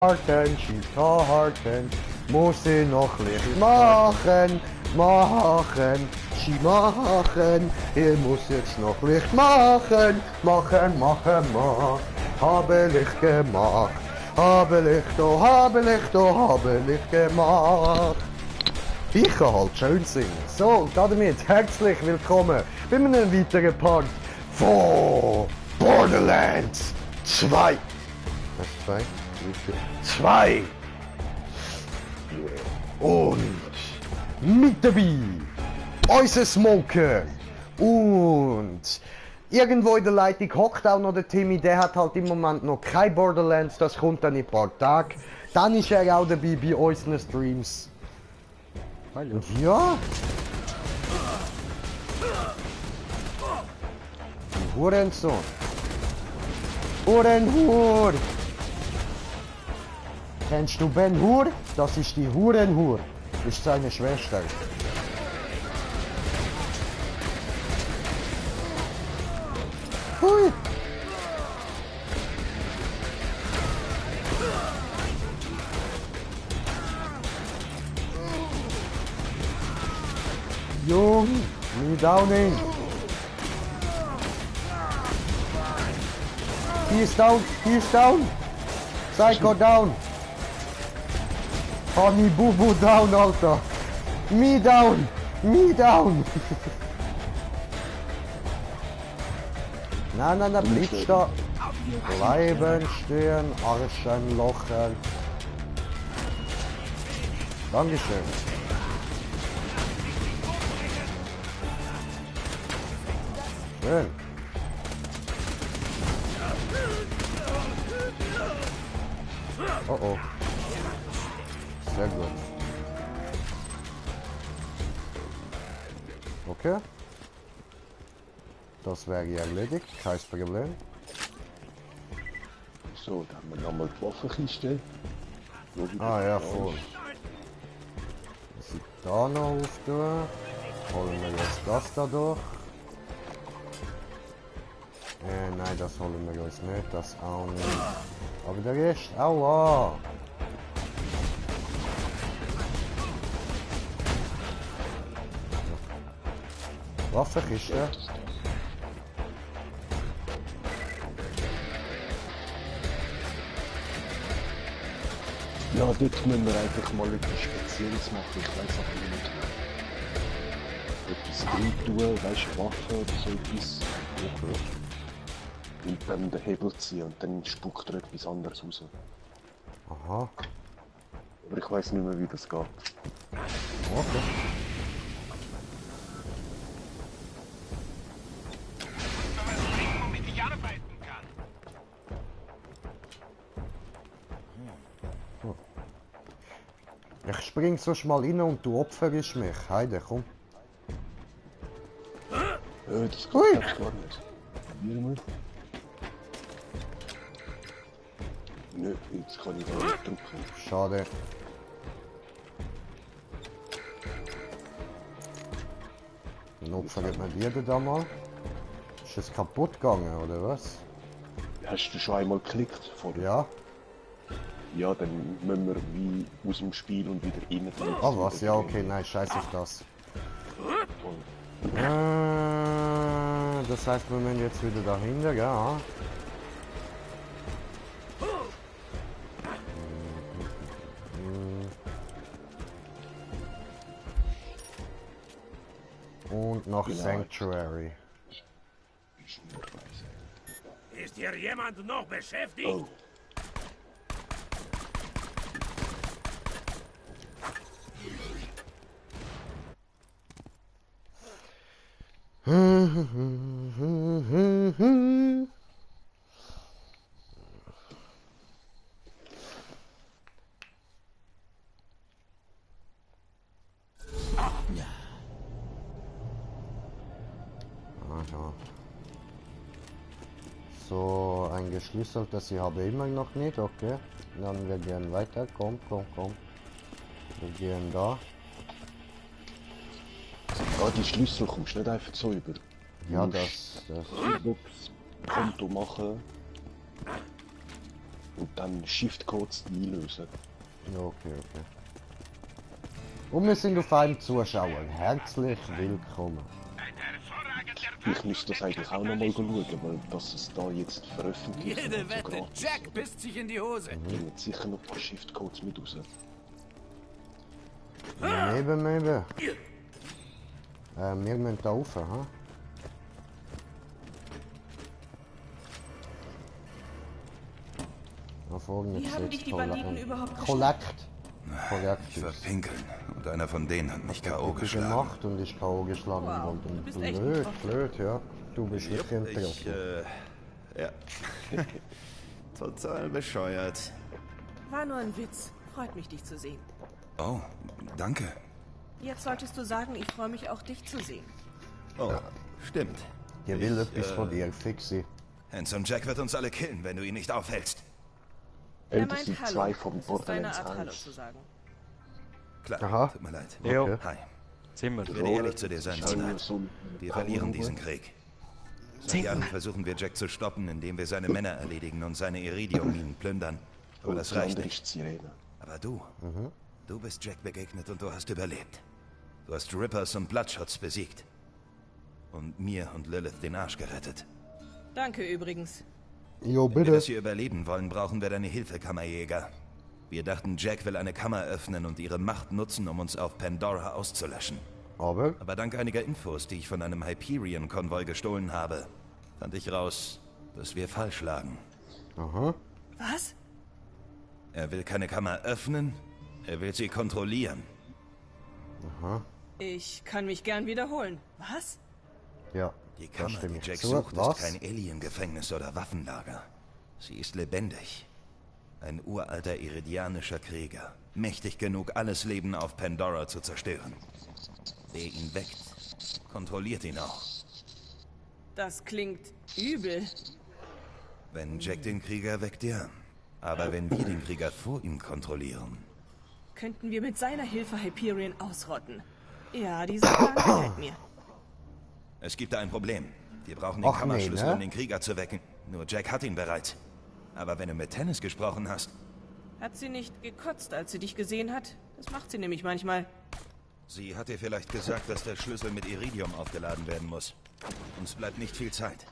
Harten, Skifahrten, muss ich noch Licht machen, Ski machen, ich muss jetzt noch Licht machen, habe Licht gemacht, habe Licht, oh, habe Licht, oh, habe Licht gemacht. Ich kann halt schön singen. So, und damit herzlich willkommen bei einem weiteren Part von Borderlands 2. Was, 2? 2! Und mit dabei unser Smoker. Und irgendwo in der Leitung hockt auch noch der Timmy, der hat halt im Moment noch kein Borderlands, das kommt dann in ein paar Tagen. Dann ist er auch dabei bei unseren Streams. Hallo. Und ja. Hurensohn. Hurenhur. Kennst du Ben Hur? Das ist die Hurenhur. Das ist seine Schwester. Hui. Jung, me downing. He's down, he's down. Psycho down. Honey Boo Boo down, Alter. Me down, me down. Nein, nein, nein, bleib da. Bleiben stehen, Arschen, Lochen. Dankeschön. Schön. Oh oh. Sehr gut. Okay. Das wäre erledigt, kein Problem. So, dann haben wir nochmal die Waffenkiste. Ah ja, voll. Muss ich da noch auftun. Holen wir jetzt das da durch. Nein, das holen wir uns nicht, das auch nicht. Aber der Rest, aua! Waffenkiste. Ja, dort müssen wir einfach mal etwas Spezielles machen. Ich weiß auch nicht. Etwas drin tun, weißt du, Waffe oder so etwas. Okay. Und dann den Hebel ziehen und dann spuckt er etwas anderes raus. Aha. Aber ich weiß nicht mehr, wie das geht. Okay. Ich spring sonst mal rein und du opferst mich. Heide, komm. Das geht echt gar nicht. Probieren wir. Nö, jetzt kann ich da nicht drücken. Schade. Dann opfert man dir da mal. Ist es kaputt gegangen, oder was? Hast du schon einmal geklickt vorher? Ja. Ja, dann müssen wir wie aus dem Spiel und wieder rein. Ah was? Ja, okay, nein, scheiß auf das. Das heißt, wir müssen jetzt wieder dahinter, ja. Und nach Sanctuary. Ist hier jemand noch beschäftigt? Oh. Aha. So, ein geschlüsseltes, ich habe immer noch nicht, okay. Dann wir gehen weiter, komm. Wir gehen da. Ja, die Schlüssel kommst du nicht einfach so über. Ja, Du das. musst Konto machen. Und dann Shift-Codes einlösen. Ja, okay. Und wir sind auf einem Zuschauer. Herzlich willkommen. Ich müsste das eigentlich auch nochmal schauen, weil dass es da jetzt veröffentlicht Jede wird, so Wette, gratis. Jack pisst sich in die Hose. Bringen sicher noch ein paar Shift-Codes mit raus. Maybe. Wir müssen da rauf, ha? Da vorne Wie haben dich die Banditen überhaupt Collect. Ich war pinkeln und einer von denen hat mich K.O. geschlagen. Gemacht und ich K.O. geschlagen Wow, worden. du Und bist echt blöd, ja. Du bist nicht Ich, hinterher. ja. Total bescheuert. War nur ein Witz. Freut mich, dich zu sehen. Oh, danke. Jetzt solltest du sagen, ich freue mich auch, dich zu sehen. Oh, stimmt. Der will etwas von dir, Fixi. Handsome Jack wird uns alle killen, wenn du ihn nicht aufhältst. Er Das meint sind Hallo. zwei vom Das ist deine Borderlands Art, Hallo 1. zu sagen. Klar, Aha. tut mir leid. Jo. Okay. Hi. Sind wir. Ich werde ehrlich zu dir sein, Soldat. So Wir verlieren diesen Krieg. Seit Jahren versuchen wir Jack zu stoppen, indem wir seine Männer erledigen und seine Iridium-Minen plündern. Aber das reicht nicht. Sirene. Aber du bist Jack begegnet und du hast überlebt. Du hast Rippers und Bloodshots besiegt. Und mir und Lilith den Arsch gerettet. Danke übrigens. Jo, Wenn wir bitte. das hier überleben wollen, brauchen wir deine Hilfe, Kammerjäger. Wir dachten, Jack will eine Kammer öffnen und ihre Macht nutzen, um uns auf Pandora auszulöschen. Aber, Aber dank einiger Infos, die ich von einem Hyperion-Konvoi gestohlen habe, fand ich raus, dass wir falsch lagen. aha. Was? Er will keine Kammer öffnen, er will sie kontrollieren. Ich kann mich gern wiederholen. Was? Ja, Die da Kammer, stimme die ich Jack zu. sucht, Was? ist kein Alien-Gefängnis oder Waffenlager. Sie ist lebendig. Ein uralter iridianischer Krieger. Mächtig genug, alles Leben auf Pandora zu zerstören. Wer ihn weckt, kontrolliert ihn auch. Das klingt übel. Wenn Jack den Krieger weckt, ja. Aber wenn wir den Krieger vor ihm kontrollieren, Könnten wir mit seiner Hilfe Hyperion ausrotten? Ja, dieser Plan gefällt mir. es gibt da ein Problem. Wir brauchen den Ach nee, Kammerschlüssel, ne? um den Krieger zu wecken. Nur Jack hat ihn bereits. Aber wenn du mit Tennis gesprochen hast, Hat sie nicht gekotzt, als sie dich gesehen hat? Das macht sie nämlich manchmal. sie hat dir vielleicht gesagt, dass der Schlüssel mit Iridium aufgeladen werden muss. Uns bleibt nicht viel Zeit.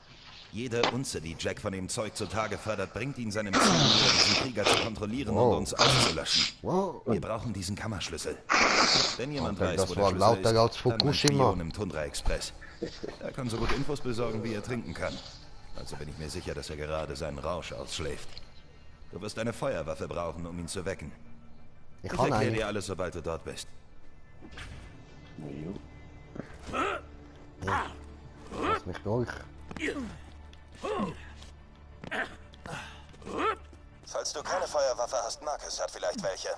Jede Unze, die Jack von dem Zeug zutage fördert, bringt ihn seinem Ziel, näher, diesen Krieger zu kontrollieren und uns auszulöschen. Wow. Wir brauchen diesen Kammerschlüssel. Wenn jemand Okay, weiß, das wo der war Schlüssel lauter ist, als dann mein Fukushima. Spion im Tundra Express. Er kann so gut Infos besorgen, wie er trinken kann. Also bin ich mir sicher, dass er gerade seinen Rausch ausschläft. Du wirst eine Feuerwaffe brauchen, um ihn zu wecken. Ich Ich kann erkläre eine. dir alles, sobald du dort bist. Jo. Lass mich durch. Falls du keine Feuerwaffe hast, Marcus hat vielleicht welche.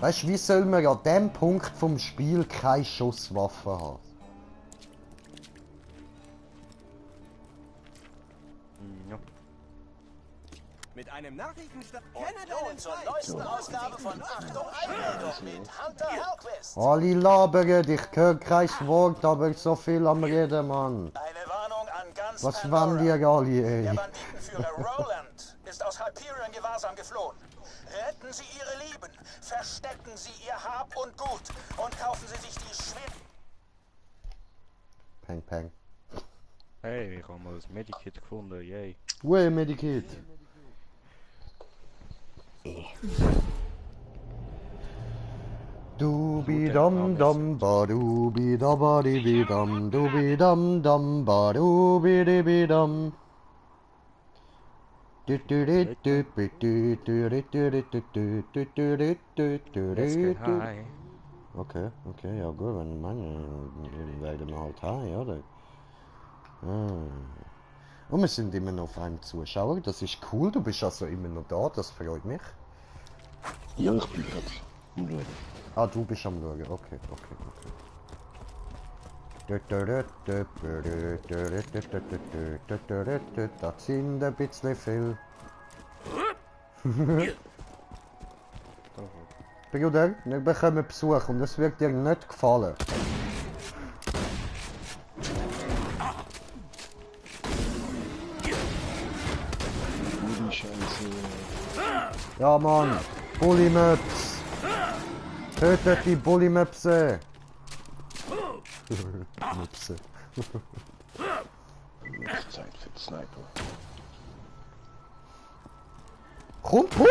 Weißt du, wie soll man an dem Punkt vom Spiel keine Schusswaffe haben? Ja. Mit einem Nachrichtenstand. Kenne deinen zur neuesten Ausgabe von Achtung Einmeldung mit Hunter Hellquist. Alle labern, ich höre kein Wort, aber so viel am Reden, Mann. Eine Warnung an ganz Was Pandora. wollen die alle, Der ey? Banditenführer Roland ist aus Hyperion Gewahrsam geflohen. Retten Sie Ihre Lieben, verstecken Sie Ihr Hab und Gut und kaufen Sie sich die Schwert. Peng, peng. Hey, ich habe mal ein Medikit gefunden, yay. Ui, Medikit. Dubi dum dum ba dubi da ba di bi dum dubi dum dum ba dubi di bi dum. Du du du du du du du du du du du du du du du du Let's du get du. high. Okay, okay, ja gut, wenn meine werden wir halt high, oder? Und wir sind immer noch auf einem Zuschauer, das ist cool, du bist also immer noch da, das freut mich. Ja, ich bin gerade am Schauen. Ah, du bist am Schauen, okay, okay, okay. Das sind ein bisschen viel. Bruder, wir bekommen Besuch und es wird dir nicht gefallen. die Scheiße. Ja, Mann. Bullimöps. Tötet die Bullimöpse. Möpse. Zeit für den Sniper. Komm, put.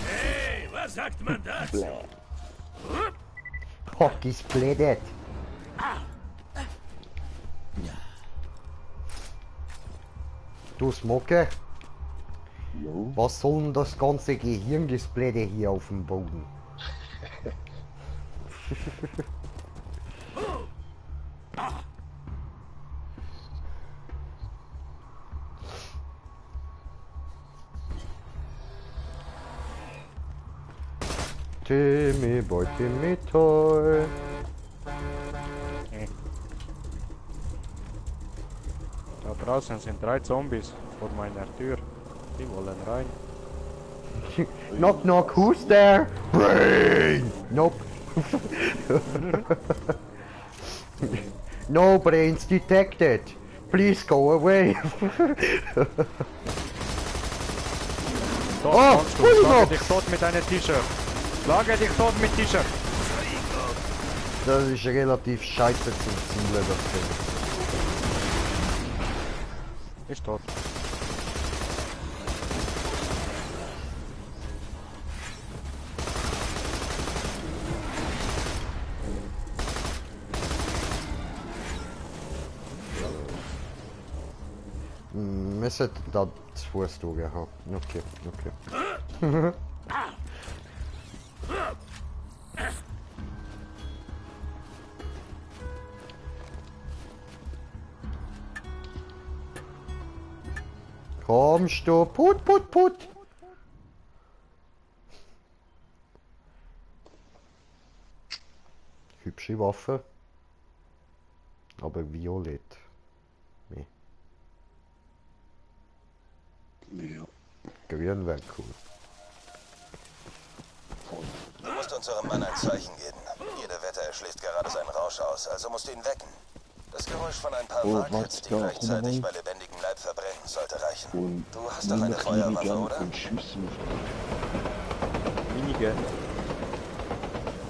Hey, was sagt man dazu? Bläh. Hockey splittet. Du Smocke, Jo. was soll denn das ganze Gehirngesplitte hier auf dem Boden? Timmy boy, Timmy toy. Da draußen sind 3 Zombies vor meiner Tür. Die wollen rein. Knock knock, who's there? Brain! Nope. No brains detected. Please go away. Tot, Oh, Monster, Bulli schlage Mops. dich tot mit deinem T-Shirt. Schlage dich tot mit T-Shirt. Das ist relativ scheiße zum Zielen, das Ding. Ist tot. Wir sollten da zu Fuß durchgehen. Okay. Kommst du? Put. Hübsche Waffe. Aber violett. Nee. Ja. Grün wäre cool. Du musst unserem Mann ein Zeichen geben. Jede Wette, er schläft gerade seinen Rausch aus, also musst du ihn wecken. Das Geräusch von ein paar Oh, Wagkits, die was? Ja, gleichzeitig komm bei lebendigem Leib verbrennen, sollte reichen. Und Du hast doch eine Feuerwaffe, oder? Und Schüsse auf Minigun.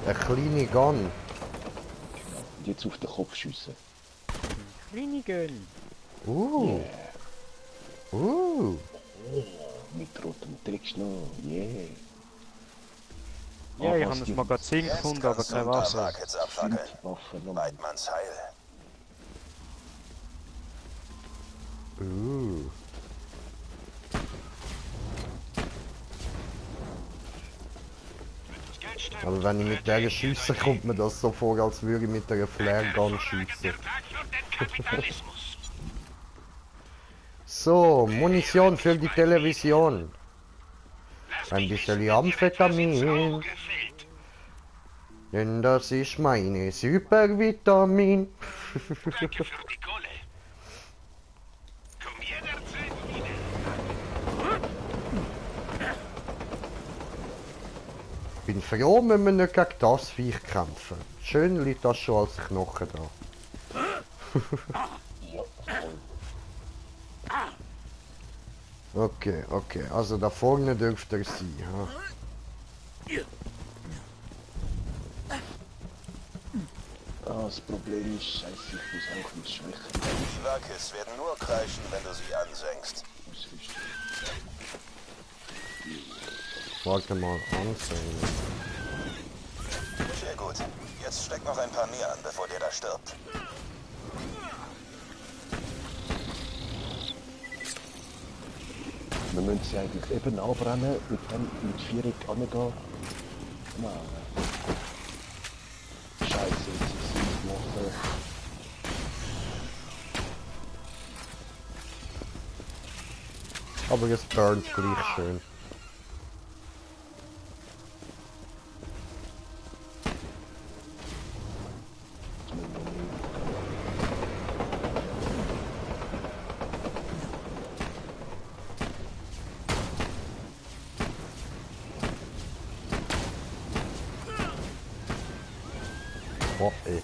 Eine kleine Gun. und jetzt auf den Kopf schiessen. Minigun. Mit rotem Trickschnur, yeah. Ja, ich was habe das die- Magazin Jetzt gefunden, aber kannst du keine ein paar Waffe. Wagkits abfackeln. Waffe nochmal. Weidmanns Heil. Aber wenn ich mit der schieße, kommt mir das so vor, als würde ich mit einer Flare-Gun schießen. So, Munition für die Television. Ein bisschen Amphetamin. Denn das ist meine Supervitamin. Bin froh, wenn wir nicht gegen das Viech kämpfen. Schön liegt das schon als Knochen da. Okay, also da vorne dürfte er sein. Ha? Das Problem ist, scheiße, ich muss einfach mit schwächer Die Wagkits werden nur kreischen, wenn du sie ansenkst. ausrüsten. Warte mal ansehen. Sehr gut. Jetzt steck noch ein paar mehr an, bevor der da stirbt. Wir müssen sie eigentlich eben anbrennen und dann mit Viereck angehen. Nein. Scheiße, jetzt ist es gemacht. Aber es burnt gleich schön. Oh, ey.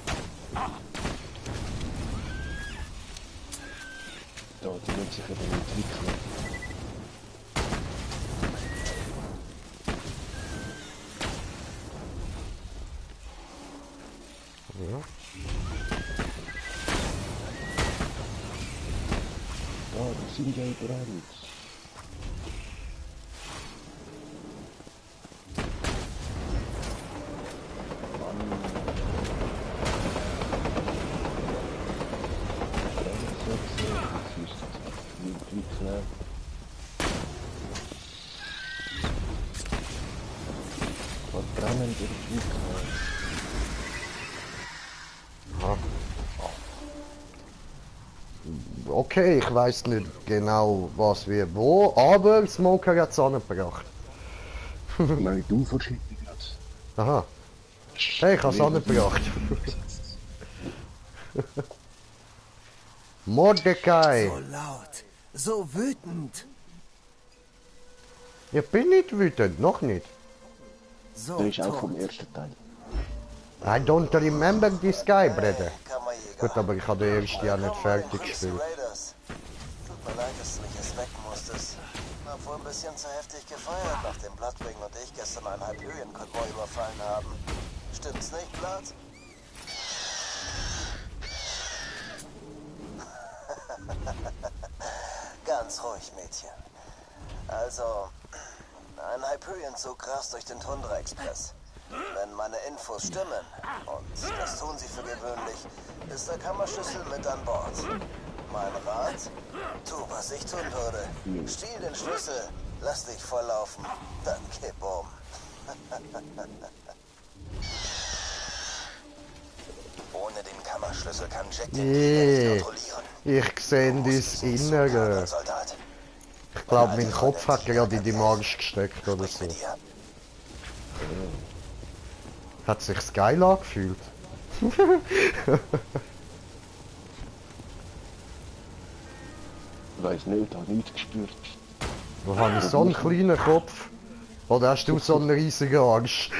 Da, die müssen sich eben entwickeln. Ja. Ja, die sind ja überall. Okay, ich weiß nicht genau was wie wo, aber Smoker hat es angebracht. Nein, du verschiebst gerade. Aha. Hey, ich habe es angebracht. Mordecai! So laut, so wütend. Ich bin nicht wütend, noch nicht. So Der ist auch tot. vom ersten Teil. I don't remember this guy, Brother. Kammerjäger. Gut, aber ich habe den ersten ja nicht fertig gespielt. Raiders. Tut mir leid, dass du mich jetzt wecken musstest. Hab wohl ein bisschen zu heftig gefeiert, nachdem Bloodwing und ich gestern einen Hyperion-Konvoi überfallen haben. Stimmt's nicht, Blood? Ganz ruhig, Mädchen. Also, ein Hyperion-Zug rast durch den Tundra-Express. Wenn meine Infos stimmen, und das tun sie für gewöhnlich, ist der Kammerschlüssel mit an Bord. Mein Rat? Tu, was ich tun würde. Stiehl den Schlüssel, lass dich volllaufen, dann kipp um. Ohne den Kammerschlüssel kann Jack den Krieger nicht kontrollieren. Ich sehe das Innere. Soldat. Ich glaube, mein Kopf hat gerade in die Marsch gesteckt oder so. Mit dir. Hat sich's geil angefühlt. Weiß nicht, habe nichts gespürt. Wo habe ich so einen kleinen Kopf? Oder hast du so einen riesigen Arsch?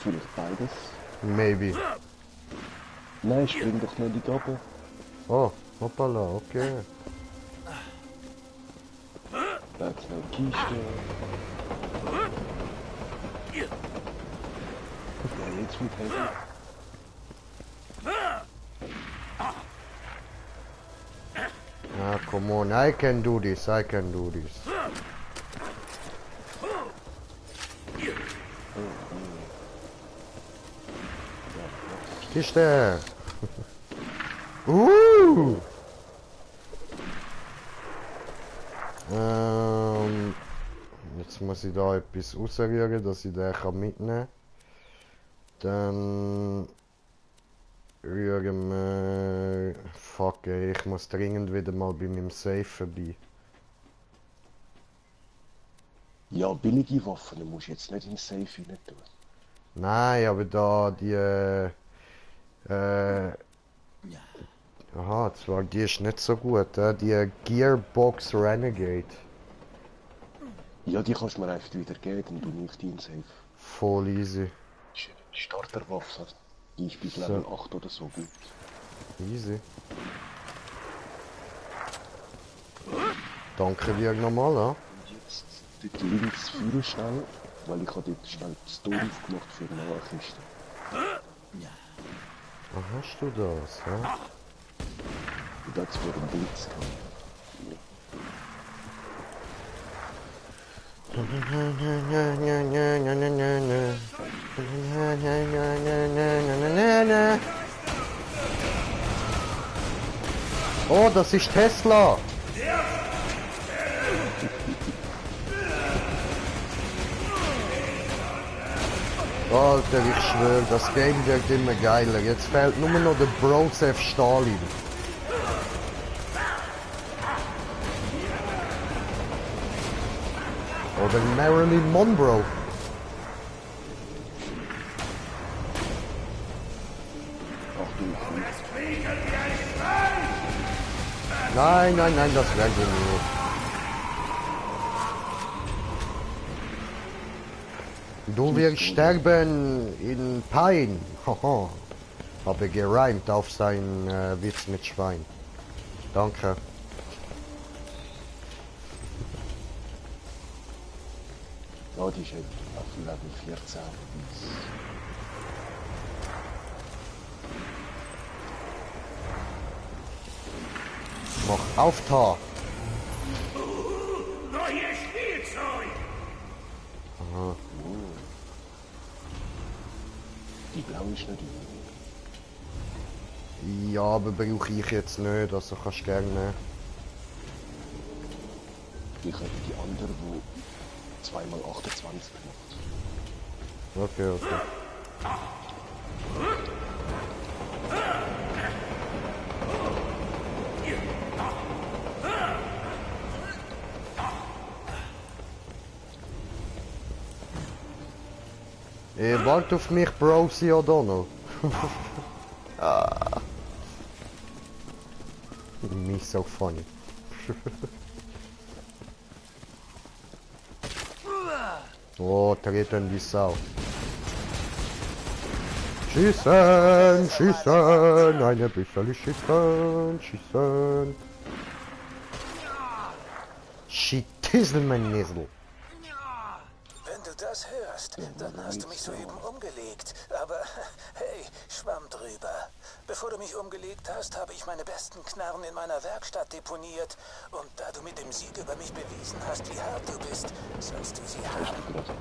Vielleicht beides. Maybe. Nein, spring doch nicht in die oben. Oh, hoppala, okay. Da hat's noch eine Kiste. Ja, jetzt wird heavy. Ah, come on, I can do this, I can do this. Kiste! Jetzt muss ich da etwas rausrühren, dass ich den mitnehmen kann. Dann rühren wir... Fuck ey, ich muss dringend wieder mal bei meinem Safe vorbei. Ja, billige Waffen musst du jetzt nicht in Safe rein tun. Nein, aber da die... Aha, zwar die ist nicht so gut, die Gearbox Renegade. Ja, die kannst du mir einfach wieder geben, dann du nicht in Safe. Voll easy. Starterwaffe. Die ist bis Level 8 oder so gut. Easy. Danke dir nochmal, ja? Und jetzt dort links führen schnell, weil ich habe dort schnell das Tor aufgemacht für eine Nachrichten. Ah, hast du das, ja? Und jetzt vor dem Blitz gehabt. Oh, das ist Tesla! Alter, ich schwöre, das Game wird immer geiler. Jetzt fehlt nur noch der Broseph Stalin. Oder Marilyn Monroe. Nein, nein, nein, das werden wir nicht. Du wirst sterben in Pein. Haha. Aber gereimt auf seinen Witz mit Schwein. Danke. Ja, die ist halt auf Level 14. Mach auf da. Neues Spielzeug! Die blaue ist nicht übel. Ja, aber brauche ich jetzt nicht, also kannst du gerne nehmen. Ich habe die andere, die 2x28 gemacht. Okay, okay. Wart auf mich, Brosi O'Donnell. Nicht so funny. Oh, treten die Sau. Schießen, schießen, eine bisschen schießen, schießen. Schittisel, mein Nesel. Wenn du das hörst, dann hast du mich soeben umgelegt. Aber hey, schwamm drüber. Bevor du mich umgelegt hast, habe ich meine besten Knarren in meiner Werkstatt deponiert. Und da du mit dem Sieg über mich bewiesen hast, wie hart du bist, sollst du sie haben.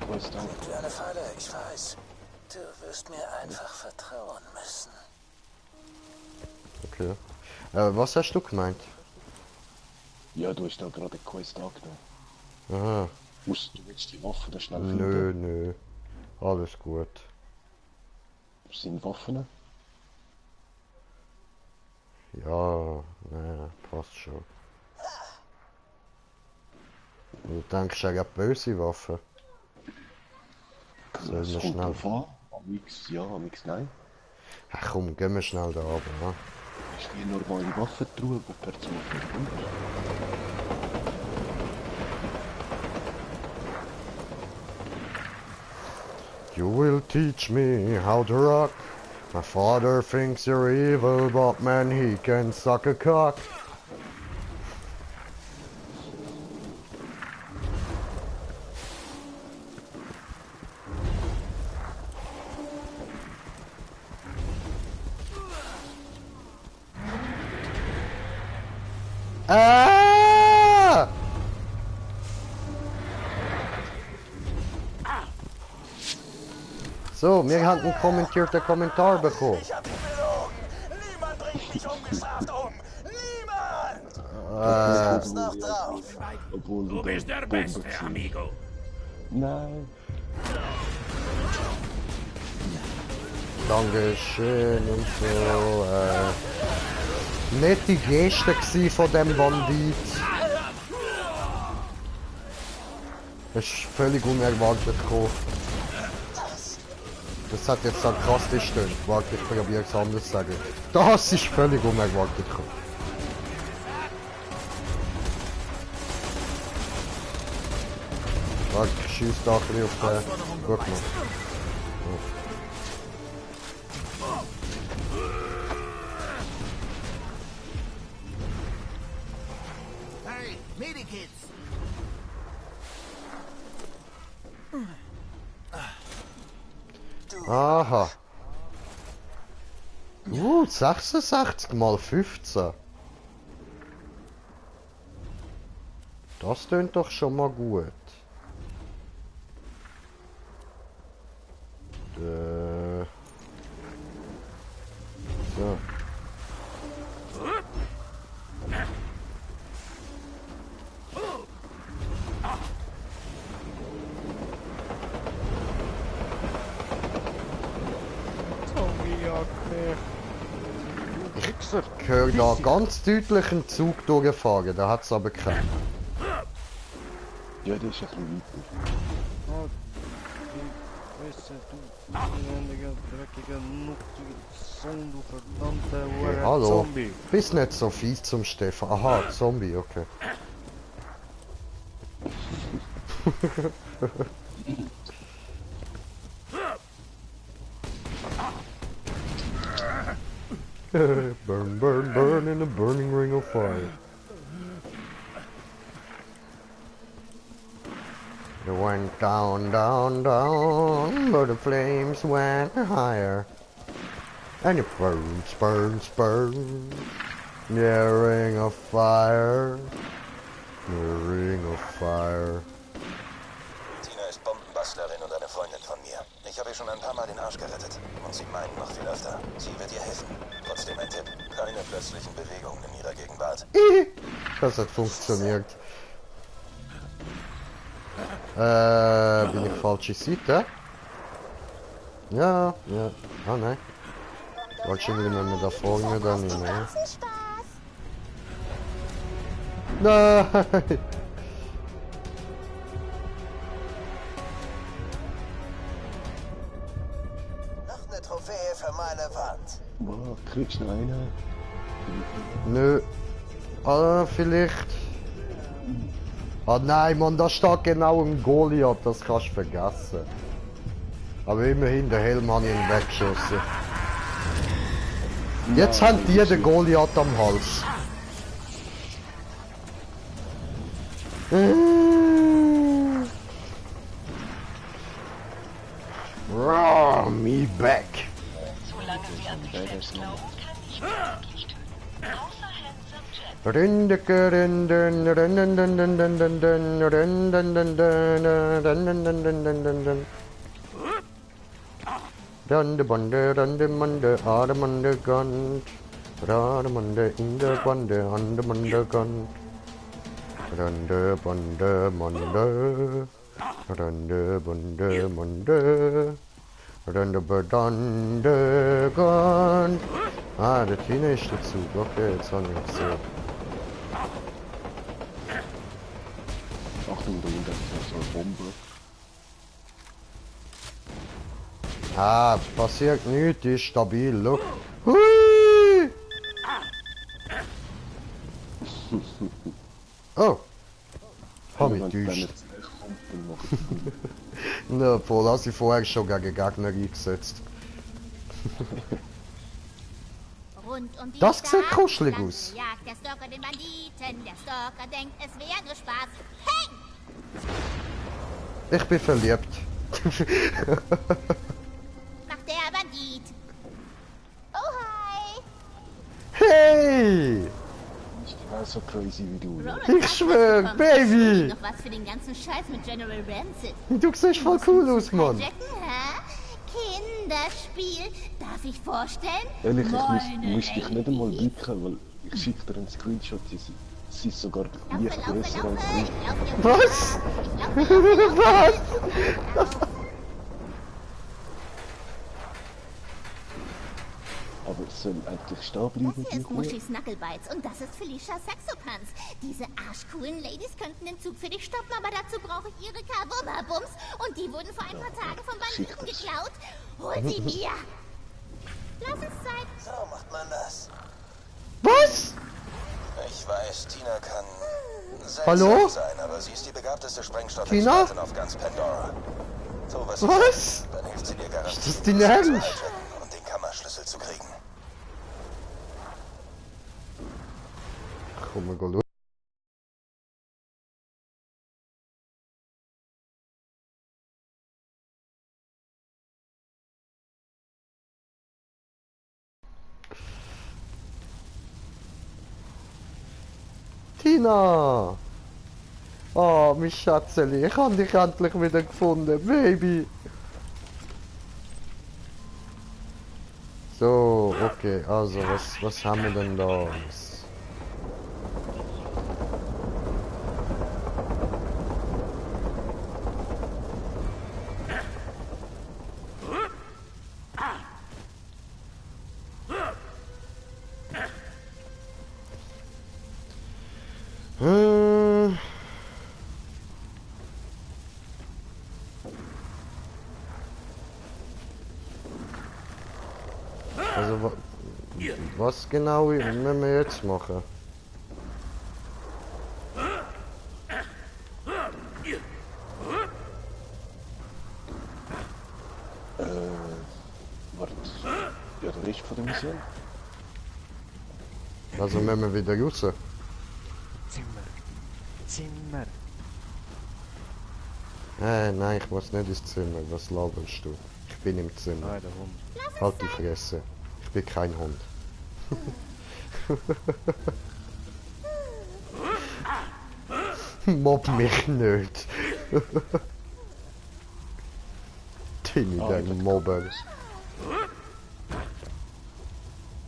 Klingt wie eine Falle, ich weiß. Du wirst mir einfach vertrauen müssen. Okay. Was hast du gemeint? Ja, du hast da gerade eine Quest angenommen. Aha. Du willst die Waffen da schnell Nö, finden? nö. Alles gut. Sind Waffen? Ja, ne, passt schon. Du denkst, er hat böse Waffen. Sollen Das wir kommt schnell... drauf an. Amix ja, amix nein. Ach komm, gehen wir schnell da runter, ne? Das ist wie eine normale Waffentruhe, die per Zufall kommt. You will teach me how to rock. My father thinks you're evil, but man, he can suck a cock. Ah! So, wir haben einen kommentierten Kommentar bekommen. Ich hab dich belogen. Niemand bringt mich ungestraft um. Niemand! Hab's noch drauf. Obwohl Du bist der Beste, Amigo. Nein. Dankeschön und so. Nette Geste gsi von dem Bandit. Das ist völlig unerwartet gekommen. Das hat jetzt sarkastisch gestimmt. Warte, ich probiere es anders zu sagen. Das ist völlig unerwartet gekommen. Warte, ich schieße da ein bisschen auf den... Guck mal. Hey, Medikits! Aha. 66 mal 15. Das tönt doch schon mal gut. So. Ich höre da ganz deutlich einen Zug durchfahren, da hat es aber keinen. Ja, das ist ein bisschen weiter. Weißt du, elendiger, dreckiger, nutzige Sohn, du verdammter Hey, hallo. Zombie. Bist nicht so fies zum Stefan. Aha, Zombie, okay. Burn, burn, burn in a burning ring of fire. It went down, down, down, but the flames went higher. And it burns, burns, burns. The ring of fire. The ring of fire. Tina ist Bombenbastlerin und eine Freundin von mir. Ich habe ihr schon ein paar Mal den Arsch gerettet. Und sie meint noch viel öfter. Sie wird ihr helfen. Trotzdem ein Tipp. Keine plötzlichen Bewegungen in ihrer Gegenwart. Das hat funktioniert. Bin ich falsche Seite? Ja, ja. Ah, nein. Wahrscheinlich wenn wir da vorne dann nicht mehr. Nein! Noch eine Trophäe für meine Wand. Boah, kriegst du noch eine? Nö. Ah, vielleicht. Ah nein, Mann, da steht genau im Goliath, das kannst du vergessen. Aber immerhin, der Helm hat ihn weggeschossen. Jetzt haben die den Goliath am Hals. Raw, me back. Solange sie an sich selbst glauben, kann ich wirklich töten. Außer Handsome Jet. Rande Bande, Rande Mande, Ademande Gant. Rademande in der Bande, Andemande Gant. Rande Bande Mande. Rande Bande Mande. Rande Bande Gant. Ah, der Tina ist dazu. Okay, jetzt habe ich gesehen. Achtung, da unten ist so eine Bombe. Ah, passiert nichts, die ist stabil, look. Hui! Oh! Hab ich täuscht. Na, voll, hast du vorher schon gegen Gegner eingesetzt. Rund um die Das sieht Stadt kuschelig lang aus. jagt der Stalker den Banditen. Der Stalker denkt, es wäre nur Spaß. Hey! Ich bin verliebt. Macht der Bandit. Oh, hi! Hey! Ich war so crazy wie du. Roland Ich hat schwör, was bekommen. Baby! Noch was für den ganzen Scheiß mit General Rancid. Du siehst voll cool aus, Mann. Jacken, hä? Kinderspiel. Darf ich vorstellen? Ehrlich, ich Meine muss dich nicht einmal Lady. blicken, weil ich schicke dir einen Screenshot, sie ist sogar Laufe, leicht laufe, größer laufe. als Ich ich. laufe dir Was? Ich laufe, Was? Aber es soll eigentlich stehen bleiben. Das hier ist mit mir. Muschis Knucklebites und das ist Felicia Saxopans. Diese arschcoolen Ladies könnten den Zug für dich stoppen, aber dazu brauche ich ihre Kawumabums und die wurden vor ein paar Tagen von Banditen geklaut. Hol sie mir! Lass es Zeit. So macht man das. Was? Ich weiß, Tina kann seltsam Hallo? sein, aber sie ist die begabteste Tina? Sprengstoffexpertin auf ganz Pandora. So was? Was? Dann hilft sie dir garantiert, Ist das dein Ernst? und den Kammerschlüssel zu kriegen. Komm mal schauen. Tina! Oh, mein Schatzeli, ich habe dich endlich wieder gefunden, Baby! So, okay, also was haben wir denn da? Also was genau müssen wir jetzt machen? Warte, ja, der Rest von der Mission? Also müssen wir wieder raus. Zimmer. Nein, ich muss nicht ins Zimmer. Was laberst du? Ich bin im Zimmer. Nein, der Hund. Halt die Fresse. Ich bin kein Hund. Mobb mich nicht. Timmy, dein Mobber.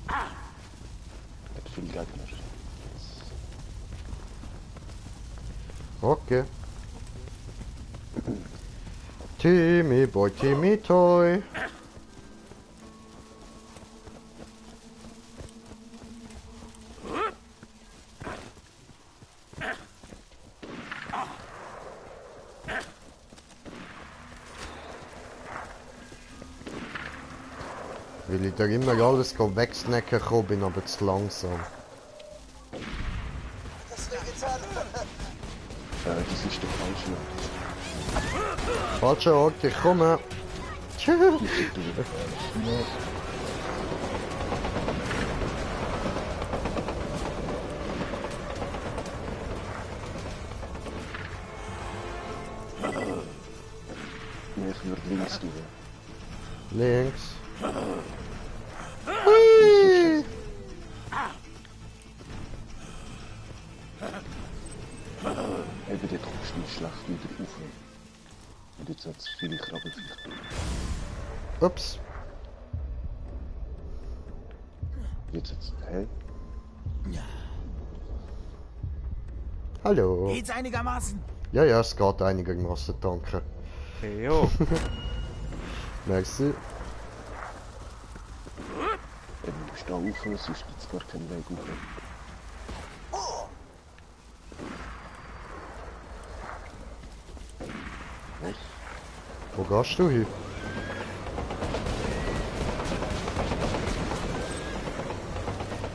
Hat viel Gegner. Okay. Timmy boy, Timmy toy. Weil ich da immer alles wegsnacken kann, bin aber zu langsam. Das wäre getan. Das ist der falsche Ort. Falscher Ort, ich komme. Tschüss. Ich würde links tun. Links. Hui. Eben dort kommst du schlecht wieder rauf. Und jetzt hat es viele Krabbenviecher. Ups. Jetzt hat es... Hä? Hallo. Geht's einigermaßen? Ja, es geht einigermaßen, danke. Okay, jo. Merci. Eben, du musst da rauf, sonst gibt es gar keinen Weg rauf. Was? Wo gehst du hin?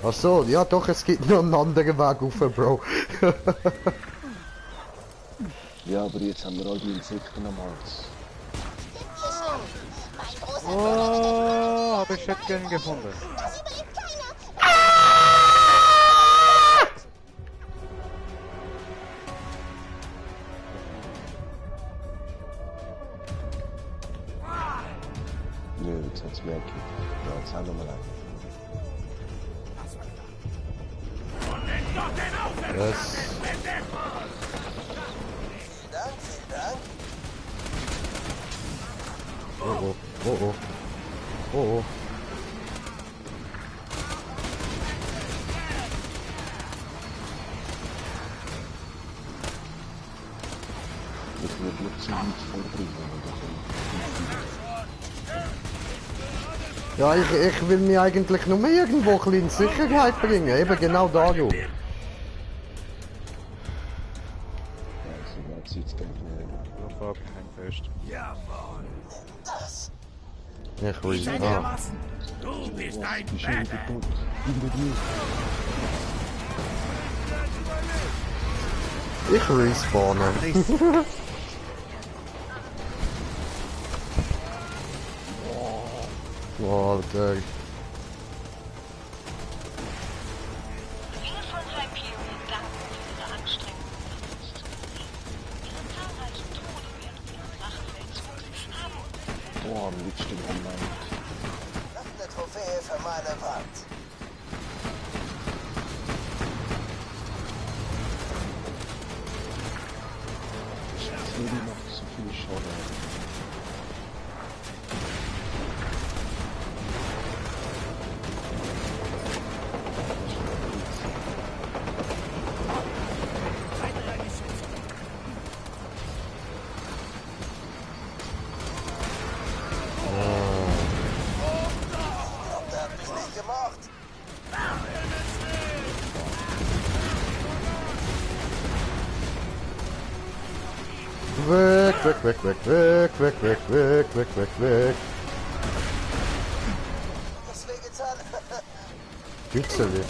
Ach so, ja doch, es gibt noch einen anderen Weg rauf, Bro. Ja, aber jetzt haben wir all die Insekten am Hals. Oh, habe ich Shotgun gefunden. Nö, jetzt hat es mehr gekriegt. Ja, jetzt haben wir mal einen. Yes. Vielen Dank, vielen Dank. Oh. Oh. Ich würde noch zu weit vorbringen. Ja, ich will mich eigentlich nur irgendwo ein bisschen in Sicherheit bringen. Eben genau darum. Ja, so weit sieht es gar nicht mehr. Da habe ich kein Fest. Das. Ich will. Einigermaßen. Du bist ein Die Schäden Bad. tot. Hinter dir. Ich respawne. Oh, der. Ringe von Hyperion danken für ihre Anstrengungen. Ihre zahlreichen Tode während ihres Rachefeldzugs haben Boah, am liebsten online. Noch eine Trophäe für meine Wand. Das würde noch so viel Schaden. Der hat mich nicht gemocht. Weg. Das wäre getan. Gützeli.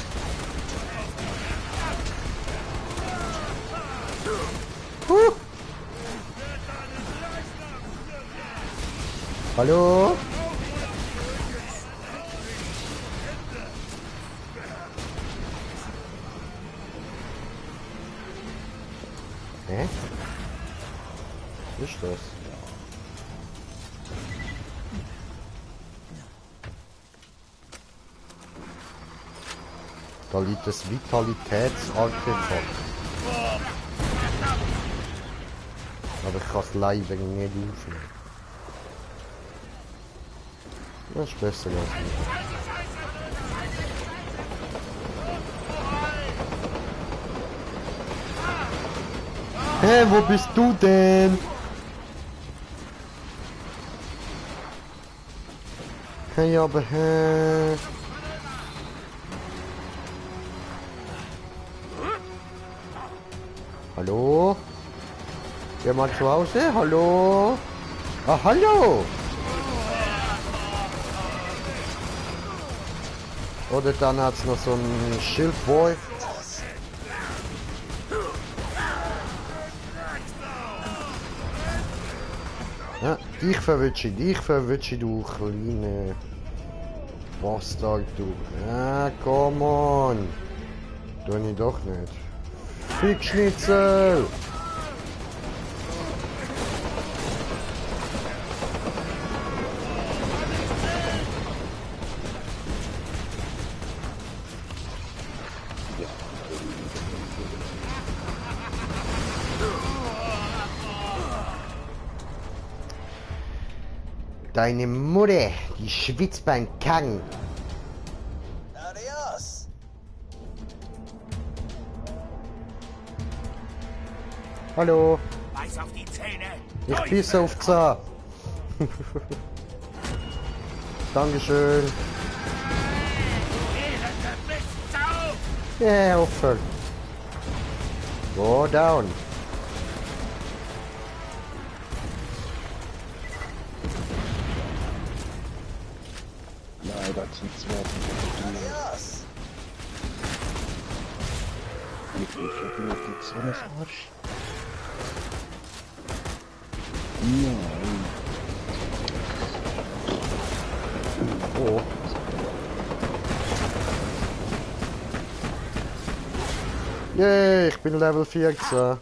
Hallo? Hä? Was ist das? Da liegt das Vitalitätsartefakt. Aber ich kann es leider nicht aufnehmen. Das ist besser als nicht. Hey, wo bist du denn? Hey, aber hä? Hallo? Jemand zu Hause? Hallo? Ah, hallo! Oder dann hat es noch so einen Schildboy. Ja, dich verwünsche, du kleine Bastard, du. Ja, come on. Tu ich doch nicht. Fickschnitzel! Deine Mutter, die schwitzt beim Kacken. Adios. Hallo. Beiß auf die Zähne. Ich bisse auf Zahn. Dankeschön. Ja, aufhören. Go down. Nein, das sind zwei. Adios. Ich bin jetzt so ein Arsch. Nein. Oh. Yay, ich bin Level 14.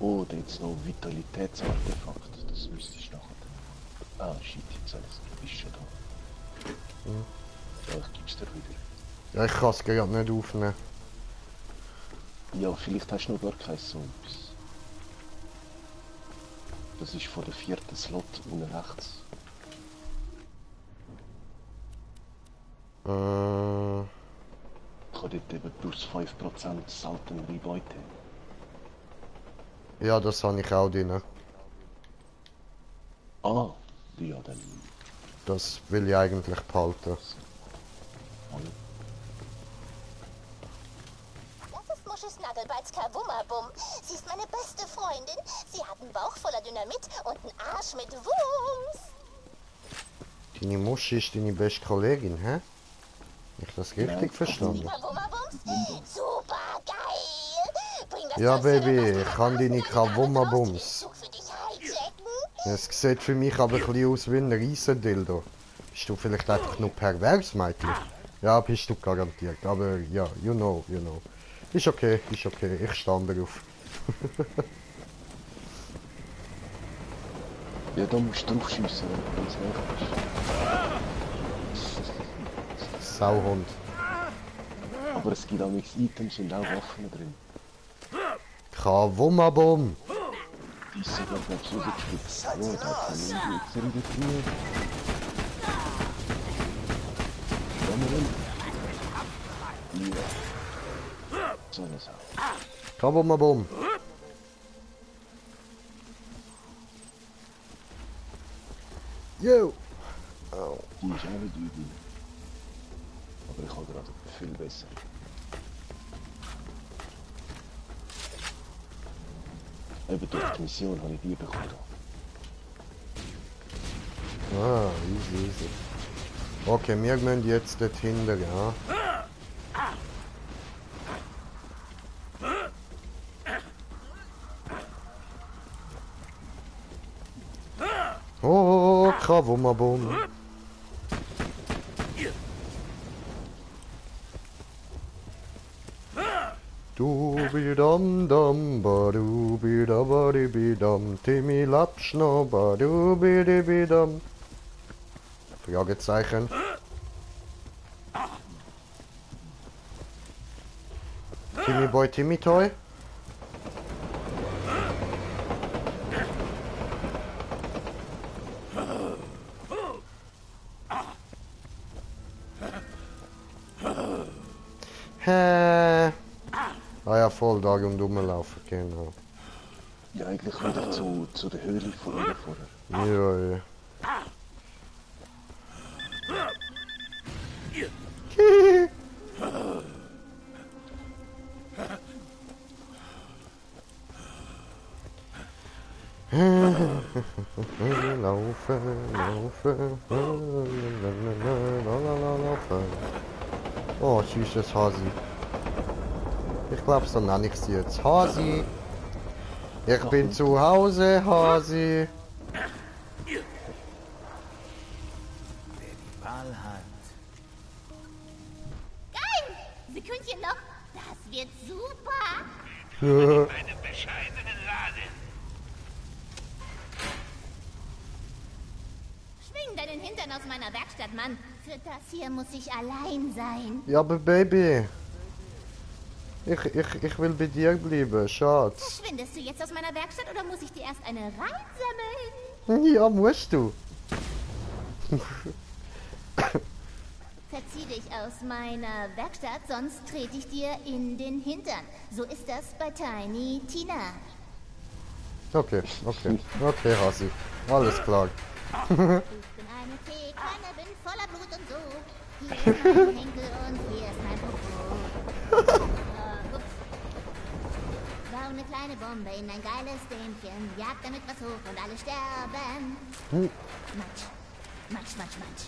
Oh, da jetzt noch Vitalitätsartefakt. Das müsste ich nachher. Ah, shit, jetzt alles. Du bist schon da. Ja, ich gib's dir wieder. Ja, ich kann es gerade nicht aufnehmen. Ja, vielleicht hast du noch gar kein Zombies. Das ist von der 4. Slot unten rechts. Ich habe dort eben plus 5% seltene Beute. Ja, das habe ich auch drin. Ah, ja dann. Das will ich eigentlich behalten. Das ist Muschis Nagelbeits Kavumabum. Sie ist meine beste Freundin. Sie hat einen Bauch voller Dynamit und einen Arsch mit Wumms. Deine Muschi ist deine beste Kollegin, hä? Hab ich das richtig verstanden? Kavumabums? Super geil. Bring das Ja, Zeug Baby, wieder ich aus kann deine meiner Kavumabums. Zug für dich hijacken. Es sieht für mich aber ein bisschen aus wie ein Riesendildo. Bist du vielleicht einfach nur pervers, Mädchen? Ja, bist du garantiert. Aber ja, you know. Ist okay. Ich stand darauf. Ja, da musst du draufschiessen, wenn es nicht ist. Sauhund. Aber es gibt auch nichts Items und auch Waffen drin. Kavumabum. Die sind glaube ich so gespitzt. Oh, da kann ich nicht drin. Ja. So eine Sache. Kavumabum. Yo. Oh. Die ist auch nicht übel. Aber ich habe gerade viel besser. Eben durch die Mission habe ich die bekommen. Ah, easy. Okay, wir müssen jetzt dort hinter, ja. Kavumabum. Du bidam dam ba du bidabadi bidam Timmy Lapschno ba du bidibidam. Fragezeichen. Timmy Boy, Timmy Toy. Hä? Ah ja, voll da und rumlaufen, genau. Ja, eigentlich wieder zu der Höhle von ihr vorher. Ja, ja. Laufen, laufen, laufen. Oh, süßes Hasi. Ich glaube, so nenne ich sie jetzt. Hasi. Ich bin zu Hause, Hasi. Geil! Sekündchen noch. Das wird super. Meine bescheidene Laden. Schwing deinen Hintern aus meiner Werkstatt, Mann. Für das hier muss ich allein sein. Ja, aber Baby. Ich will bei dir bleiben, Schatz. Verschwindest du jetzt aus meiner Werkstatt oder muss ich dir erst eine reinsammeln? Ja, musst du. Verzieh dich aus meiner Werkstatt, sonst trete ich dir in den Hintern. So ist das bei Tiny Tina. Okay, okay, Hasi. Alles klar. Ich bin eine Teekanne, bin voller Blut und so. Hier ist mein Henkel und hier ist mein Popo. Ups. Bau eine kleine Bombe in ein geiles Dämchen. Jag damit was hoch und alle sterben. Matsch. Matsch, matsch, matsch.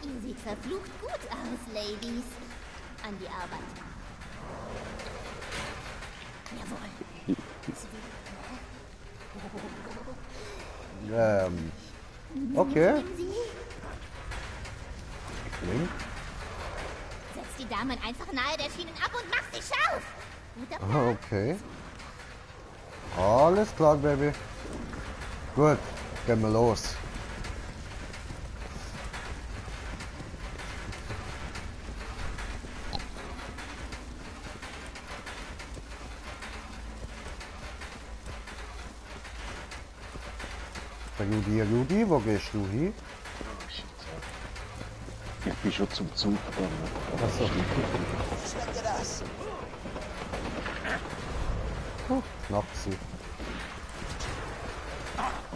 Ihr seht verflucht gut aus, Ladies. An die Arbeit. Jawohl. Okay. Setz die Damen einfach nahe der Schienen ab und mach sie scharf. Guter Plan. Ah, okay. Alles klar, Baby. Gut, gehen wir los. Rudi, wo gehst du hin? Ich bin schon zum Zug gegangen. Achso. Wie schmeckt dir das? Knappt sie.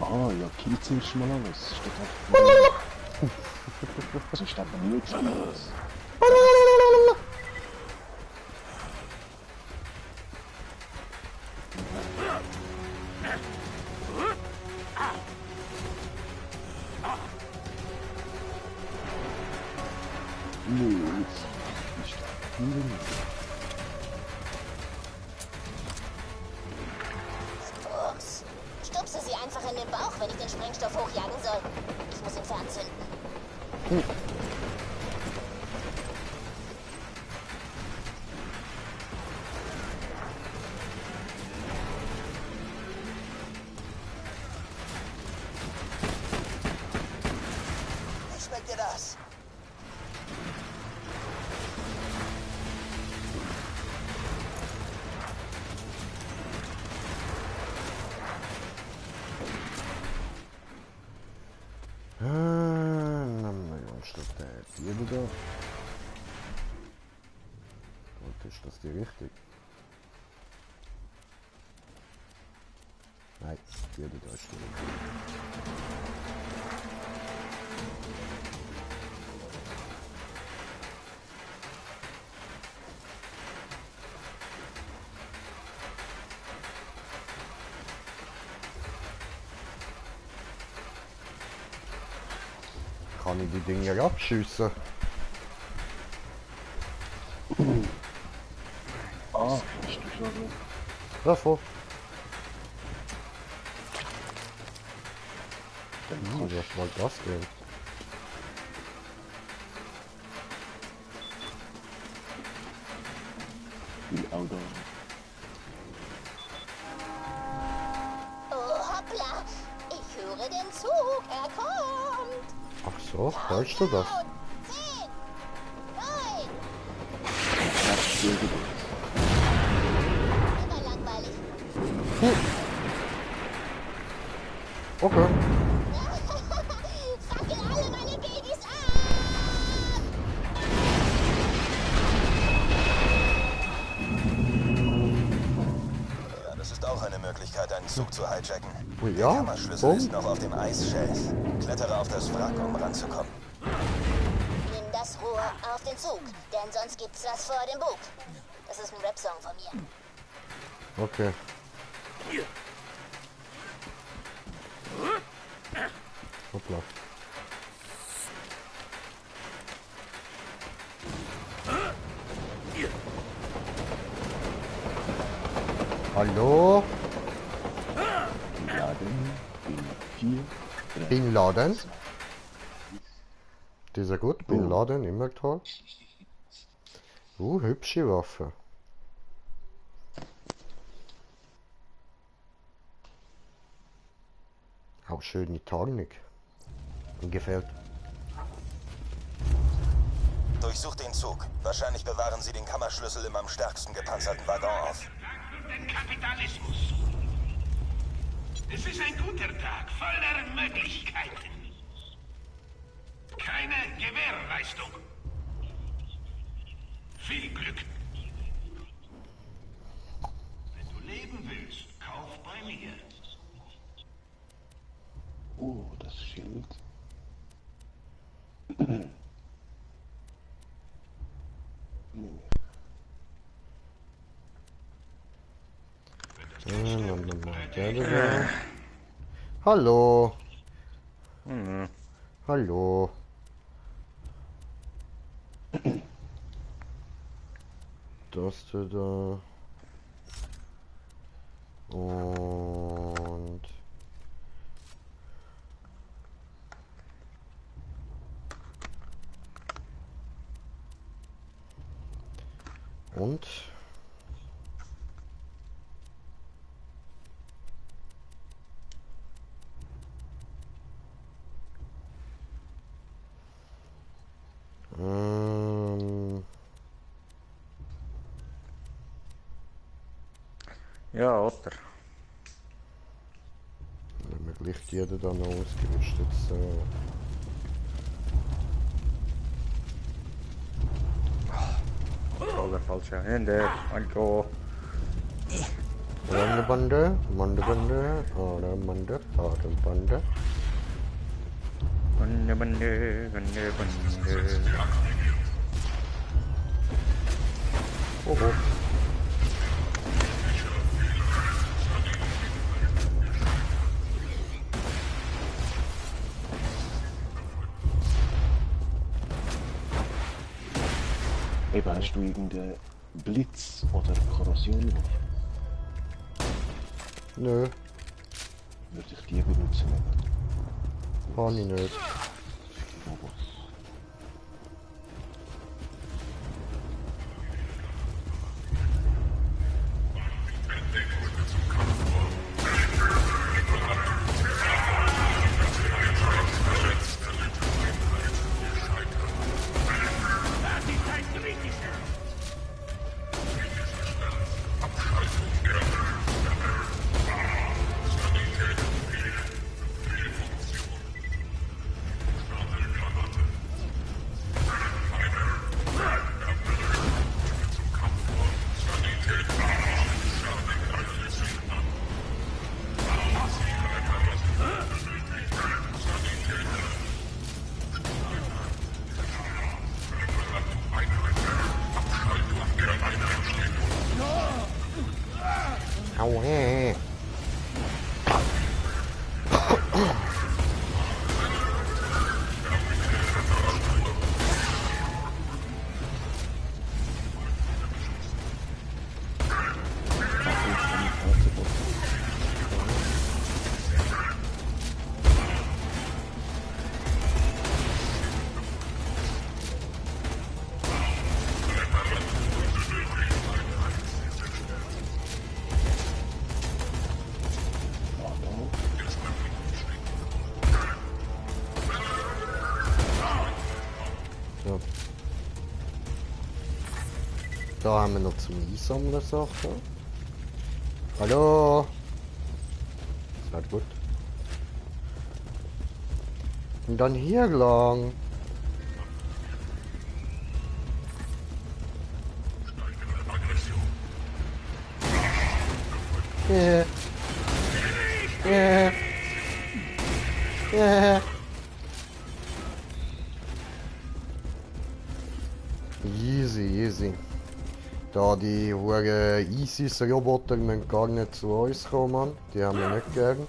Ah, ja, kill zuerst mal alles. So steht man nichts anderes. Bums. Stupse sie einfach in den Bauch, wenn ich den Sprengstoff hochjagen soll. Ich muss ihn veranzünden. Wie schmeckt dir das? Hier wieder. Und ist das die richtig? Nein, hier wieder ist die richtig. Kann ich die Dinger abschiessen? Ah, bist du schon so? Davor. Was war das denn? Die Auto. Oh, hoppla! Ich höre den Zug, er kommt! Ach so, weißt du das? 10, 9, immer langweilig. Okay. Fackel alle meine Babys ab! Ja, das ist auch eine Möglichkeit, einen Zug zu hijacken. Ja, Der Kammerschlüssel ist noch auf dem Eisshelf. Klettere auf das Wrack, um ranzukommen. Nimm das Rohr auf den Zug, denn sonst gibt's was vor dem Bug. Das ist ein Rap-Song von mir. Okay. Hoppla. Hallo? Laden in 4. Bin Laden? Dieser gut, Bin Laden, immer toll. Hübsche Waffe. Auch schöne Tarnik. Mir gefällt. Durchsucht den Zug. Wahrscheinlich bewahren sie den Kammerschlüssel im am stärksten gepanzerten Waggon auf. Den Kapitalismus. Es ist ein guter Tag, voller Möglichkeiten. Keine Gewährleistung. Viel Glück. Wenn du leben willst, kauf bei mir. Oh, das Schild. Hallo. Hallo. Das da. Und Ja, oder? wenn wir gleich jeder dann noch ausgerüstet so. Oh, der falsche Hände. Anko. Bande, Bande, Bande, Bande, Bande. Bande. Oh, oh. Eben, hast du irgendeinen Blitz oder Korrosion? Nö, Würde ich die benutzen? kann ich nicht. Aua. Da haben wir noch zum Einsammeln Sachen. Hallo! Sehr gut. Und dann hier lang. Easy. Da die hure ISIS-Roboter müssen gar nicht zu uns kommen, Mann. Die haben wir nicht gern.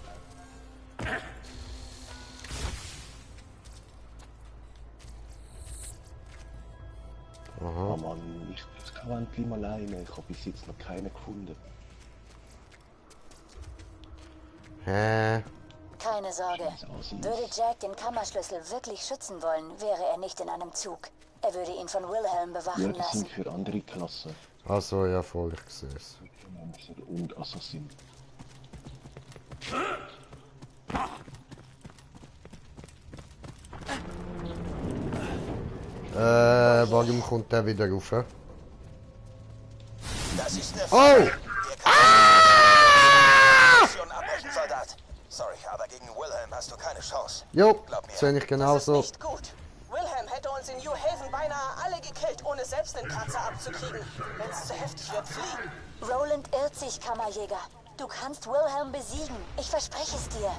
Aha. Oh Mann, ich kann endlich mal alleine. Ich habe bis jetzt noch keine gefunden. Hä? Keine Sorge. Würde Jack den Kammerschlüssel wirklich schützen wollen, wäre er nicht in einem Zug. Er würde ihn von Wilhelm bewachen Ja, das lassen. sind für andere Klassen. Also ja, voll, ich sehe es. Und Assassin. Warum kommt der wieder rauf? Das ist eine Oh! Mission abbrechen, Soldat. Sorry, aber gegen Wilhelm hast du keine Chance. Jo, Glaub mir. sehe ich genauso. Nicht gut. Wilhelm hätte uns in New Haven beinahe alle gekillt, ohne selbst den Kratzer abzukriegen. Wenn es zu heftig wird, fliehen. Roland irrt sich, Kammerjäger. Du kannst Wilhelm besiegen. Ich verspreche es dir.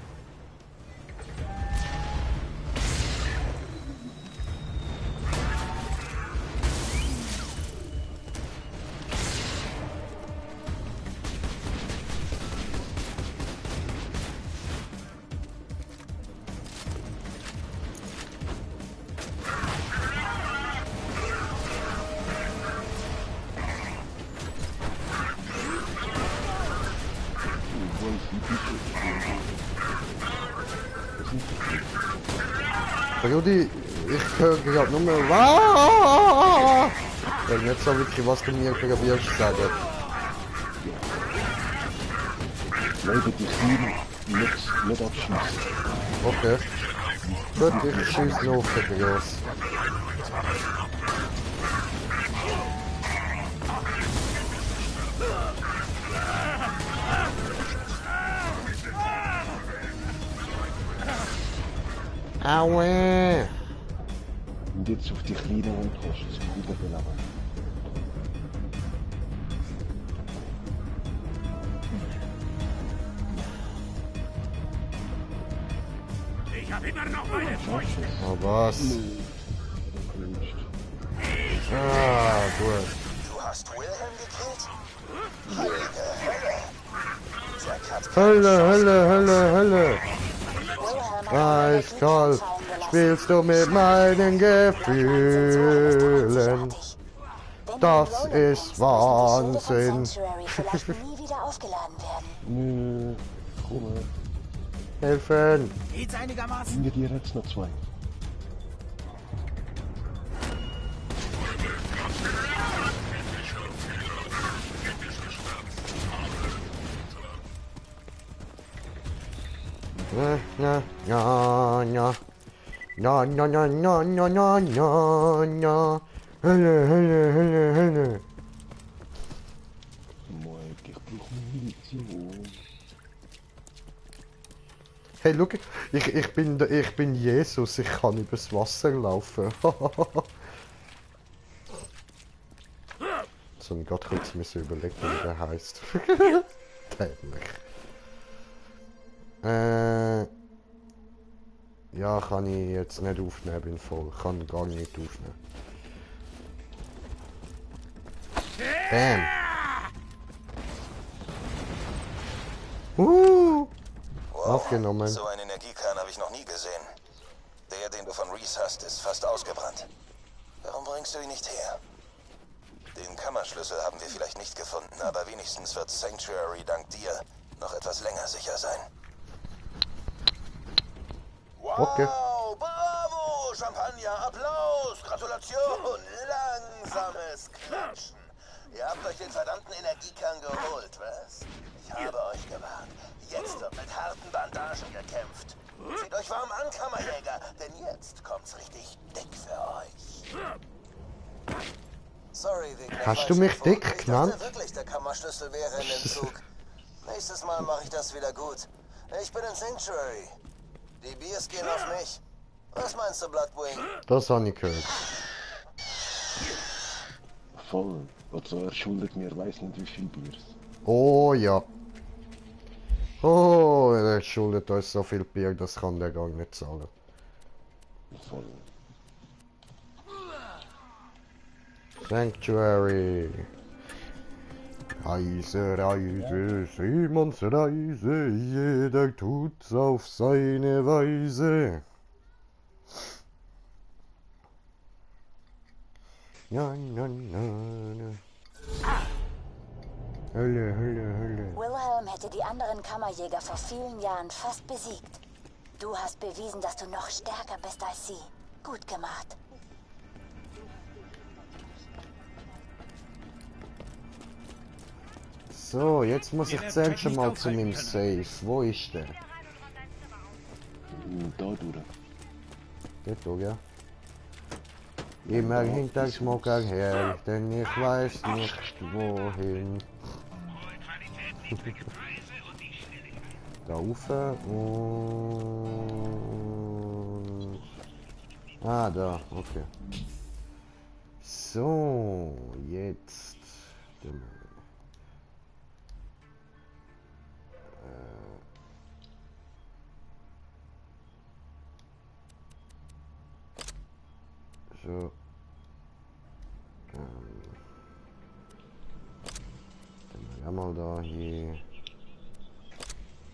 Rudi, ich höre gerade nur mehr «Waaah!» Ich weiß nicht so wirklich, was du mir probierst zu sagen. Leute, die Kühen nicht abschießen. Okay. Gut, ich schieße noch auf den Gross. Aue! Und jetzt auf die kleineren Posten zu überbeladen. Ich hab immer noch meine Furcht. Oh, was? Ah, gut. Du hast Wilhelm gekillt? Heilige Hölle. Jack hat Hölle. Eiskalt spielst du mit meinen Gefühlen. Das ist Wahnsinn. Vielleicht nie wieder aufgeladen werden. Nö, komm. Helfen. Geht's einigermaßen? Hinter dir jetzt noch zwei. Hölle. Moin, ich brauche Munition. Hey, schau, ich bin Jesus, ich kann übers Wasser laufen. So, und Gott kurz müssen überlegen, wie der heisst. Dämlich. Ja, kann ich jetzt nicht aufnehmen, bin voll. Kann gar nicht aufnehmen. Bam. Wow, Aufgenommen. so einen Energiekern habe ich noch nie gesehen. Der, den du von Reese hast, ist fast ausgebrannt. Warum bringst du ihn nicht her? Den Kammerschlüssel haben wir vielleicht nicht gefunden, aber wenigstens wird Sanctuary dank dir noch etwas länger sicher sein. Wow, Okay. bravo, Champagner, Applaus, Gratulation, langsames Klatschen. Ihr habt euch den verdammten Energiekern geholt, was? Ich habe euch gewarnt. Jetzt wird mit harten Bandagen gekämpft. Zieht euch warm an, Kammerjäger, denn jetzt kommt's richtig dick für euch. Sorry wegen der Hast du falschen mich Info. dick Ich genannt? dachte wirklich, der Kammerschlüssel wäre in dem Zug. Nächstes Mal mache ich das wieder gut. Ich bin in Sanctuary. Die Biers gehen auf mich. Was meinst du, Bloodwing? Das habe ich gehört. Voll. Also er schuldet mir weiß nicht wie viel Biers. Oh ja. Oh, er schuldet uns so viel Bier, das kann der gar nicht zahlen. Voll. Sanctuary. Reise, Reise, Seemannsreise, jeder tut's auf seine Weise. Ja, ja, ja, ja. Hölle, Hölle, Hölle. Wilhelm hätte die anderen Kammerjäger vor vielen Jahren fast besiegt. Du hast bewiesen, dass du noch stärker bist als sie. Gut gemacht. So, jetzt muss ich zuerst schon mal zu meinem Safe. Wo ist der? Da durch. Dort durch, ja. Immer hinter Schmucker her, denn ich weiß nicht wohin. Da rauf und... Ah, da, okay. So, jetzt... So. Dann haben wir da hier.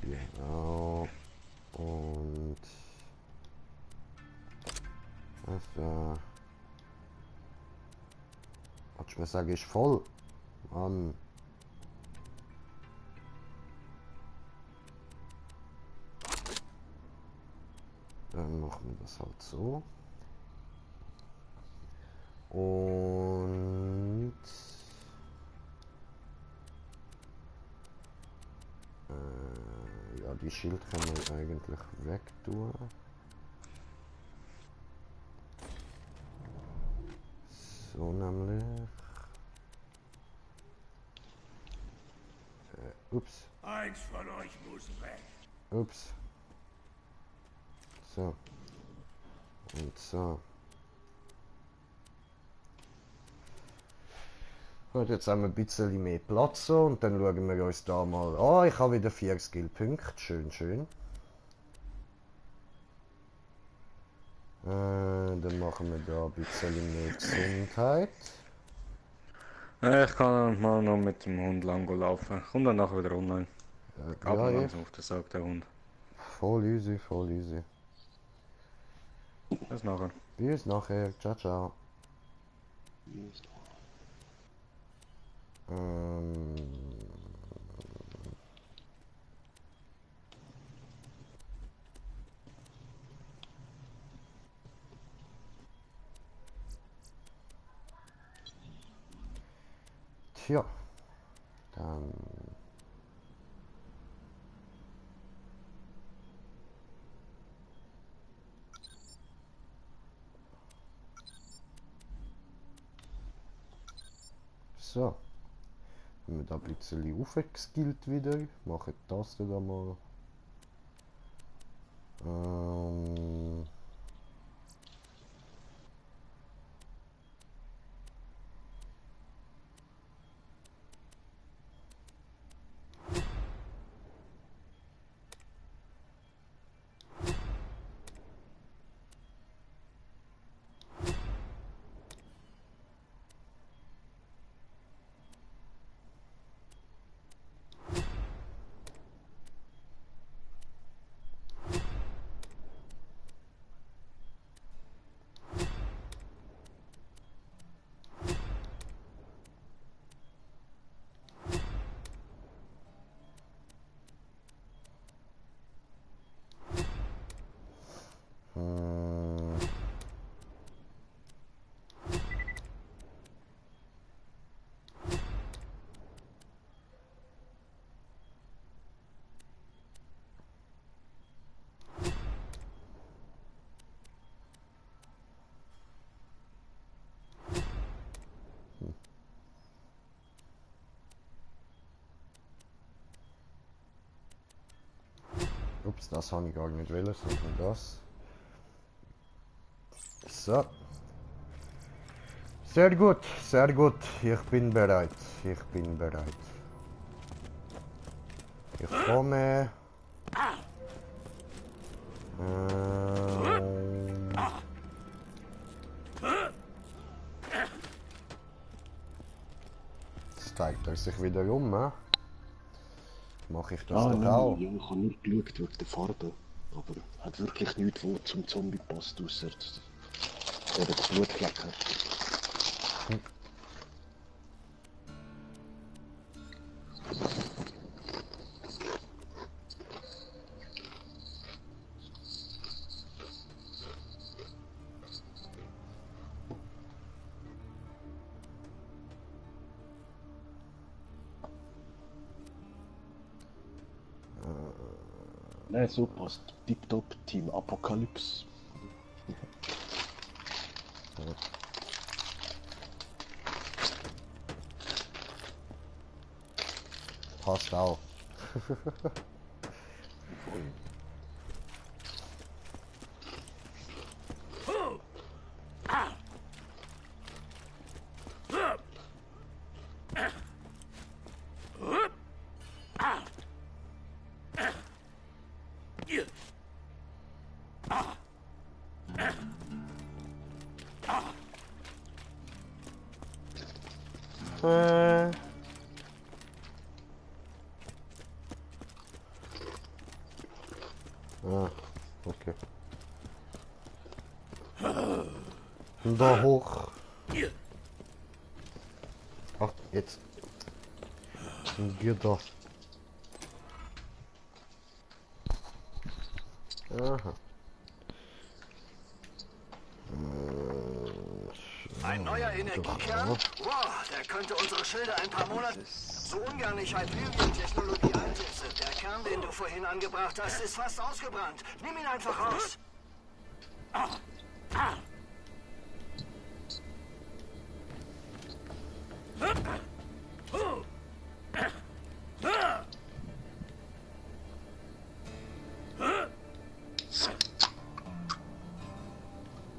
Genau. Und. Was da? Was ich mir sage, ist voll. Mann. Dann machen wir das halt so. Und ja, die Schild kann man eigentlich weg tun. So nämlich. Ups. Eins von euch muss weg. Ups. So. Und so. Gut, jetzt haben wir ein bisschen mehr Platz so, und dann schauen wir uns da mal an. Ich habe wieder 4 Skillpunkte, schön, schön. Dann machen wir da ein bisschen mehr Gesundheit. Ich kann mal noch mit dem Hund lang laufen. Komm dann nachher wieder online. Ab Ja, und ja. an auf der Sack der Hund. Voll easy, voll easy. Bis nachher. Bis nachher, ciao, ciao. Tja, dann... So. Wenn wir da ein bisschen aufgeskillt wieder, machen das da mal. Ups, das habe ich gar nicht wollen, sondern das. So. Sehr gut, sehr gut. Ich bin bereit. Ich bin bereit. Ich komme. Jetzt zeigt er sich wieder um, ne? Mache ich das doch auch? Ja, ich habe nur geschaut wegen der Farbe. Aber hat wirklich nichts, wo zum Zombie passt, ausser die Blutflecken. Nein, so passt. Tipptopp, Team Apokalypse. Passt auch. Ah, okay. Und da hoch. Ach, jetzt. Und hier da. Aha. Ein neuer Energiekern? Wow, der könnte unsere Schilder ein paar Monate... So ungern ich Hyperion-Technologie einsetze. Der Kern, den du vorhin angebracht hast, ist fast ausgebrannt. Nimm ihn einfach raus.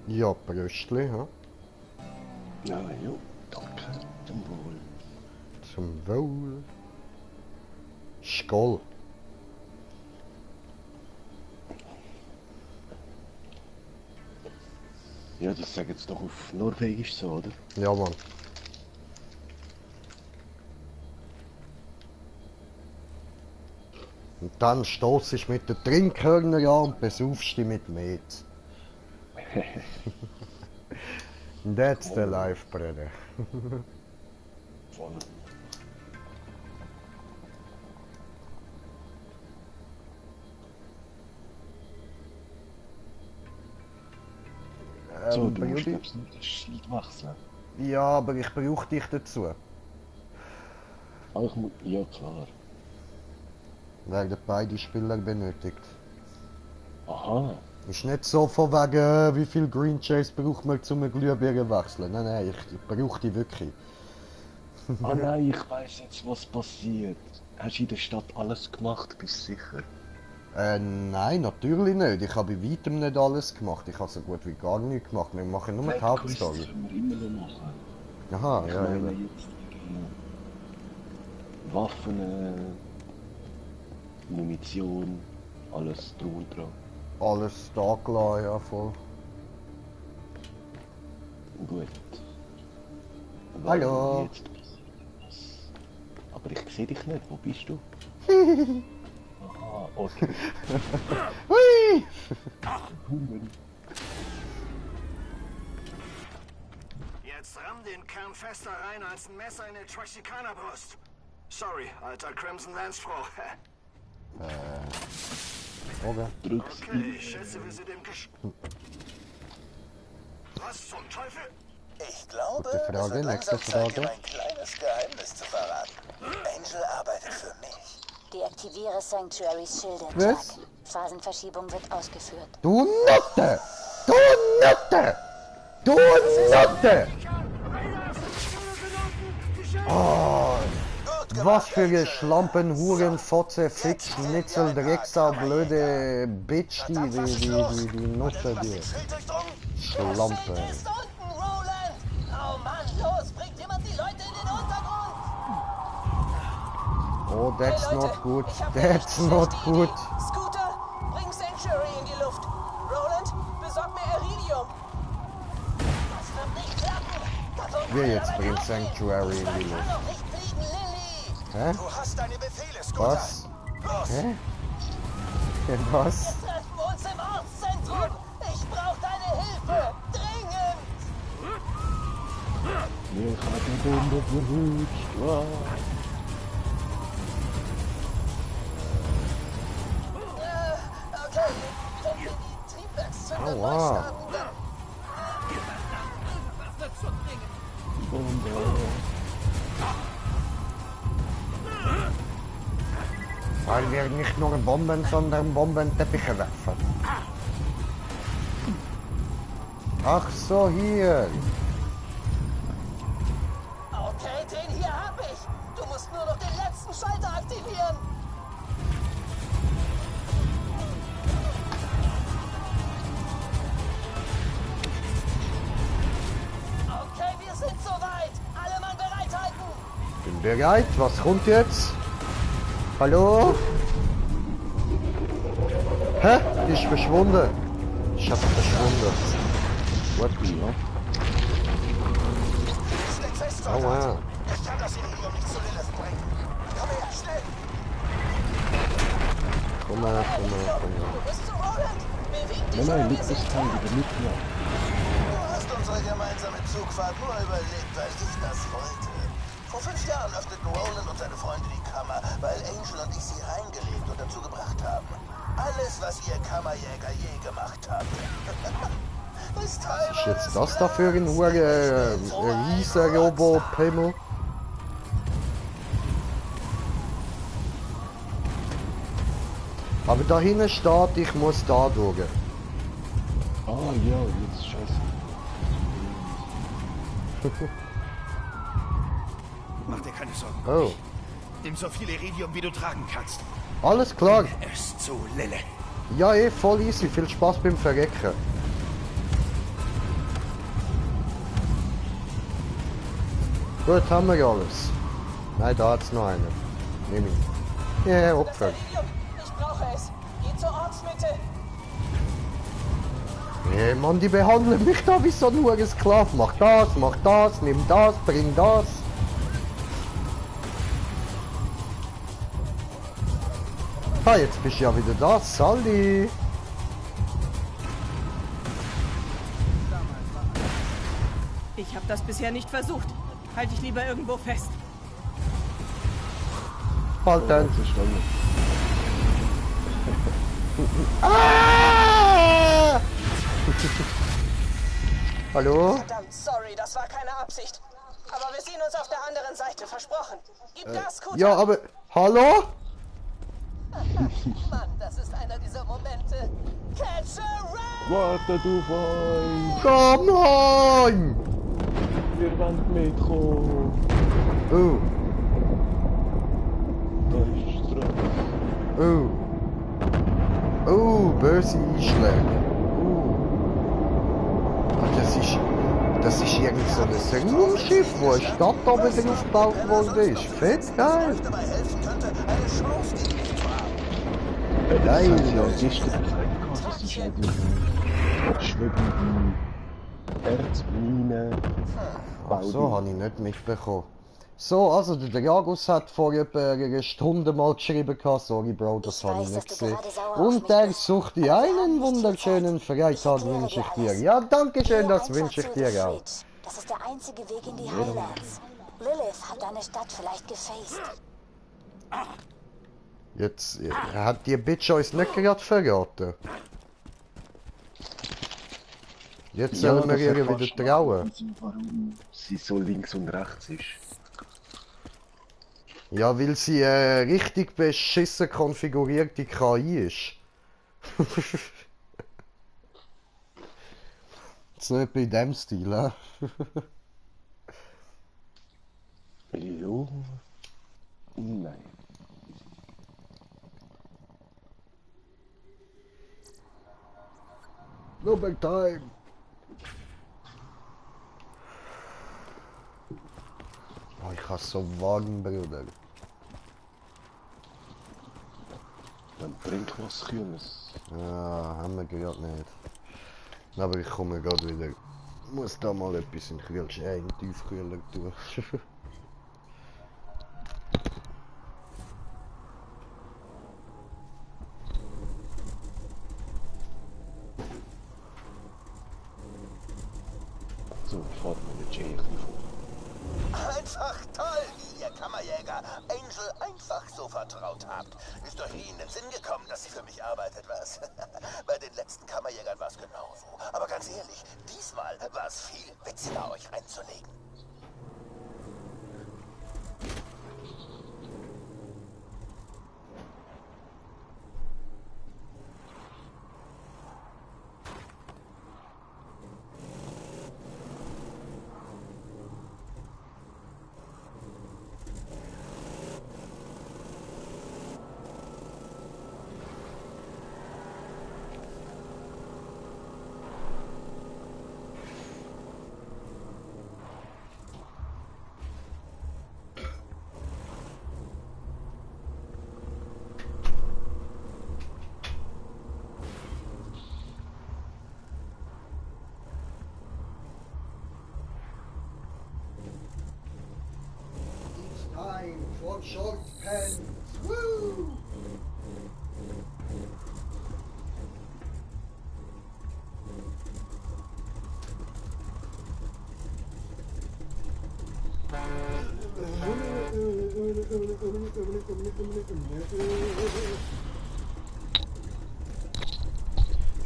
Ja, Bröstli, ha? Ja, jo, danke. Zum Wohl. Zum Wohl. Skoll. Ja, das sagen jetzt doch auf Norwegisch so, oder? Ja, Mann. Und dann stoß ich mit den Trinkhörner an und besaufst dich mit Met. That's the life, brother. Voll. So, du musst jetzt nicht das Schild wechseln. Ja, aber ich brauche dich dazu. Ah, ich muss... Ja, klar. Werden beide Spieler benötigt. Aha. Ist nicht so von wegen, wie viel Green Chase braucht man zum Glühbirnen wechseln. Nein, nein, ich brauche die wirklich. Ah nein, ich weiss jetzt, was passiert. Hast du in der Stadt alles gemacht, bist du sicher? Nein, natürlich nicht. Ich habe bei weitem nicht alles gemacht. Ich habe so gut wie gar nichts gemacht. Wir machen nur die Hauptstory. Das können wir immer noch machen. Aha, ich ja, meine eben. jetzt Waffen, Munition, alles drum und dran. Alles da gelassen, ja, voll. Gut. Hallo. Aber ich sehe dich nicht, wo bist du? Aha, okay. Hui! Jetzt ramm den Kern fester rein als ein Messer in den Trashikaner-Brust. Sorry, alter Crimson Lance-Frau. Okay. Okay, ich schätze, wir sind im Was zum Teufel? Ich glaube, Gute Frage, es wird langsam nächste Zeit, Frage. dir ein kleines Geheimnis zu verraten. Angel arbeitet für mich. Deaktiviere Sanctuaries Schilde, Was? Jack. Phasenverschiebung wird ausgeführt. Du Nutte! Du Nutte! Du Nutte! Oh, Was für eine Schlampen, Huren, Fotze, Fick, Schnitzel, Drecksau, blöde Bitch, die Nutte, die. Schlampe. Ist unten, Roland! Oh Mann, los, bringt jemand die Leute in den Untergrund! Oh, that's Hey, Leute, not good. ich hab eine That's richtig not schlechte good. Idee. Scooter, bring Sanctuary in die Luft. Roland, besorg mir Iridium. Das wird nicht klappen. Wer jetzt bringt Sanctuary in die Luft? Hä? Du hast deine Befehle, Scooter. Was? Hä? Was? Wir treffen uns im Ortszentrum. Ich brauche deine Hilfe. Dringend. Mich hat die Bombe verwünscht. Okay, wenn wir die Triebwerkszünder neu Aua. starten, dann... Das wird schon dringend. Bombe. Weil wir nicht nur Bomben, sondern Bombenteppiche werfen. Ach so, hier. Okay, den hier hab ich. Du musst nur noch den letzten Schalter aktivieren. Okay, wir sind soweit. Alle Mann bereithalten. Bin bereit. Was kommt jetzt? Hallo? Hä? Die ist verschwunden. Ich hab verschwunden. What the? Steck fest, Aua. Soldat. Ich kann das Iridium nicht zu Lilith bringen. Komm her, schnell. Komm mal, komm mal, komm mal. Du bist zu Roland. Beweg dich, Nein, oder wir liegt das sind Teil wieder mit mir. Du hast unsere gemeinsame Zugfahrt nur überlebt, weil ich das wollte. Vor 5 Jahren öffneten Roland und seine Freunde die Kammer, weil Angel und ich sie reingelegt und dazu gebracht haben. Alles, was ihr Kammerjäger je gemacht habt. Was ist jetzt das da für ein riesen Robo-Pimmel? Aber da hinten steht, ich muss da durch. Ah ja, jetzt scheiße. Mach dir keine Sorgen. Oh, Nimm so viel Iridium, wie du tragen kannst. alles klar. Es zu Lille. Ja, voll easy. Viel Spaß beim Verrecken. Gut, haben wir alles. Nein, da hat's noch einen. Nimm ihn. Ja, Opfer. Iridium. Ich brauche es. Geh zur Ortsmitte. Hey, Mann, die behandeln mich da wie so nur ein Sklav. Mach das, nimm das, bring das. Ah, jetzt bist du ja wieder da, Sally. Ich habe das bisher nicht versucht. Halt dich lieber irgendwo fest. Halt dann. Das ist schlimm. Ah! Hallo? Verdammt, sorry, das war keine Absicht. Aber wir sehen uns auf der anderen Seite, versprochen. Gib Gas, Scooter. Ja, aber... Hallo? Mann, das ist einer dieser Momente. Catch a Rat! Warte, du Wein! Come on! Wir wollen mitkommen! Oh, Da ist Stress. oh. Oh, böse Einschläge. Ah, das ist irgend so ein Raumschiff, wo eine Stadt oben drauf gebaut worden ist. Fett geil. Dabei helfen könnte, eine Chance gegen mich zu haben. Das haben sie ja gestern gesagt, das ist halt eine schwebende Erzmine. So, habe ich nicht mitbekommen. So, also der Jagus hat vor etwa einer Stunde mal geschrieben, sorry Bro, das habe ich nicht gesehen. Und der sucht dir einen wunderschönen Freitag, wünsche ich dir. Ja, danke schön, das wünsche ich dir auch. Das ist der einzige Weg in die Highlands. Lilith hat deine Stadt vielleicht gefaced. Jetzt hat die Bitch uns nicht gerade verraten. Jetzt sollen wir ihr wieder trauen. Warum sie so links und rechts ist. Ja, weil sie richtig beschissen konfigurierte KI ist. Jetzt nicht bei dem Stil, hä? Jo. No back time. Oh, ich hasse so Wagen, Bruder. Dann trink was Kühles. Ja, haben wir gerade nicht. Aber ich komme gerade wieder. Ich muss da mal etwas in den Tiefkühler tun. So, fahrt meine Jay vor. Einfach toll, wie ihr Kammerjäger Angel einfach so vertraut habt. Ist euch nie in den Sinn gekommen, dass sie für mich arbeitet, was? Bei den letzten Kammerjägern war es genauso. Aber ganz ehrlich, diesmal war es viel witziger, euch reinzulegen. Time for short pants. Woo!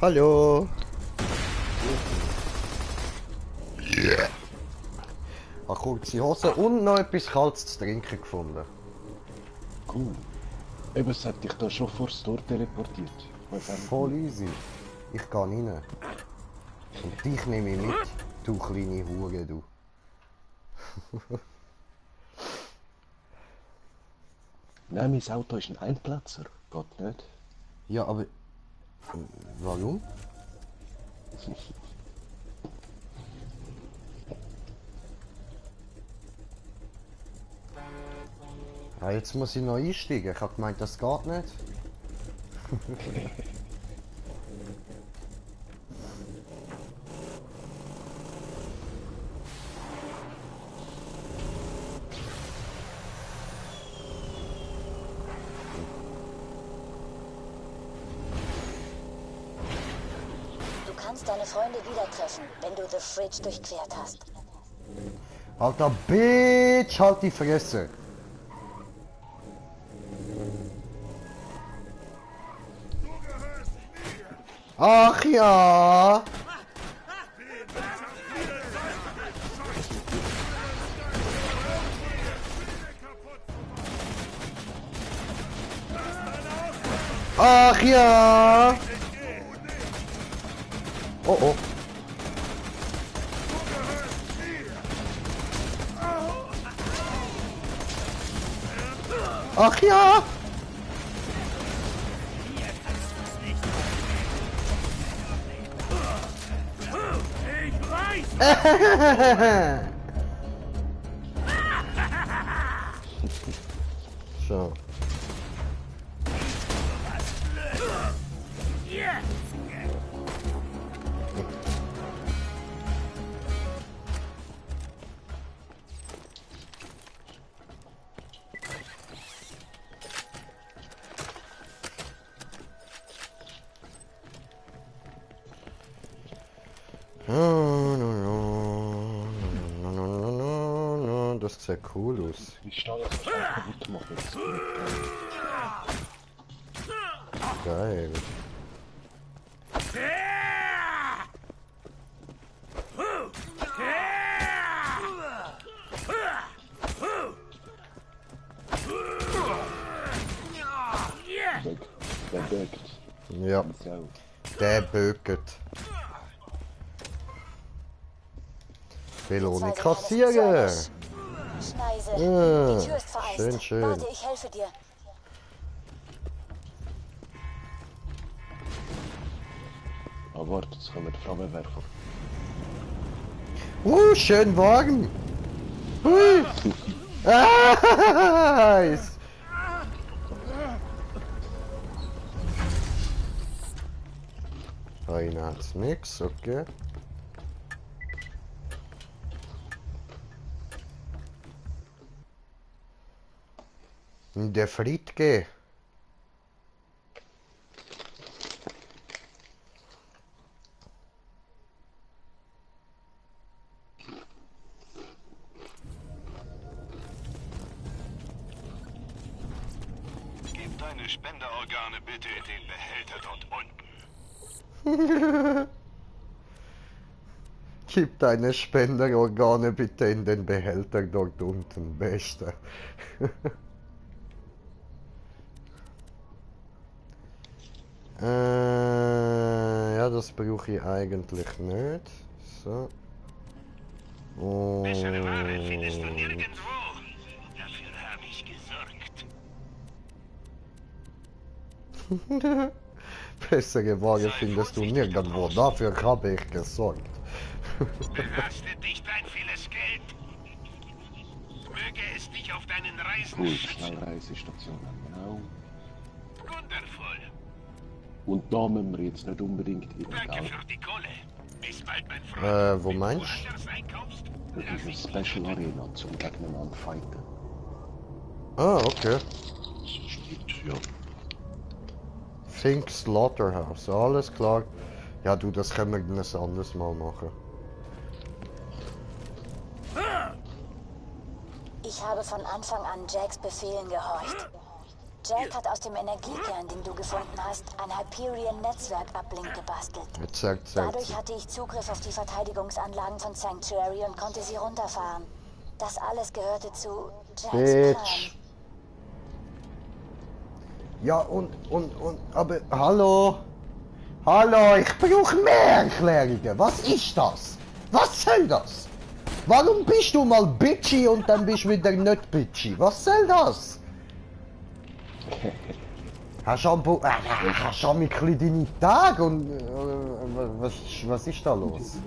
Hallo. Eine kurze Hose und noch etwas Kaltes zu trinken gefunden. Cool. Eben, es hat dich da schon vor das Tor teleportiert. Voll easy. Ich gehe rein. Und dich nehme ich mit, du kleine Hure, du. Nein, mein Auto ist ein Einplatzer. Geht nicht. Ja, aber... Warum? Ja, jetzt muss ich noch einsteigen. Ich habe gemeint, das geht nicht. Du kannst deine Freunde wieder treffen, wenn du The Fridge durchquert hast. Alter Bitch, halt die Fresse. Ach ja. Ach ja. Oh oh. Ach ja. So. Das sieht cool aus. Ich stehe jetzt wahrscheinlich kaputt machen. Geil. Der bögt. Ja. Der bögt. Belohnung kassieren. Schneise, die Tür ist vereist. Schön, schön. Warte, ich helfe dir. Ah, warte, jetzt können wir die Flammenwerfer. Schön Wagen! Hui! Nice! Einer hat's nix, okay. Der Friedke. Gib deine Spenderorgane bitte in den Behälter dort unten. Gib deine Spenderorgane bitte in den Behälter dort unten, Beste. Ja, das brauche ich eigentlich nicht. So. Bessere Ware findest du nirgendwo. Dafür habe ich gesorgt. Bessere Ware findest du nirgendwo. Dafür habe ich gesorgt. Belastet dich dein vieles Geld. Möge es dich auf deinen Reisen Cool, schützen. Schnellreisestationen, genau. Wundervoll. Und da müssen wir jetzt nicht unbedingt hin, Danke gell? für die Kohle. Bis bald, mein Freund. Wo meinst Wenn du anders einkaufst, Das ist eine Special Arena zum gegeneinander fighten. Ah, okay. Ja. Think Slaughterhouse, alles klar. Ja, du, das können wir dann ein anderes Mal machen. Ich habe von Anfang an Jacks Befehlen gehorcht. Jack hat aus dem Energiekern, den du gefunden hast, ein Hyperion-Netzwerk-Uplink gebastelt. Jetzt sagt Dadurch hatte ich Zugriff auf die Verteidigungsanlagen von Sanctuary und konnte sie runterfahren. Das alles gehörte zu Jacks Plan. Bitch. Ja, aber hallo? Hallo, ich brauche mehr Erklärungen. Was ist das? Was soll das? Warum bist du mal bitchy und dann bist du wieder nicht bitchy? Was soll das? Hast du ein bisschen deine Tage und was ist da los?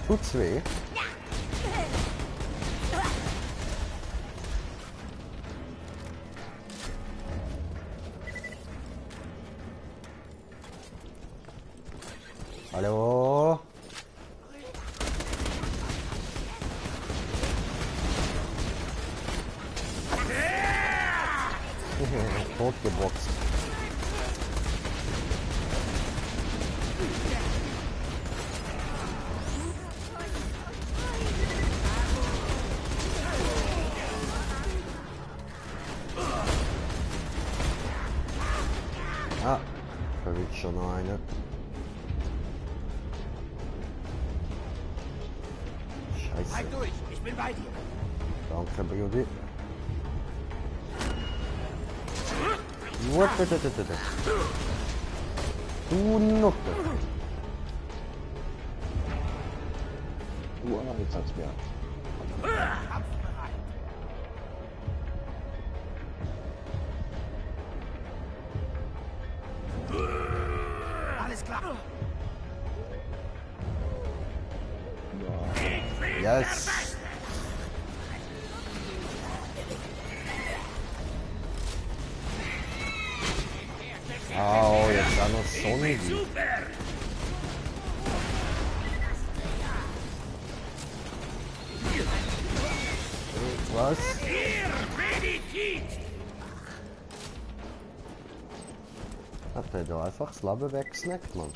Tut's weh? Hallo? Totgeboxt. Ah, verrückt schon eine. Scheiße. Halt durch, ich bin bei dir. Danke, Brudi. What? Du Nutte. Jetzt hat's mir. Alles klar. Yes. Oh, jetzt auch noch Sonic. Was? Hat er da einfach das Leben weggesnackt, Mann?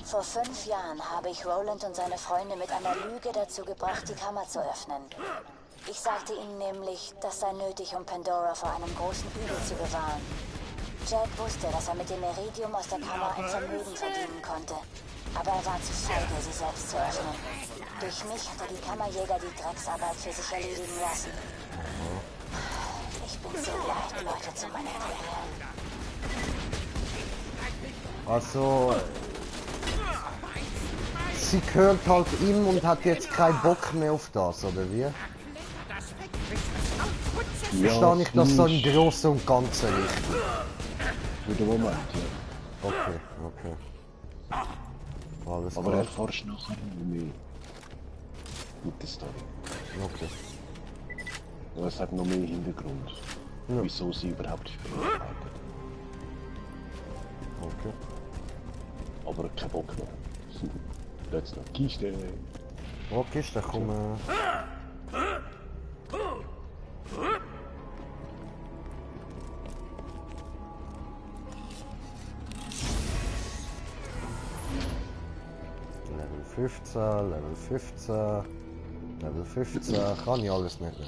Vor 5 Jahren habe ich Roland und seine Freunde mit einer Lüge dazu gebracht, die Kammer zu öffnen. Ich sagte ihnen nämlich, das sei nötig, um Pandora vor einem großen Übel zu bewahren. Jack wusste, dass er mit dem Iridium aus der Kammer ein Vermögen verdienen konnte. Aber er war zu feige, sie selbst zu öffnen. Durch mich hat er die Kammerjäger die Drecksarbeit für sich erledigen lassen. Ich bin so leid, Leute zu manipulieren. Also... Sie gehört halt ihm und hat jetzt keinen Bock mehr auf das, oder wie? Verstehe ich das so im Großen und Ganzen richtig? Für den Moment, ja. Okay, okay. Alles Aber klar. erfährst nachher mehr mit der Story. Okay. Und es hat noch mehr Hintergrund, ja. Wieso sie überhaupt für ihn arbeitet. Okay. Aber kein Bock mehr. Jetzt noch Kiste. Oh, Kiste, komm. Level 15, Level 15, Level 15, kann ich alles nicht mehr.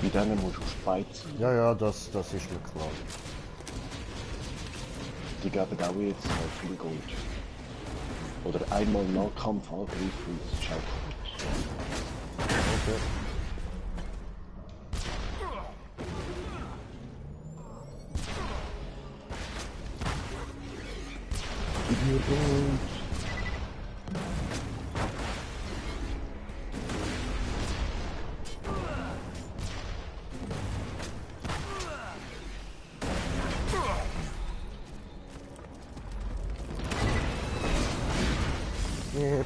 Mit denen musst du speizen. Ja, ja, das ist mir klar. Die geben auch jetzt halt viel Gold. Oder einmal Nahkampf angreifen, das ist auch gut. Okay. Gib mir Gold.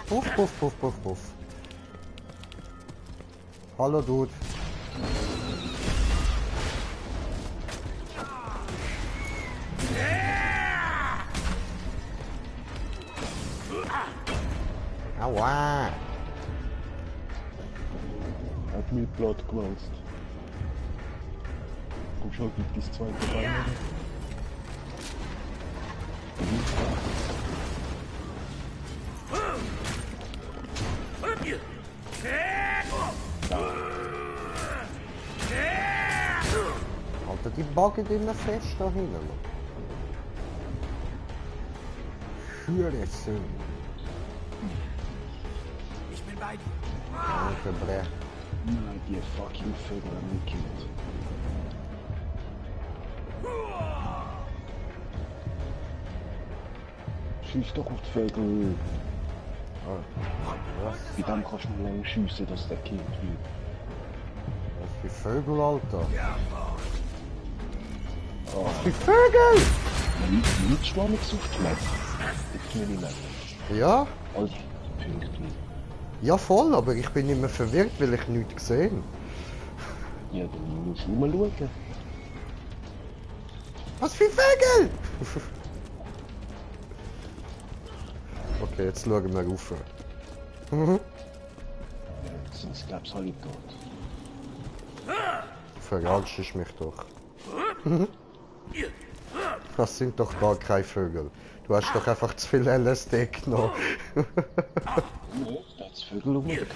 Puff, puff, puff, puff, puff. Hallo, Dude. Aua. Hat mir Blatt gewalzt. Komm schon, gib das zweite Bein. Alter, die bagen immer fest da hinten. Hurensohn. Ich bin bei dir. Alter, Bre. Nein, die fucking Vögel haben mich gekillt. Schieß doch auf die Vögel. Was? Bei dem kannst du nur lang schiessen, dass der killt wird. Was für Vögel, Alter? Was für Vögel? Nicht du nichts auf die Messe? Das will ich nicht. Ja? Also, Pünktchen. Ja, voll, aber ich bin immer verwirrt, weil ich nichts gesehen. Ja, dann musst du mal schauen. Was für Vögel? Okay, jetzt schauen wir rauf. Jetzt sind es, glaube ich, alle tot. Du verarschst mich doch. Das sind doch gar keine Vögel. Du hast doch einfach zu viel LSD genommen. Nein, da hat es Vögel rumgekommen.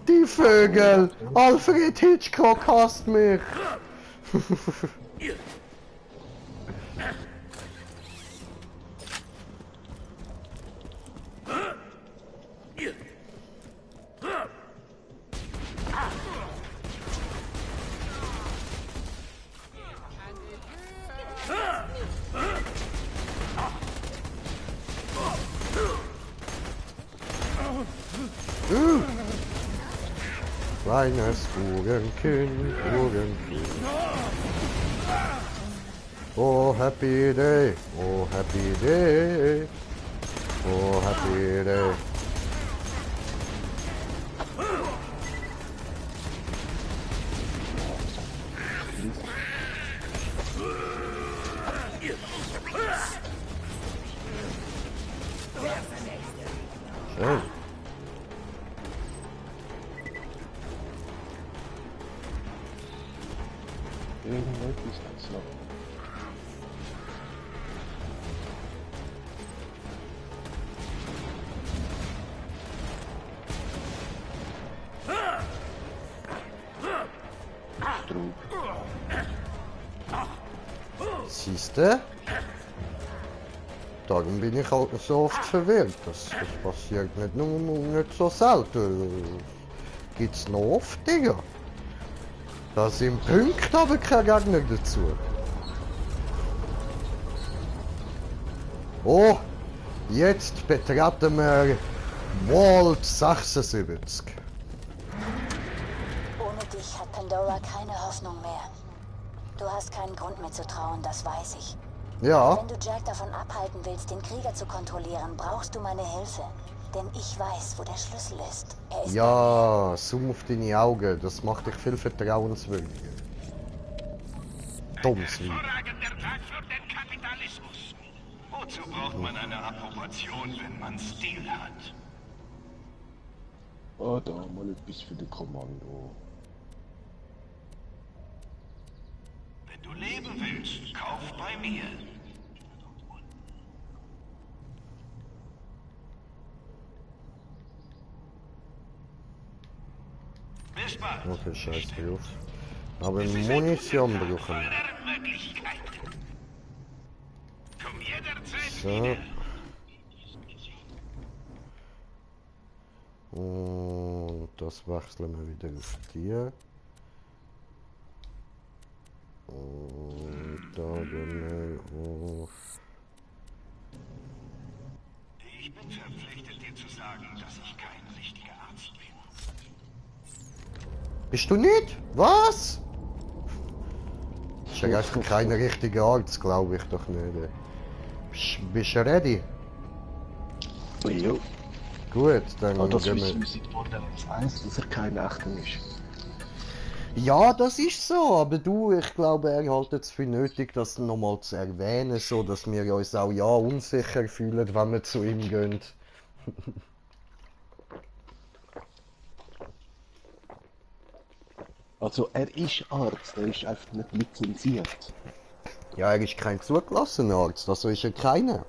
Die Vögel! Alfred Hitchcock hasst mich! Kleines Hurenkind, Hurenkind. Oh, happy day, oh, happy day, oh, happy day. Schön. Irgendetwas hat's noch. drauf. Siehste? Darum bin ich halt so oft verwirrt. Das passiert nicht so selten. Gibt's noch oft, Digga. Da sind Punkte, aber kein Gegner dazu. Oh, jetzt betreten wir Vault 76. Ohne dich hat Pandora keine Hoffnung mehr. Du hast keinen Grund mehr zu trauen, das weiß ich. Ja. Wenn du Jack davon abhalten willst, den Krieger zu kontrollieren, brauchst du meine Hilfe. Denn ich weiß, wo der Schlüssel ist. Er ist ja, zoom auf deine Augen, das macht dich viel vertrauenswürdiger. Dummes Lied. Hervorragender Tag für den Kapitalismus. Wozu braucht man eine Approbation, wenn man Stil hat? Ah, da mal etwas für den Kommando. Wenn du leben willst, kauf bei mir. Bis bald. Okay, scheiß drauf. Aber Munition brauchen wir. Komm jederzeit So. wieder. Und das wechseln wir wieder auf die. Und da gehen wir auf. Ich bin verpflichtet, dir zu sagen, dass ich kein richtiger Arzt bin. Bist du nicht? Was? Ist ja einfach kein richtiger Arzt, glaube ich doch nicht. Bist du ready? Jo. Gut, dann das gehen wissen wir. wir seit Borderlands 1, dass er kein Echter ist. Ja, das ist so, aber du, ich glaube, er hält es für nötig, das nochmal zu erwähnen, so dass wir uns auch ja unsicher fühlen, wenn wir zu ihm gehen. Also er ist Arzt, er ist einfach nicht lizenziert. Ja, er ist kein zugelassener Arzt, also ist er keiner.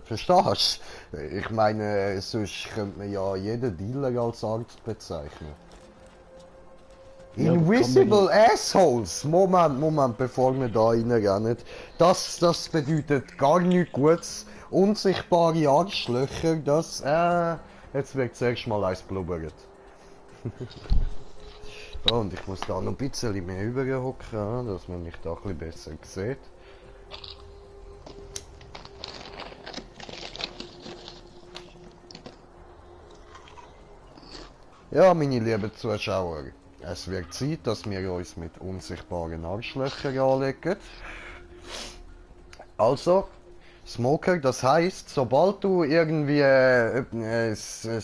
Verstehst du? Ich meine, sonst könnte man ja jeden Dealer als Arzt bezeichnen. Ja, Invisible Assholes! Moment, bevor wir da reinrennen. Das bedeutet gar nichts Gutes. Unsichtbare Arschlöcher, das, jetzt wird zuerst mal eins blubbert. Ja, und ich muss da noch ein bisschen mehr rüberhocken, dass man mich da ein bisschen besser sieht. Ja, meine lieben Zuschauer, es wird Zeit, dass wir uns mit unsichtbaren Arschlöchern anlegen. Also, Smoker, das heisst, sobald du irgendwie ein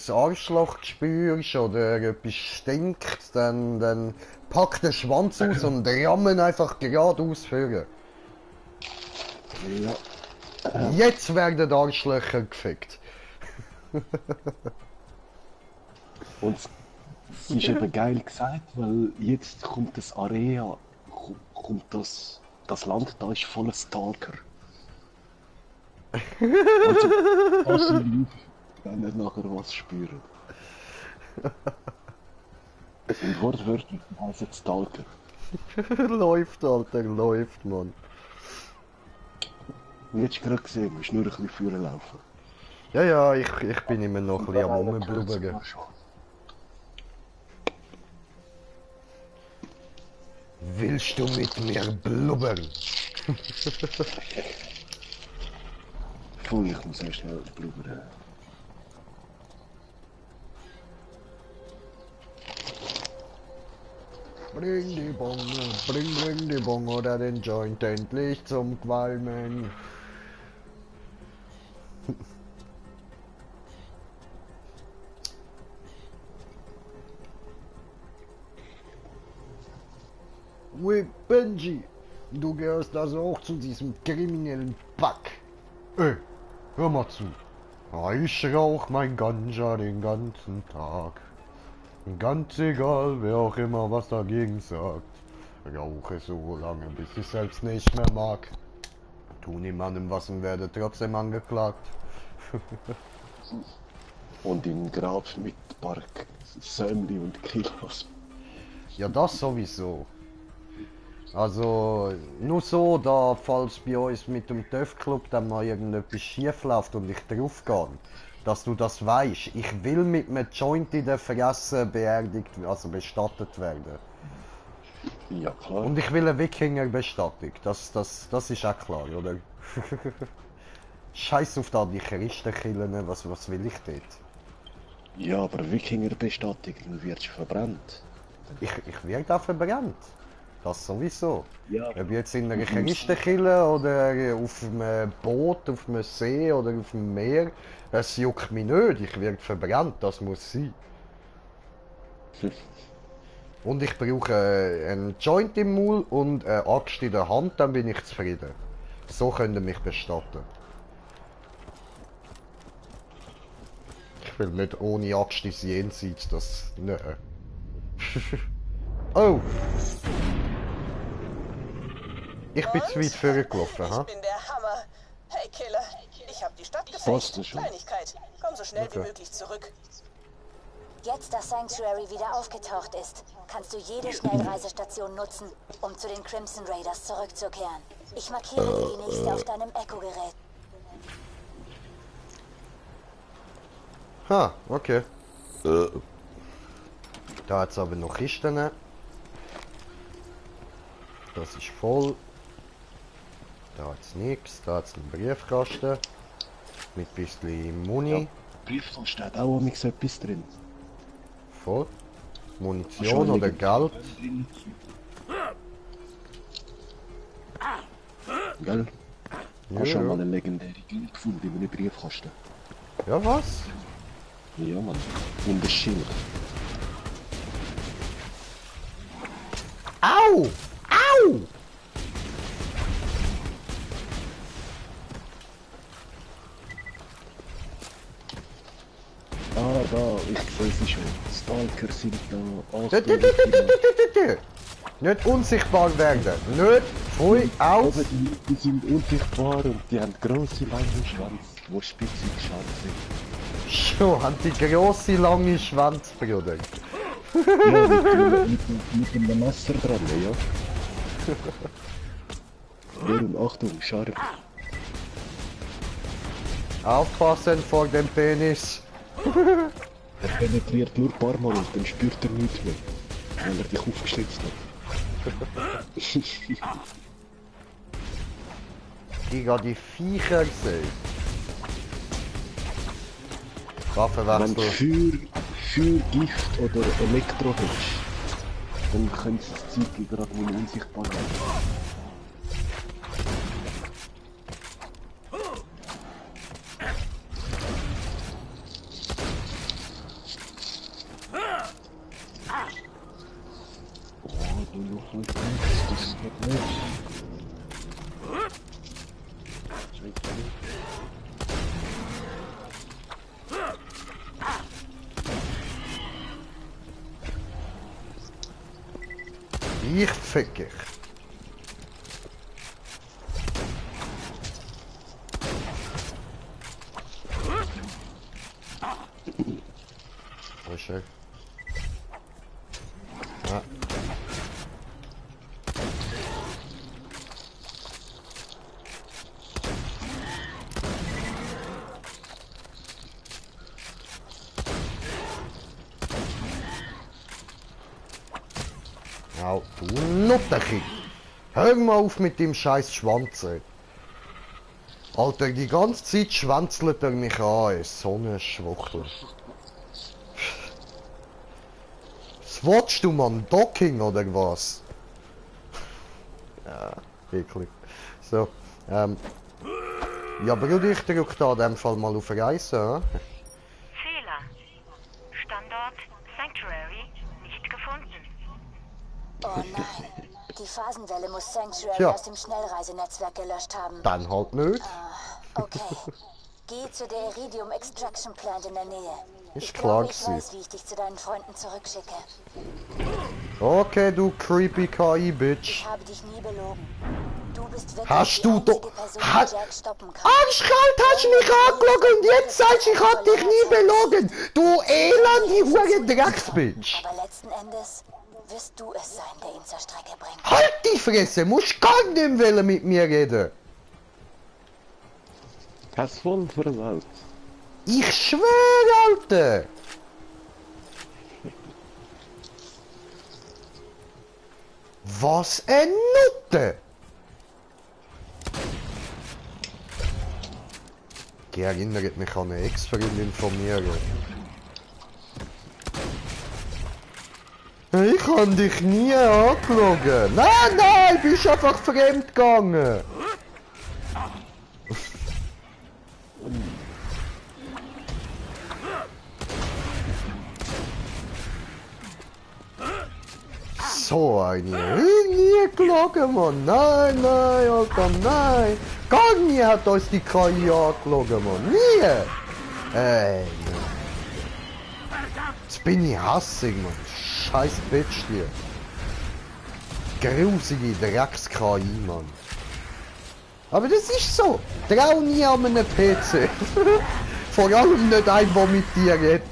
Arschloch spürst oder etwas stinkt, dann pack den Schwanz aus und rammen einfach geradeaus führen. Ja. Jetzt werden Arschlöcher gefickt. Und es ist eben geil gesagt, weil jetzt kommt das Area, kommt das Land, da ist voller Stalker. Also, pass auf, wenn ihr nachher was spüren. Und wortwörtlich heisst es Stalker. Läuft, Alter, läuft, Mann. Und jetzt gerade gesehen, du musst nur ein bisschen führen laufen. Ja, ich bin immer noch ein bisschen am Rumblubbern. Willst du mit mir blubbern? Cool, ich muss erst schnell blubbern. Bring die Bong oder den Joint endlich zum Qualmen. Ui, Benji, du gehörst also auch zu diesem kriminellen Pack. Hör mal zu. Ich rauch mein Ganja den ganzen Tag. Ganz egal, wer auch immer was dagegen sagt. Rauche so lange, bis ich selbst nicht mehr mag. Tu niemandem was und werde trotzdem angeklagt. Und in Grab mit Park, Sömli und Kilos. Ja, das sowieso. Also, nur so, da, falls bei uns mit dem TÜV-Club dann mal irgendetwas schief läuft und ich draufgehe, dass du das weißt. Ich will mit einem Joint in der Fresse beerdigt, also bestattet werden. Ja, klar. Und ich will eine Wikinger-Bestattung. Das ist auch klar, oder? Scheiß auf da die Christenkillen, was will ich dort? Ja, aber Wikinger-Bestattung, du wirst verbrannt. Ich werde auch verbrannt. Das sowieso. Ja, ob jetzt in einer Christenkille oder auf einem Boot, auf einem See oder auf dem Meer, es juckt mich nicht. Ich werde verbrannt, das muss sein. Und ich brauche einen Joint im Maul und eine Axt in der Hand, dann bin ich zufrieden. So könnt ihr mich bestatten. Ich will nicht ohne Axt ins Jenseits, das... Nö. Oh! Ich bin zu weit vorgelaufen, ha? Ich bin der Hammer. Hey Killer, ich hab die Stadt Passt gefecht. schon. Kleinigkeit. Komm so schnell wie Okay. möglich zurück. Jetzt, dass Sanctuary wieder aufgetaucht ist, kannst du jede Schnellreisestation nutzen, um zu den Crimson Raiders zurückzukehren. Ich markiere dir die nächste auf deinem Echo-Gerät. Ha, okay. Da hat's aber noch Kisten. Das ist voll. Da hat's nichts. Da hat's einen Briefkasten. Mit bisschen Muni. Briefkasten hat auch nichts etwas drin. Voll. Munition oder Geld. Gell? Ja, Hast schon ja. mal eine legendäre Geld gefunden in einem Briefkasten? Ja, was? Ja, Mann. Und das Schild. Au! Au! Ah, da, ich sehe sie schon. Stalker sind da. Nicht unsichtbar werden. Nicht voll aus. Aber die sind unsichtbar und die haben grosse, lange Schwanz, wo spitzig scharf sind. Schon, haben die grosse, lange Schwanz, Bruder. Ja, mit dem Messer dran, ja. Und Achtung, scharf. Aufpassen vor dem Penis. Er penetriert nur ein paar Mal und dann spürt er nichts mehr, weil er dich aufgeschlitzt hat. Ich habe die Viecher gesehen. Wenn du Waffenwechsel. Feuer, Gift oder Elektro hast, dann können sie das Zeug gerade nicht unsichtbar werden. Oh, du noch halt nichts, das geht nicht. Ich fick dich. Oh, schön. Ja. Au, du Nutterchen! Hör mal auf mit dem scheiß Schwanz. Ey. Alter, die ganze Zeit schwänzelt er mich an, ey. So ein Schwuchtel. Was willst du, Mann? Docking oder was? Ja, wirklich. So, ja, Bruder, ich drück da in dem Fall mal auf Reisen, hm? Fehler. Standort Sanctuary nicht gefunden. Oh nein. Die Phasenwelle muss Sanctuary Tja. aus dem Schnellreisenetzwerk gelöscht haben. Dann halt nicht. Okay. Geh zu der Iridium Extraction Plant in der Nähe. Ist Ich klar glaube, ich gewesen. weiß, wie ich dich zu deinen Freunden zurückschicke. Okay, du creepy KI-Bitch. Ich habe dich nie belogen. Du bist wirklich Hast die du einzige doch... Person, Hast... die Jack stoppen kann. Arschkalt hast du mich angelogen und jetzt sagst du, ich hab dich nie belogen. Du elende, hure Drecksbitch. Aber letzten Endes wirst du es sein, der ihn zur Strecke bringt. Halt die Fresse! Musst gar nicht mehr mit mir reden! Hast voll vor der Welt. Ich schwöre, Alter! Was ein Nutte! Die erinnert mich an eine Ex-Freundin von mir. Ich hab dich nie angelogen. Nein, du bist einfach fremd gegangen. So eine. Nie gelogen, Mann. Nein, Alter, nein. Gar nie hat uns die KI angelogen, Mann. Nie. Ey. Jetzt bin ich hassig, Mann. Scheiß Bitchli. Grusige Drecks-KI, Mann. Aber das ist so. Trau nie an einem PC. Vor allem nicht ein, der mit dir redet.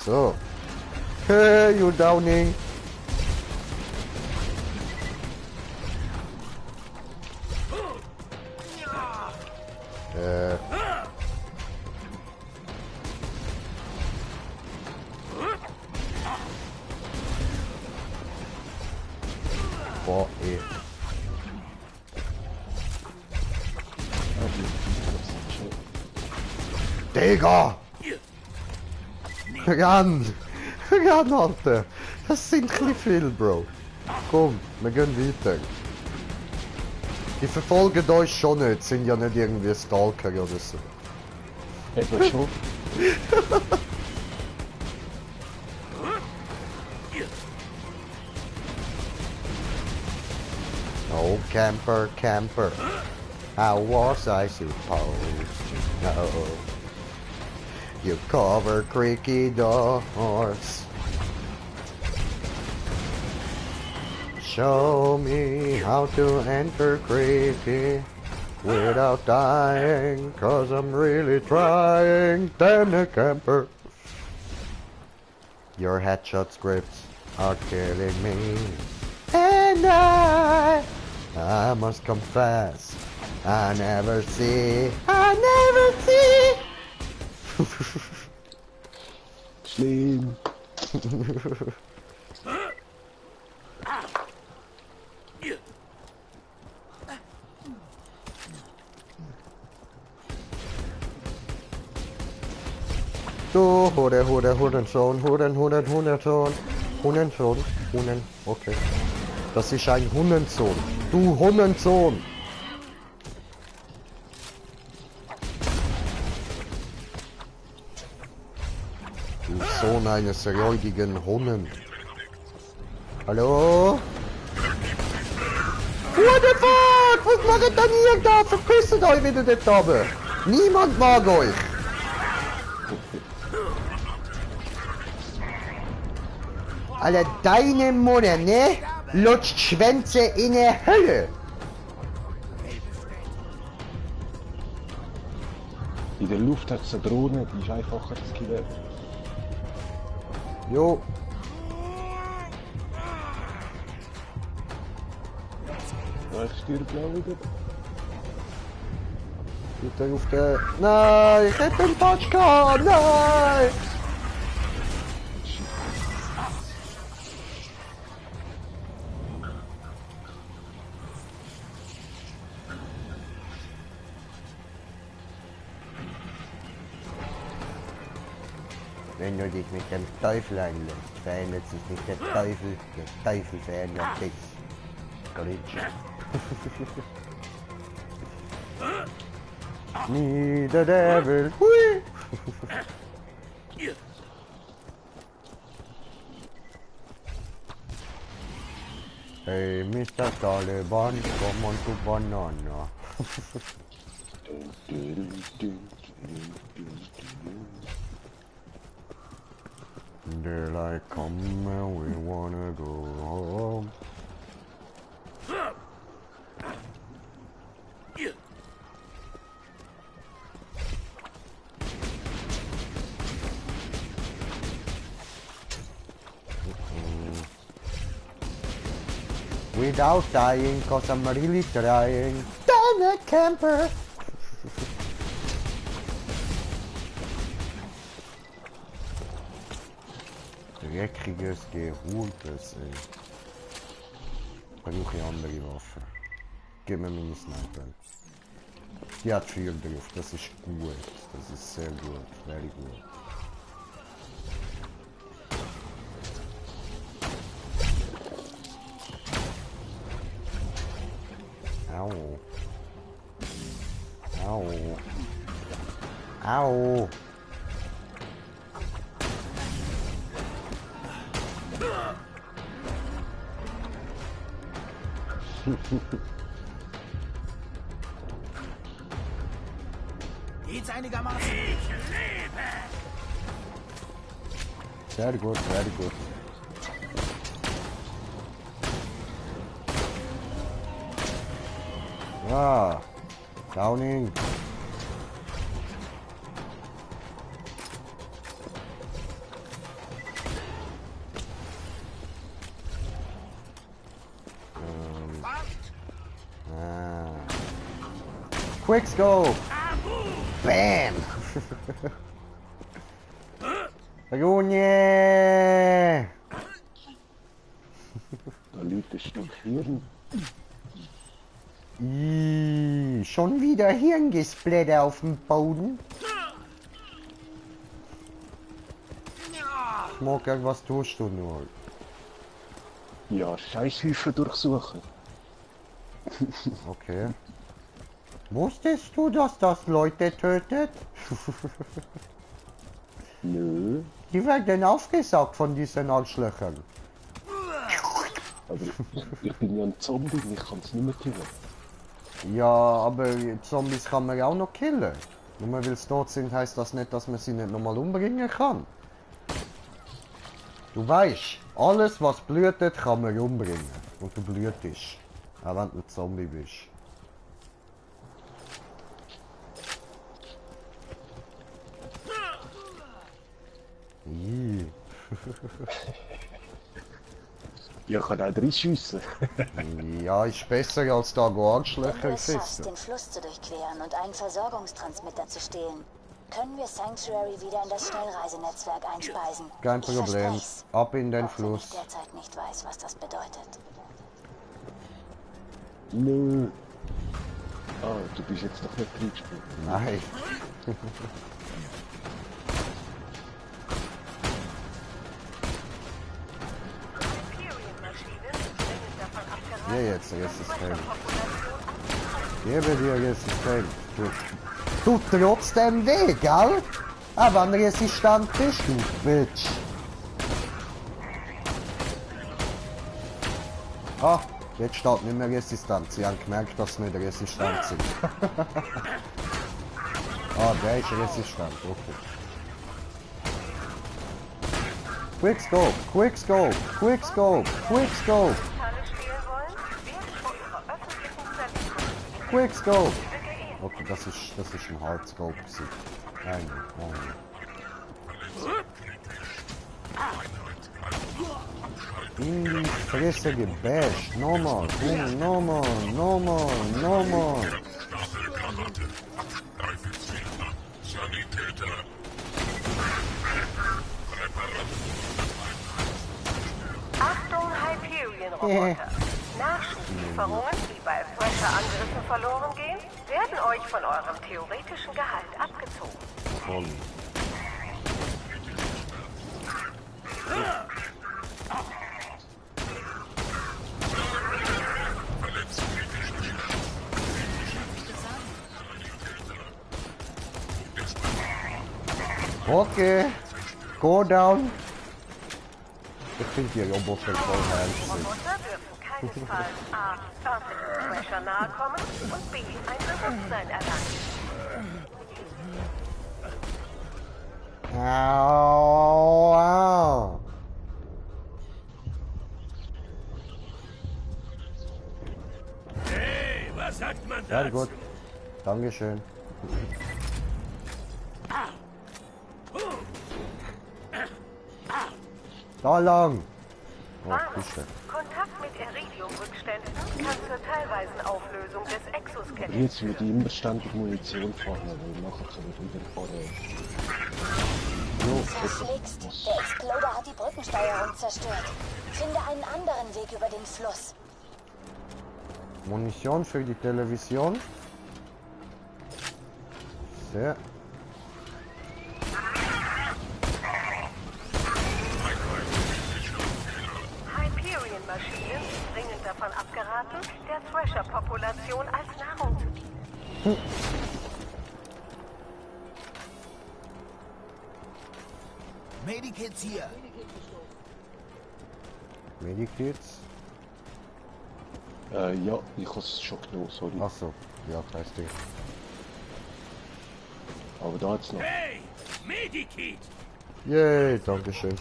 So. Hey, you Downing. Boah, ey. Digga! Ran! Ran, Alter! Das sind ein bisschen viel, Bro. Komm, wir gehen weiter. Die verfolgen euch schon nicht, sind ja nicht irgendwie Stalker oder so. Etwa schon. Oh, camper, camper. How was I supposed to know? You cover creaky doors. Show me how to enter creaky without dying, 'cause I'm really trying. Damn it, camper. Your headshot scripts are killing me. And I must confess, I never see. Schlimm. Du, Hurensohn, Hurensohn, okay. Das ist ein Hurensohn. Du Hurensohn. Du Sohn eines räudigen Hunden. Hallo? What the fuck? Was macht denn ihr da? Verpisst euch wieder dort oben. Niemand mag euch. Alle deine Mutter, ne? Lutscht Schwänze in der Hölle. In der Luft hat es eine Drohne, die ist einfacher zu killen. Jo. Ja, ich stirb gleich wieder. Bitte auf der... Nein, ich hätte den Touch gehabt, nein! Wenn du dich mit dem Teufel einlässt, verändert sich nicht der Teufel verändert dich. Glitch. Me the devil. Hui. Hey, Mr. Taliban, come on to banana. Daylight come and we wanna go home. Without dying, cause I'm really trying. Damn it, camper! Dreckiges Geruhtes, ey. Brauche ich andere Waffen. Gib mir meine Sniper. Die hat 4 drauf, das ist gut. Das ist sehr gut, very gut. Au. Au. Au. Geht's einigermaßen? Ich lebe! Sehr gut, sehr gut. Ja, Downing. Quick go! Bam! Runje! Da liegt ein Stück Hirn. Schon wieder Hirngesplitter auf dem Boden. Ich mag irgendwas tust du nur. Ja, Scheißhüfe durchsuchen. Okay. Wusstest du, dass das Leute tötet? Nö. Die werden aufgesaugt von diesen Arschlöchern. Aber ich bin ja ein Zombie, ich kann es nicht mehr killen. Ja, aber Zombies kann man ja auch noch killen. Nur weil sie tot sind, heißt das nicht, dass man sie nicht nochmal umbringen kann. Du weißt, alles was blutet, kann man umbringen. Und du blutest. Auch wenn du ein Zombie bist. Ja, ich kann auch reinschiessen. Ja, ist besser als da Wenn du Arschlöcher es schaffst, sitzen. den Fluss zu durchqueren und einen Versorgungstransmitter zu stehlen, können wir Sanctuary wieder in das Schnellreisenetzwerk einspeisen. Kein Ich Problem. versprech's. Ab in den Auch wenn ich Fluss. derzeit nicht weiß, was das bedeutet. Nö. Ah, du bist jetzt doch nicht reingespielt. Nein. Hier jetzt, Resistent. Gebe dir Resistent. Tut trotzdem weh, gell? Aber wenn resistent bist du, Bitch. Ah, jetzt steht nicht mehr resistent. Sie haben gemerkt, dass sie nicht resistent sind. Ah, der ist resistent, okay. Quick scope, quick scope, quick scope, quick scope. Quick scope. Okay, das ist ein Hard Scope. Nein. In die Fresse gebasht. Nochmal, nochmal. Achtung, Hyperion-Roboter. Nachschusslieferungen, die bei Thresher-Angriffen verloren gehen, werden euch von eurem theoretischen Gehalt abgezogen. Voll. Okay, go down. Ich finde die Roboter voll herzig. Roboter dürfen keinesfalls A. örtlichen Thresher nahe kommen und B. ein Bewusstsein erlangen. Au. Sehr gut. Dankeschön. Da lang! Oh, Fische. Kontakt mit Iridium-Rückständen kann zur teilweisen Auflösung des Exoskeletts. Jetzt wird immer ständig Munition fahren, weil nachher können wir wieder fahren. Verflixt. Der Exploder hat die Brückensteuerung zerstört. Finde einen anderen Weg über den Fluss. Munition für die Television. Sehr. Hyperion-Maschinen sind dringend davon abgeraten, der Thrasher-Population als Nahrung zu dienen. Medikits hier. Medikits? Ja, ich habe es schon genommen, sorry. Achso, ja, kein Ding. Aber da hat's noch. Hey, Medikit! Yay, dankeschön.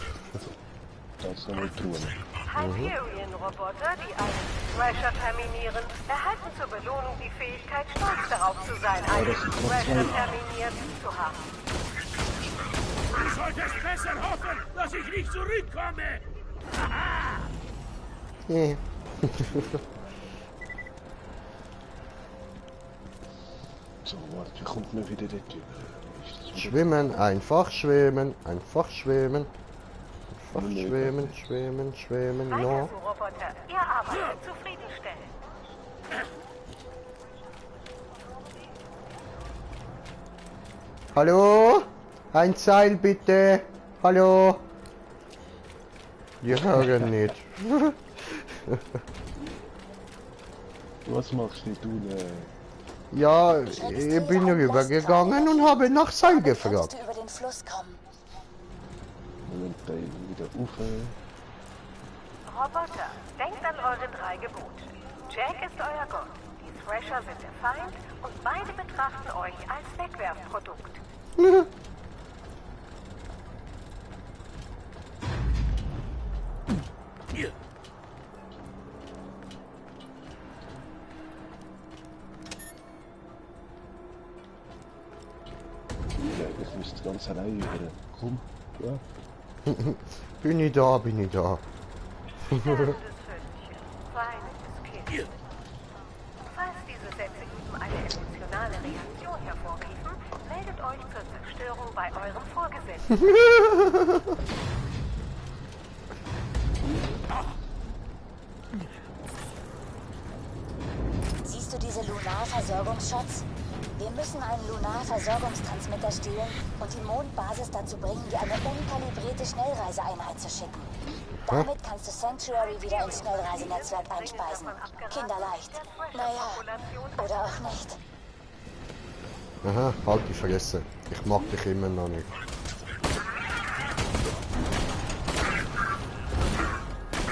Da hat's noch mal Truhen. Hyperion-Roboter, die einen Thrasher terminieren, erhalten zur Belohnung die Fähigkeit, stolz darauf zu sein, einen Thrasher terminiert zu haben. Du solltest besser hoffen, dass ich nicht zurückkomme! Yeah. So, warte, wie kommt man wieder dort über? Schwimmen, einfach schwimmen, einfach schwimmen. Einfach schwimmen, schwimmen, schwimmen, no. Weiter so, Roboter. Ihr arbeitet zufriedenstellend. Hallo? Ein Seil bitte. Hallo? Die hören nicht. Was machst du, Ja, ich bin rübergegangen und habe nach Seil gefragt. Über den Fluss kommen. Moment, da wieder rauf. Roboter, denkt an eure 3 Gebote. Jack ist euer Gott, die Thrasher sind der Feind und beide betrachten euch als Wegwerfprodukt. Ja, ich müsste ganz allein über. Komm, ja. Bin ich da, bin ich da. Feines Kind. Falls diese Sätze eben eine emotionale Reaktion hervorriefen, meldet euch zur Zerstörung bei eurem Vorgesetzten. Siehst du diese Lunar-Versorgungsshots? Wir müssen einen Lunar-Versorgungstransmitter stehlen und die Mondbasis dazu bringen, dir eine unkalibrierte Schnellreiseeinheit zu schicken. Damit kannst du Sanctuary wieder ins Schnellreisenetzwerk einspeisen. Kinderleicht. Naja, oder auch nicht. Aha, halt die Fresse. Ich mag dich immer noch nicht.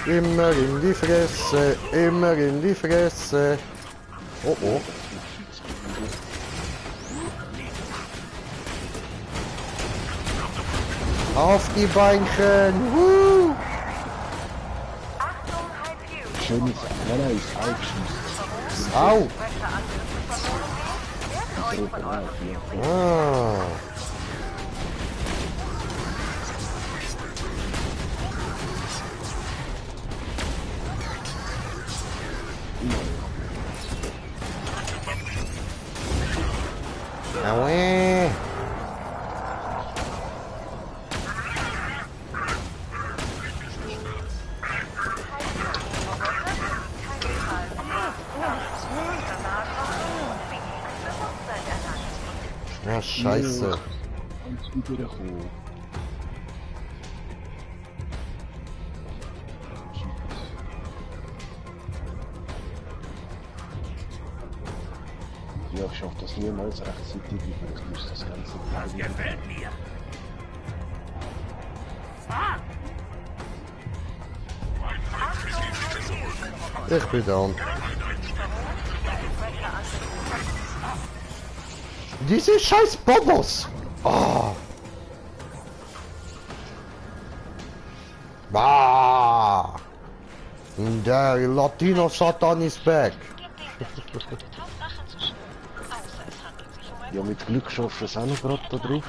Immer in die Fresse, immer in die Fresse. Oh oh. Auf die Beinchen! Woo! Schönes ist Aufschluss. Au! Ah. Aue. Ja, scheiße. Ja, ich schaffe das niemals rechtzeitig über. Ich muss das Ganze Das gefällt mir. Ich bin down. Diese scheiß Bobos! Oh. Ah. Der Latino Satan is back. Ja, mit Glück schaffst du es auch noch gerade da drauf.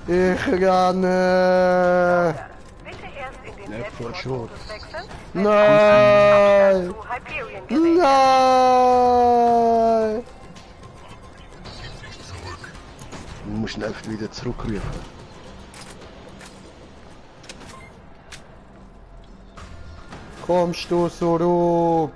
Ich renne! Bitte erst in den Left for short. wechseln. Nein! Nein! Du musst ihn einfach wieder zurückrufen. Kommst du zurück?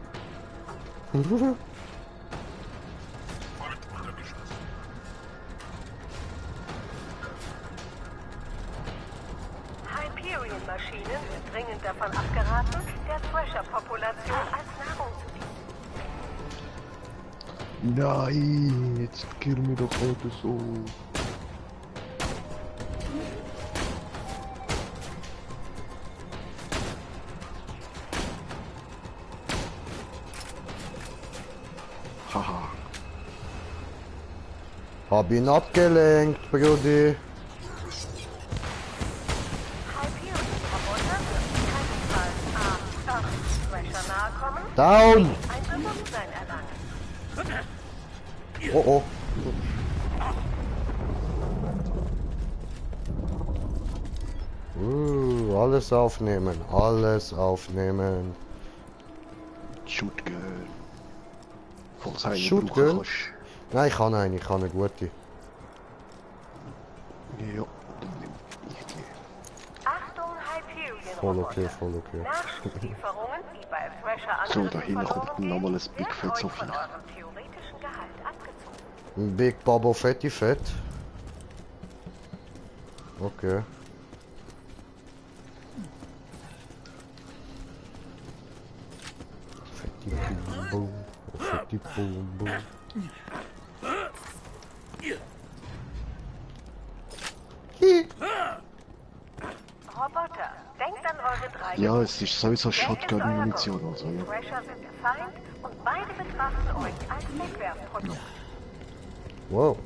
Hyperion-Maschinen sind dringend davon abgeraten, der Thrasher-Population als Nahrung zu dienen. Nein, jetzt kill mich doch heute so. Haha. Hab ihn abgelenkt, Brudi. Hyperion-Roboter dürfen keinesfalls Thrasher nahe kommen. Down! Ein Bewusstsein erlangen. Oh oh. Alles aufnehmen, alles aufnehmen. Shotgun. Falls eine Shotgun? brauchen kannst. Nein, ich kann eine gute. Ja, dann nimm ich die. Achtung, Hyperion-Roboter. Voll okay, voll okay. Nachschusslieferungen, die bei Thrasher So, Angriffen dahinter kommt verloren nochmal ein gehen, Big wird Fett euch so von viel. eurem theoretischen Gehalt abgezogen. Ein Big Babo Fetti Fett. Okay. Fetti Boom Boom. Fetti Boom Boom. Roboter, denkt an eure drei. Ja, es ist sowieso Shotgun-Munition, also ja. Thrasher sind der Feind und beide betrachten euch als Wegwerfprodukt. Wow.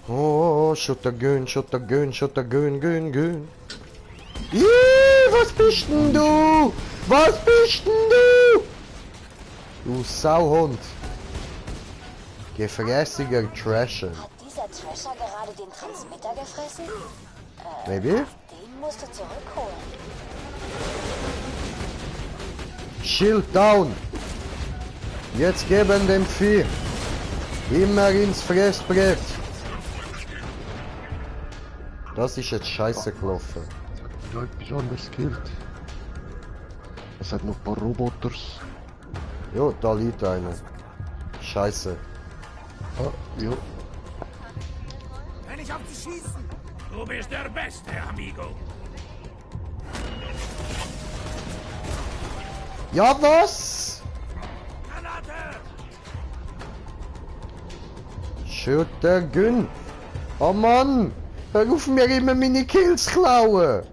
Oh, Shotgun, Shotgun, Shotgun, Gun. Was bist denn du? Was bist denn du? Du Sauhund. Gefräßiger Trasher. Hat dieser Thrasher gerade den Transmitter gefressen? Maybe? Den musst du zurückholen. Shield down. Jetzt geben dem Vieh. Immer ins Fressbrett. Das ist jetzt scheiße gelaufen. Ja, etwas anderes killt. Es hat noch ein paar Roboters. Jo, da liegt einer. Scheiße. Ah, ja. Wenn ich auf dich schießen! Du bist der Beste, Amigo. Ja, was? Granate! Shotgun. Oh Mann. Hör auf mir immer meine Kills klauen.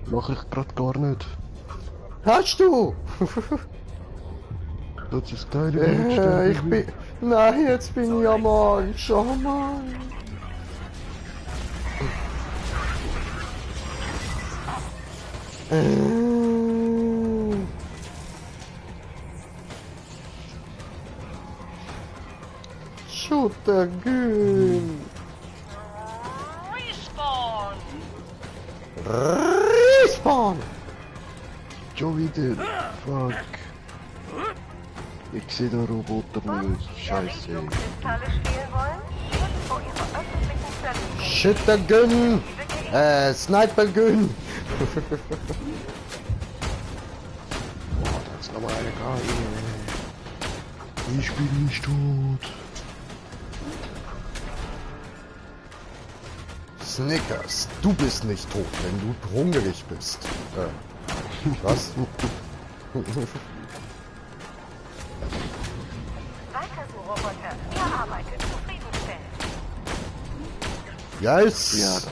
Mach ich grad gar nicht. Hast du? Das ist Teile Ich bin... Nein, jetzt bin ich am Arsch. Oh Mann. Shotgun. Respawn! Respawn. Schon wieder. Fuck. Ich sehe den Roboter nicht. Scheiße. Kristalle stehlen wollen? Schutz vor ihrer öffentlichen Zerlegung. Shotgun. Snipergun. Boah, da ist nochmal eine Karte. Ich bin nicht tot. Snickers, du bist nicht tot, wenn du hungrig bist. Was? Weiter so, Roboter. Ihr arbeitet zufriedenstellend. Yes! Ja, das.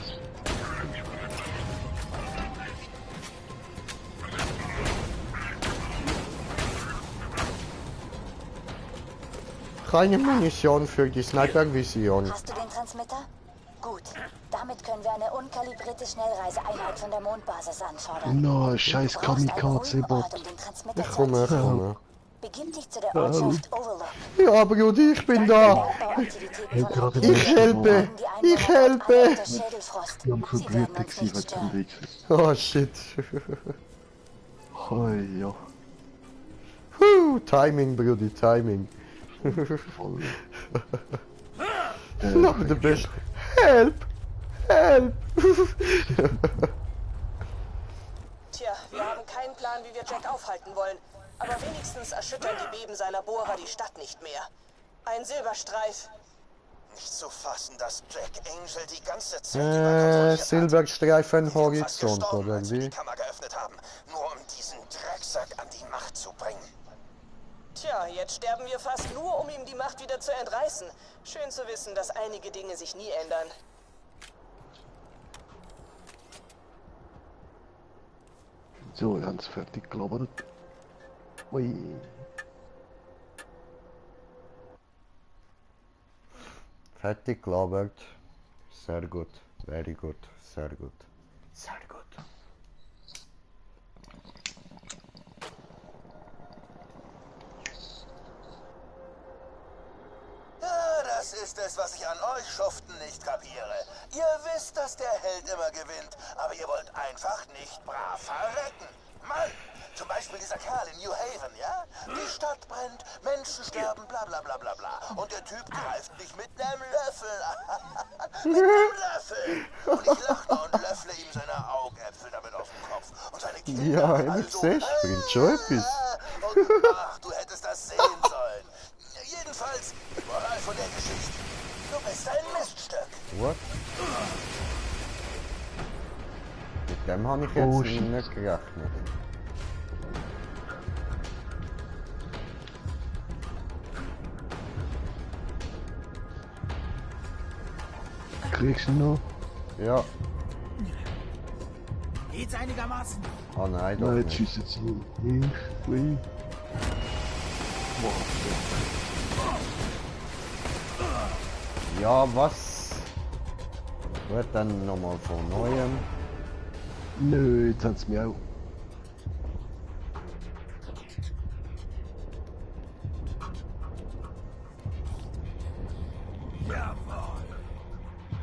Keine Munition für die Sniper-Vision. Hast du den Transmitter? Gut. Damit können wir eine unkalibrierte Schnellreiseeinheit von der Mondbasis anfordern. No, scheiß Du brauchst einen ruhigen Kamikaze-Bot. Ort, um den Transmitter Ich zu komme, ich aktivieren. komme. Begib dich zu der Ortschaft Overlook. Ja, Brudi, ich bin da. Ich helfe. Ich helfe. Die haben verblüht gewesen, weil zum Weg ist. Oh, shit. Hoi, ja. Timing, Brudi, Timing. Voll. Noch der Beste. Help! Help! Tja, wir haben keinen Plan, wie wir Jack aufhalten wollen. Aber wenigstens erschüttern die Beben seiner Bohrer die Stadt nicht mehr. Ein Silberstreif. Nicht zu fassen, dass Jack Angel die ganze Zeit Silberstreifen Horizont, oder als wir wie? die Kammer geöffnet haben, nur um diesen Drecksack an die Macht zu bringen. Tja, jetzt sterben wir fast nur, um ihm die Macht wieder zu entreißen. Schön zu wissen, dass einige Dinge sich nie ändern. So, ganz fertig gelabert. Ui. Fertig gelabert. Sehr gut. Very good. Sehr gut. Sehr gut. Ja, das ist es, was ich an euch Schuften nicht kapiere. Ihr wisst, dass der Held immer gewinnt, aber ihr wollt einfach nicht brav verrecken. Mann, zum Beispiel dieser Kerl in New Haven, ja? Die Stadt brennt, Menschen sterben, bla bla bla bla bla. Und der Typ greift mich mit einem Löffel. Mit einem Löffel. Und ich lache und löffle ihm seine Augäpfel damit auf den Kopf. Und seine Kinder Ja, alle ich so, sehe, bringt schon etwas. Und ach, du hättest das sehen sollen. Jedenfalls, Moral von der Geschichte. Du bist ein Miststück. What? Mit dem habe ich jetzt nicht gerechnet. Kriegst du ihn noch? Ja. Geht's einigermaßen? Oh nein, doch Nein, jetzt nicht. schießt jetzt so. Ui. Ja, was? Wird dann nochmal von neuem. Nö, jetzt hat's mir auch.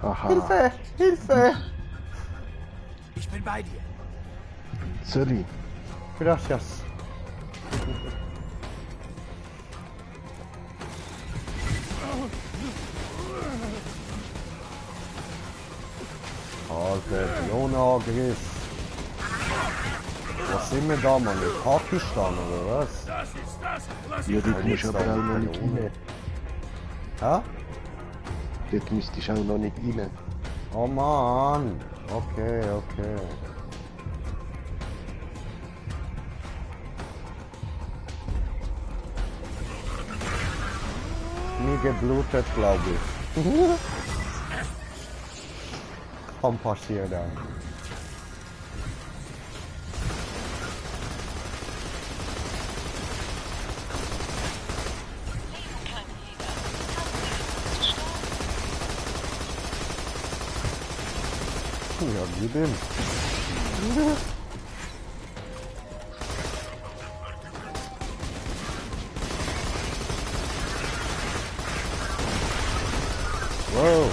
Haha. Hilfe! Hilfe! Ich bin bei dir. Sorry. Gracias. Alter, Drohnenangriff. Was sind wir da, Mann? In Pakistan oder was? Das ist das, was Ja, ich dort musst du aber auch noch nicht rein. Hä? Dort müsstest du auch noch nicht rein. Oh Mann. Okay, okay. Nie geblutet, glaube ich. Kann passieren. Ja, wie denn? Wow.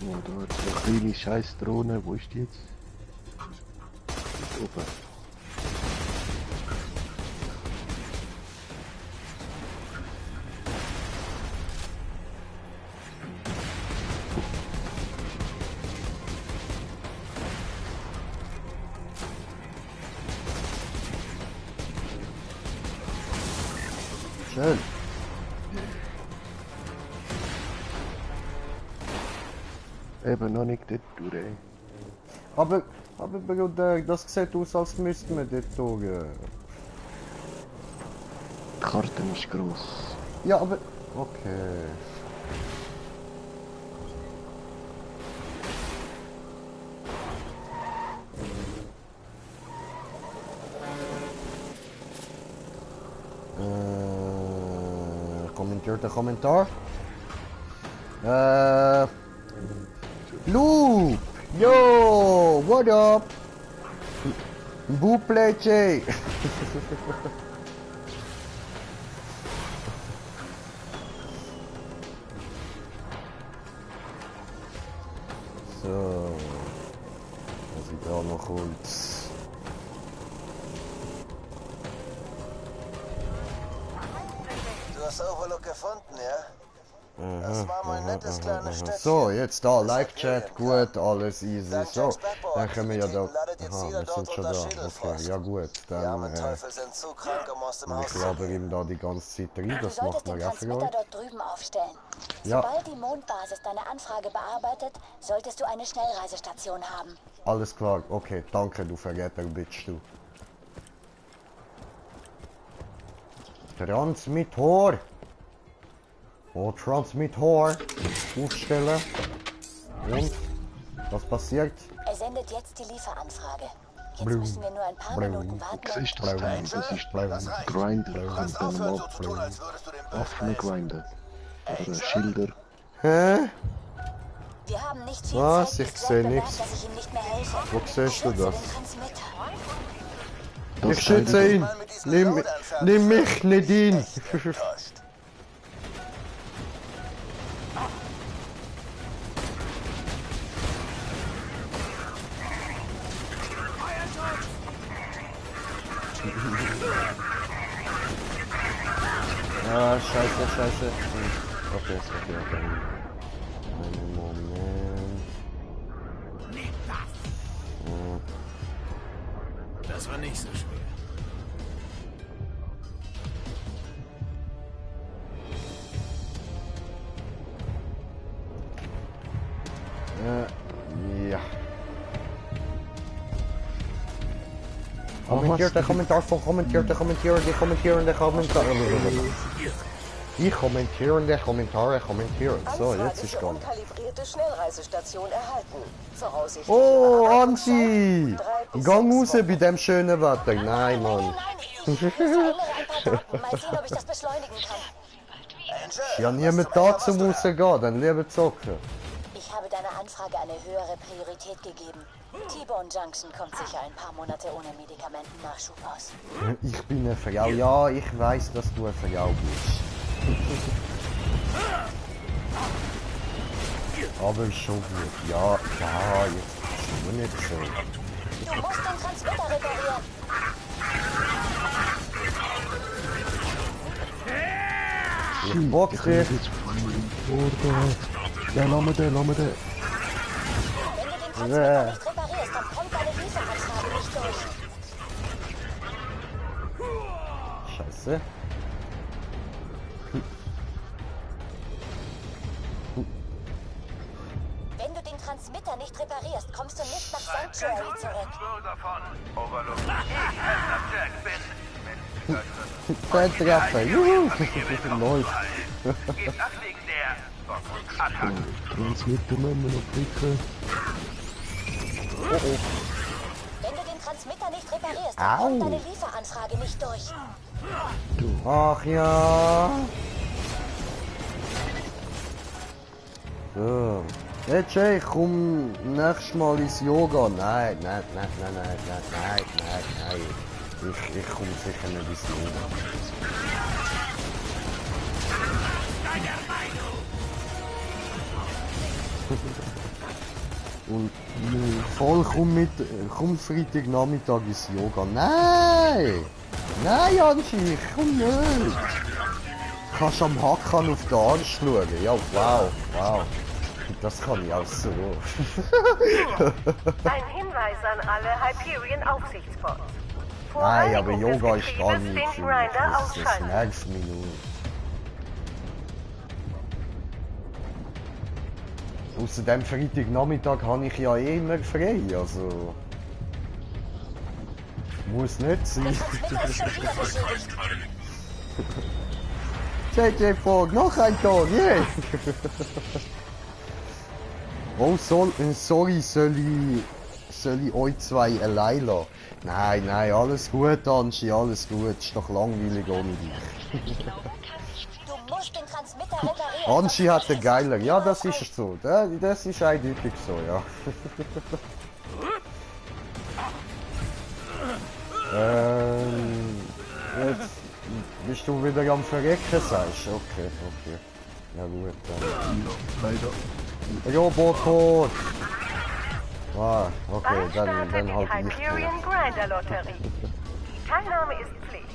Oh, da hat so eine kleine Scheißdrohne. Wo ist die jetzt? Dort oben. Schön. Eben noch nicht dort durch. Ey. Aber Bruder, das sieht aus, als müssten wir dort durch. Die Karte ist gross. Ja, aber... Okay. Kommentiert der Kommentar. Loop! Yo! What up? Buplece! So. Was ich da noch kurz. Du hast Overlook gefunden, ja? Das war mein nettes kleines Stückchen. So, jetzt da, Like-Chat, gut, alles easy. So, dann können wir ja da. Aha, wir sind schon da. Okay, ja gut, dann. Sind zu krank, um aus dem Haus Ich laber ihm da die ganze Zeit rein, das macht mir ja für Transmitter dort drüben aufstellen. Ja. Sobald die Mondbasis deine Anfrage bearbeitet, solltest du eine Schnellreisestation haben. Alles klar, okay, danke, du Verräter bist du. Transmitter! Oh, Transmitter! Aufstellen. Und? Was passiert? Er sendet jetzt die Lieferanfrage. Jetzt müssen wir nur ein paar Minuten warten. Siehst du das Teil? Das ist Grinder und dann mal offene Grinder. Oder Schilder. Hä? Wir haben nicht viel Was? Zeit, Ich bis sehe Glenn nichts. bemerkt, dass ich ihm nicht mehr helfe. Wo siehst du das? Den Transmitter. Ich schütze ihn! Nimm mich nicht ihn! Ah, scheiße. Okay. Einen Moment. Das war nicht so schwer. Ja. Kommentiert der Kommentar von kommentiert der Kommentar. Die kommentierende Kommentare kommentieren. So, jetzt ist gut. Unkalibrierte Schnellreisestation erhalten. Voraussichtlich. Oh, Anzi! Gang raus bei dem schönen Wetter. Nein, Mann. Mal sehen, ob ich das beschleunigen kann. Ja, niemand dazu muss gehen, dann lieber zocken. Ich habe deiner Anfrage eine höhere Priorität gegeben. T-Bone Junction kommt sicher ein paar Monate ohne Medikamentennachschub aus. Ich bin eine Frau. Ja, ich weiß, dass du eine Frau bist. Aber schon gut. Ja, jetzt bist du nicht so. Du musst den Transmitter reparieren. Ich box dich. Ja, lass mir den. Wenn du den Transmitter nicht reparierst, dann kommt deine Lieferanfrage nicht durch. Scheiße. Wenn du den Transmitter nicht reparierst, kommst du nicht nach Sanctuary zurück. Zeitraffer. Juhu. Läuft. Transmitter nehmen wir noch klicken. Oh. Wenn du den Transmitter nicht reparierst, dann kommt deine Lieferanfrage nicht durch. Ach ja. So. Hey Jay, komm nächstes Mal ins Yoga. Nein. Ich komme sicher nicht ins Yoga. Und voll komm Freitagnachmittag ins Yoga. Nein, Anchi, ich komm nicht. Kannst am Hacken auf den Arsch schauen. Ja, wow. Das kann ich auch so. Ein Hinweis an alle Hyperion-Aufsichtsbots. Nein, aber Yoga ist gar nicht. Den Grinder Das ausschalten. nervt mich nur. Außerdem Freitagnachmittag habe ich ja eh immer frei, also... Muss nicht sein. JJ fragt, noch ein Tag, yeah! Oh, sorry, soll ich euch zwei allein lassen? Nein, alles gut, Anchi, alles gut. Ist doch langweilig ohne dich. Du musst den Transmitter Anschi hat den geiler. Ja, das ist so. Das ist eindeutig so, ja. Jetzt bist du wieder am Verrecken, sagst du? Okay, okay. Ja gut, dann. Leider. Roboter! Ah, okay, dann halt die Hyperion Grinder Lotterie. Die Teilnahme ist Pflicht.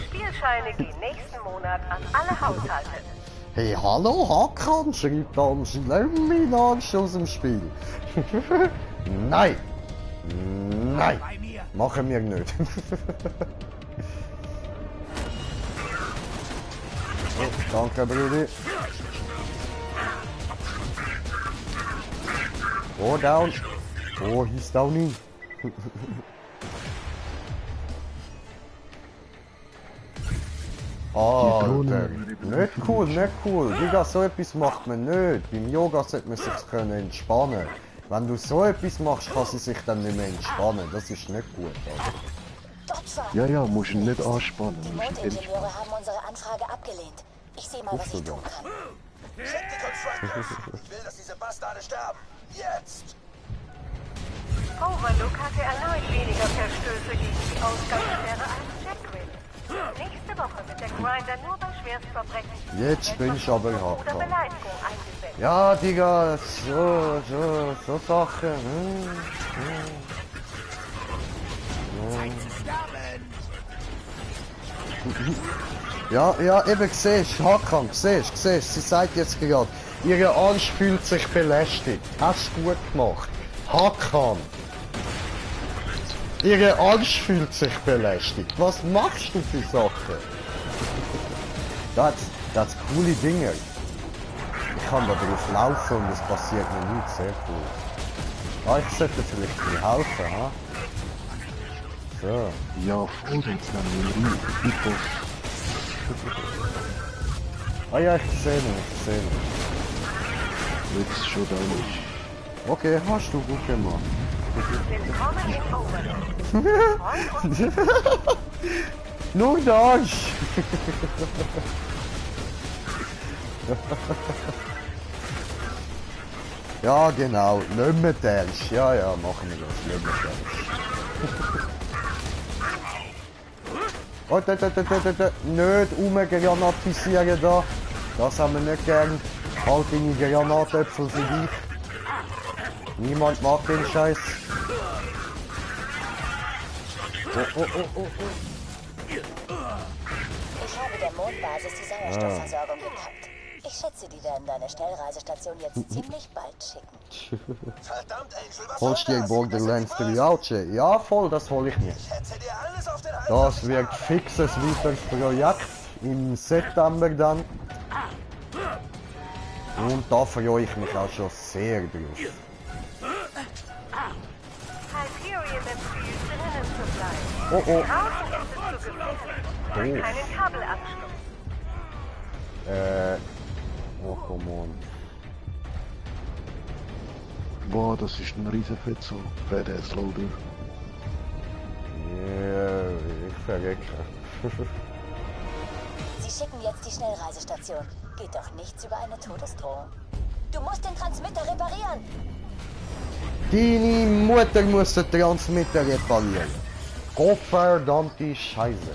Spielscheine gehen nächsten Monat an alle Haushalte. Hey, hallo, Hakan, schreibt Anschi, lass mich aus dem Spiel. Nein! Nein! Machen wir nicht. Oh, danke, Brudi. Oh, down. Oh, he's downing. Alter, nicht cool, nicht cool. Digga, so etwas macht man nicht. Beim Yoga sollte man sich können entspannen. Wenn du so etwas machst, kann sie sich dann nicht mehr entspannen. Das ist nicht gut, Alter. Ja, ja, musst ihn nicht anspannen. Die Mondingenieure haben unsere Anfrage abgelehnt. Ich sehe mal, was ich tun kann. Check die Constructors. Ich will, dass diese Bastarde sterben. Jetzt! Overlook hatte erneut weniger Verstöße gegen die Ausgangssperre als Jackwill. Nächste Woche wird der Grinder nur bei Schwerstverbrechen Jetzt bin ich aber oder hart. Beleidigung eingesetzt. Ja, Digga, so Sachen. Ja, eben siehst du, Hakan, siehst du, sie sagt jetzt gerade, ihre Arsch fühlt sich belästigt. Hast du gut gemacht. Hakan. Ihre Arsch fühlt sich belästigt. Was machst du für Sachen? Das coole Dinge. Ich kann da drauf laufen und es passiert mir nichts. Sehr cool. Ah, ich sollte vielleicht mir helfen, ha? So. Ja, voll, jetzt nehmen wir ihn. Ah ja, ich sehe ihn. Jetzt schon da nicht. Okay, hast du gut gemacht. Willkommen in Overlook. Nur der Arsch. Ja, genau. Nicht mehr der Arsch. Ja, ja, machen wir das. Nicht mehr der Arsch. Nicht umgranatisieren da. Das haben wir nicht gern. Halt deine Granatäpfel für dich. Niemand mag den Scheiß. Oh. Ich habe der Mondbasis die Sauerstoffversorgung gekappt. Ich schätze, die werden deine Schnellreisestation jetzt ziemlich bald schicken. Verdammt, Angel, was Holst du die Borderlands 3 out? Ja, voll, das hol ich mir. Das wird fixes weiteres Projekt im September dann. Und da freue ich mich auch schon sehr drauf. Hyperion empfiehlt, drinnen zu bleiben. Oh. Draußen ist es zu gefährlich. Durch keinen Kabelanschluss. Oh, come on. Boah, das ist ein riesen Fetzo. Badass Loader. Yeah, ich verrecke. Sie schicken jetzt die Schnellreisestation. Geht doch nichts über eine Todesdrohung. Du musst den Transmitter reparieren. Deine Mutter muss den Transmitter reparieren. Gottverdammte Scheiße.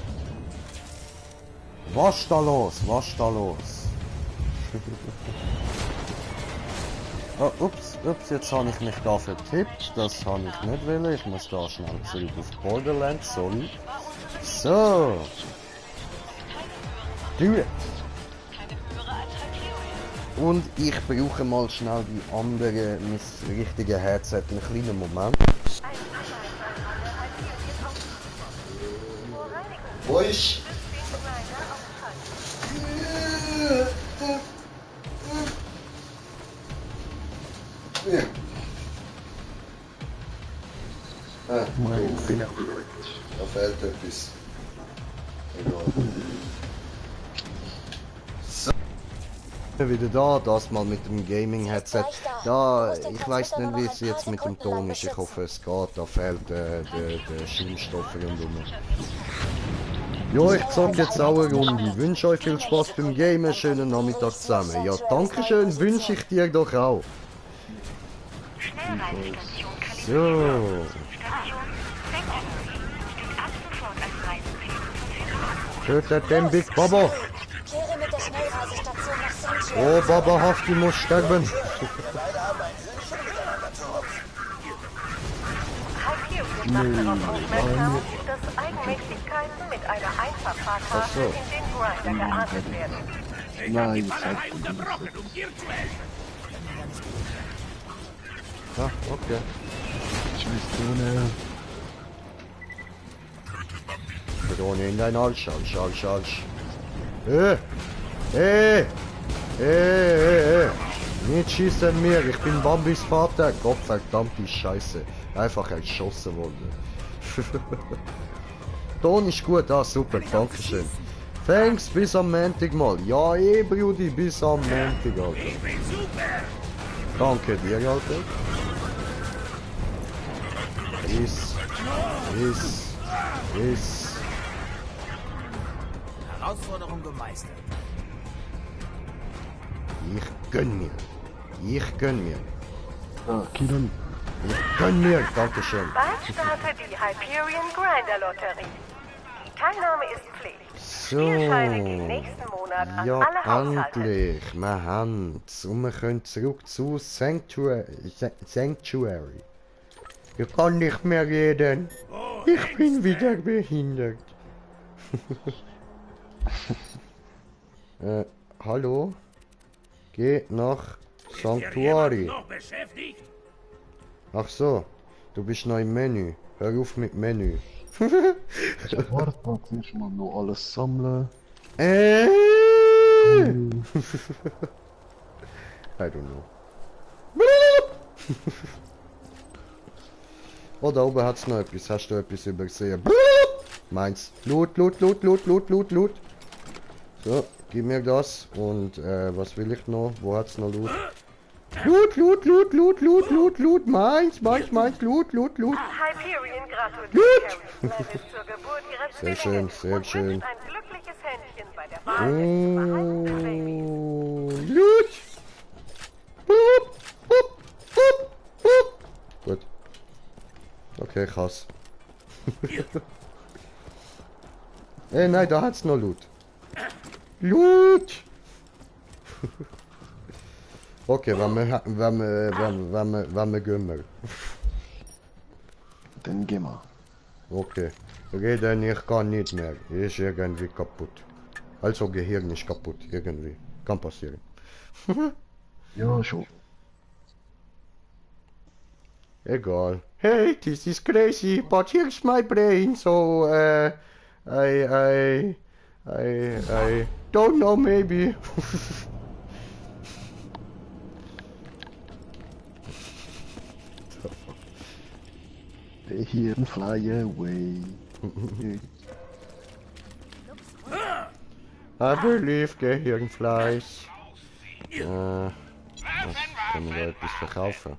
Was ist da los? Oh, ups, jetzt habe ich mich da vertippt. Das habe ich nicht wollen. Ich muss da schnell zurück auf Borderlands, sorry. So. Do it. Und ich brauche mal schnell die andere, mein richtige Headset. Einen kleinen Moment. Wo ist? Ja. Da fehlt etwas. Egal. So. Wieder da, das mal mit dem Gaming-Headset. Da, ich weiß nicht, wie es jetzt mit dem Ton ist. Ich hoffe, es geht. Da fehlt der Schienstoff rundum. Ja, ich zock jetzt auch eine Runde. Ich wünsche euch viel Spaß beim Gamen. Schönen Nachmittag zusammen. Ja, dankeschön, wünsche ich dir doch auch. So. Tötet den Big Baba. Kehre mit der Schnellreisestation nach Sanctuary. Oh, Baba Hafti muss sterben. Hyperion macht darauf aufmerksam, dass Eigenmächtigkeiten mit einer Einfachfahrkarte in den Grinder geahndet werden. Nein, ich sag Ah, okay. Drohne in dein Hals, Hals. Nicht schießen mir, ich bin Bambis Vater. Gottverdammte Scheiße. Einfach erschossen worden. Ton ist gut, ah super, dankeschön. Thanks, bis am Montag mal. Ja, Brudi, bis am Montag, Alter. Danke dir, Alter. Ist. Herausforderung gemeistert. Ich gönn mir. Ah, Kiran. Ich gönn mir, dankeschön. Bald startet die Hyperion Grinder Lotterie. Die Teilnahme ist Pflicht. So, Spielscheine gehen nächsten Monat an ja, alle Haushalte. endlich, wir haben's. Und wir können zurück zu Sanctuary. Ich kann nicht mehr reden. Ich bin wieder behindert. Hallo? Geh nach Sanctuary. Ach so, du bist noch im Menü. Hör auf mit Menü. Ja, warte, zuerst mal noch alles sammeln. I don't know. Oh, da oben hat's noch etwas. Hast du etwas übersehen? Meins. Loot. So, gib mir das. Und, was will ich noch? Wo hat's noch Loot? Loot. Meins. Loot. Hyperion gratuliert Carrie zur Geburt ihres Sehr schön, sehr schön. ein glückliches Händchen bei der Wahl des verheißten Babys. Loot. Gut. Okay, krass. Nein, da hat's noch Loot. Okay, wenn wir gehen. Dann gehen wir. Okay. Reden, ich kann nicht mehr. Ist irgendwie kaputt. Also Gehirn ist kaputt, irgendwie. Kann passieren. Ja, schon. Egal. Hey, this is crazy, but here's my brain, so I don't know, maybe. They hear and fly away. I believe Gehirn flies. Was können wir da etwas verkaufen?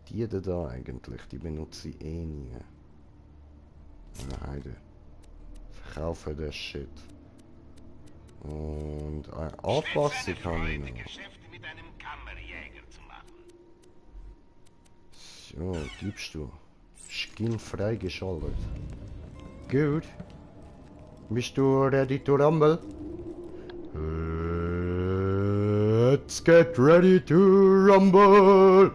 Die da eigentlich, die benutze ich eh nie. Heide. Verkaufe der Shit. Und Aufpassen kann ich noch. So, gibst du. Skin freigeschaltet. Gut. Bist du ready to rumble? Let's get ready to rumble!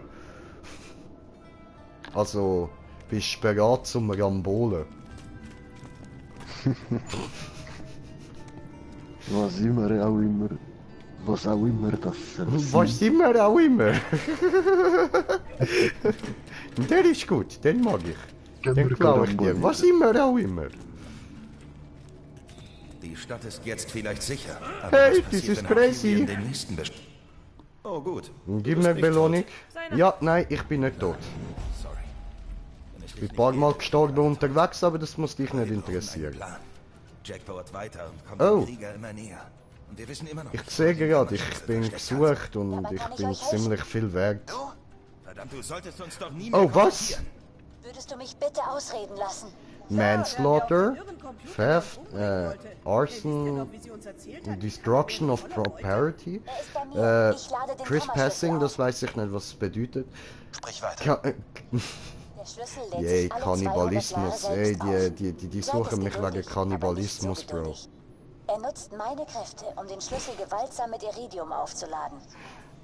Also, bist du bereit zum Rambolen? Was immer auch immer. Was auch immer das Was immer auch immer. Der ist gut, den mag ich. Den glaube ich dir. Was immer auch immer. Die Stadt ist jetzt vielleicht sicher. Hey, das ist crazy. Oh gut. Gib mir Belohnung. Ja, nein, ich bin nicht tot. Ich bin ein paar Mal gestorben unterwegs, aber das muss dich nicht interessieren. Jack baut weiter und kommt Oh. dem Krieger immer näher. Und wir wissen immer noch. Ich sehe gerade, ich bin gesucht und ich bin ziemlich viel wert. Verdammt, du solltest uns doch nie Oh, was? Würdest du mich bitte ausreden lassen? Manslaughter, Theft, Arson, Destruction of Property, Trespassing, das weiß ich nicht, was es bedeutet. Sprich weiter. Yay, Kannibalismus. Ey, die suchen mich wegen Kannibalismus, Bro. Er nutzt meine Kräfte, um den Schlüssel gewaltsam mit Iridium aufzuladen.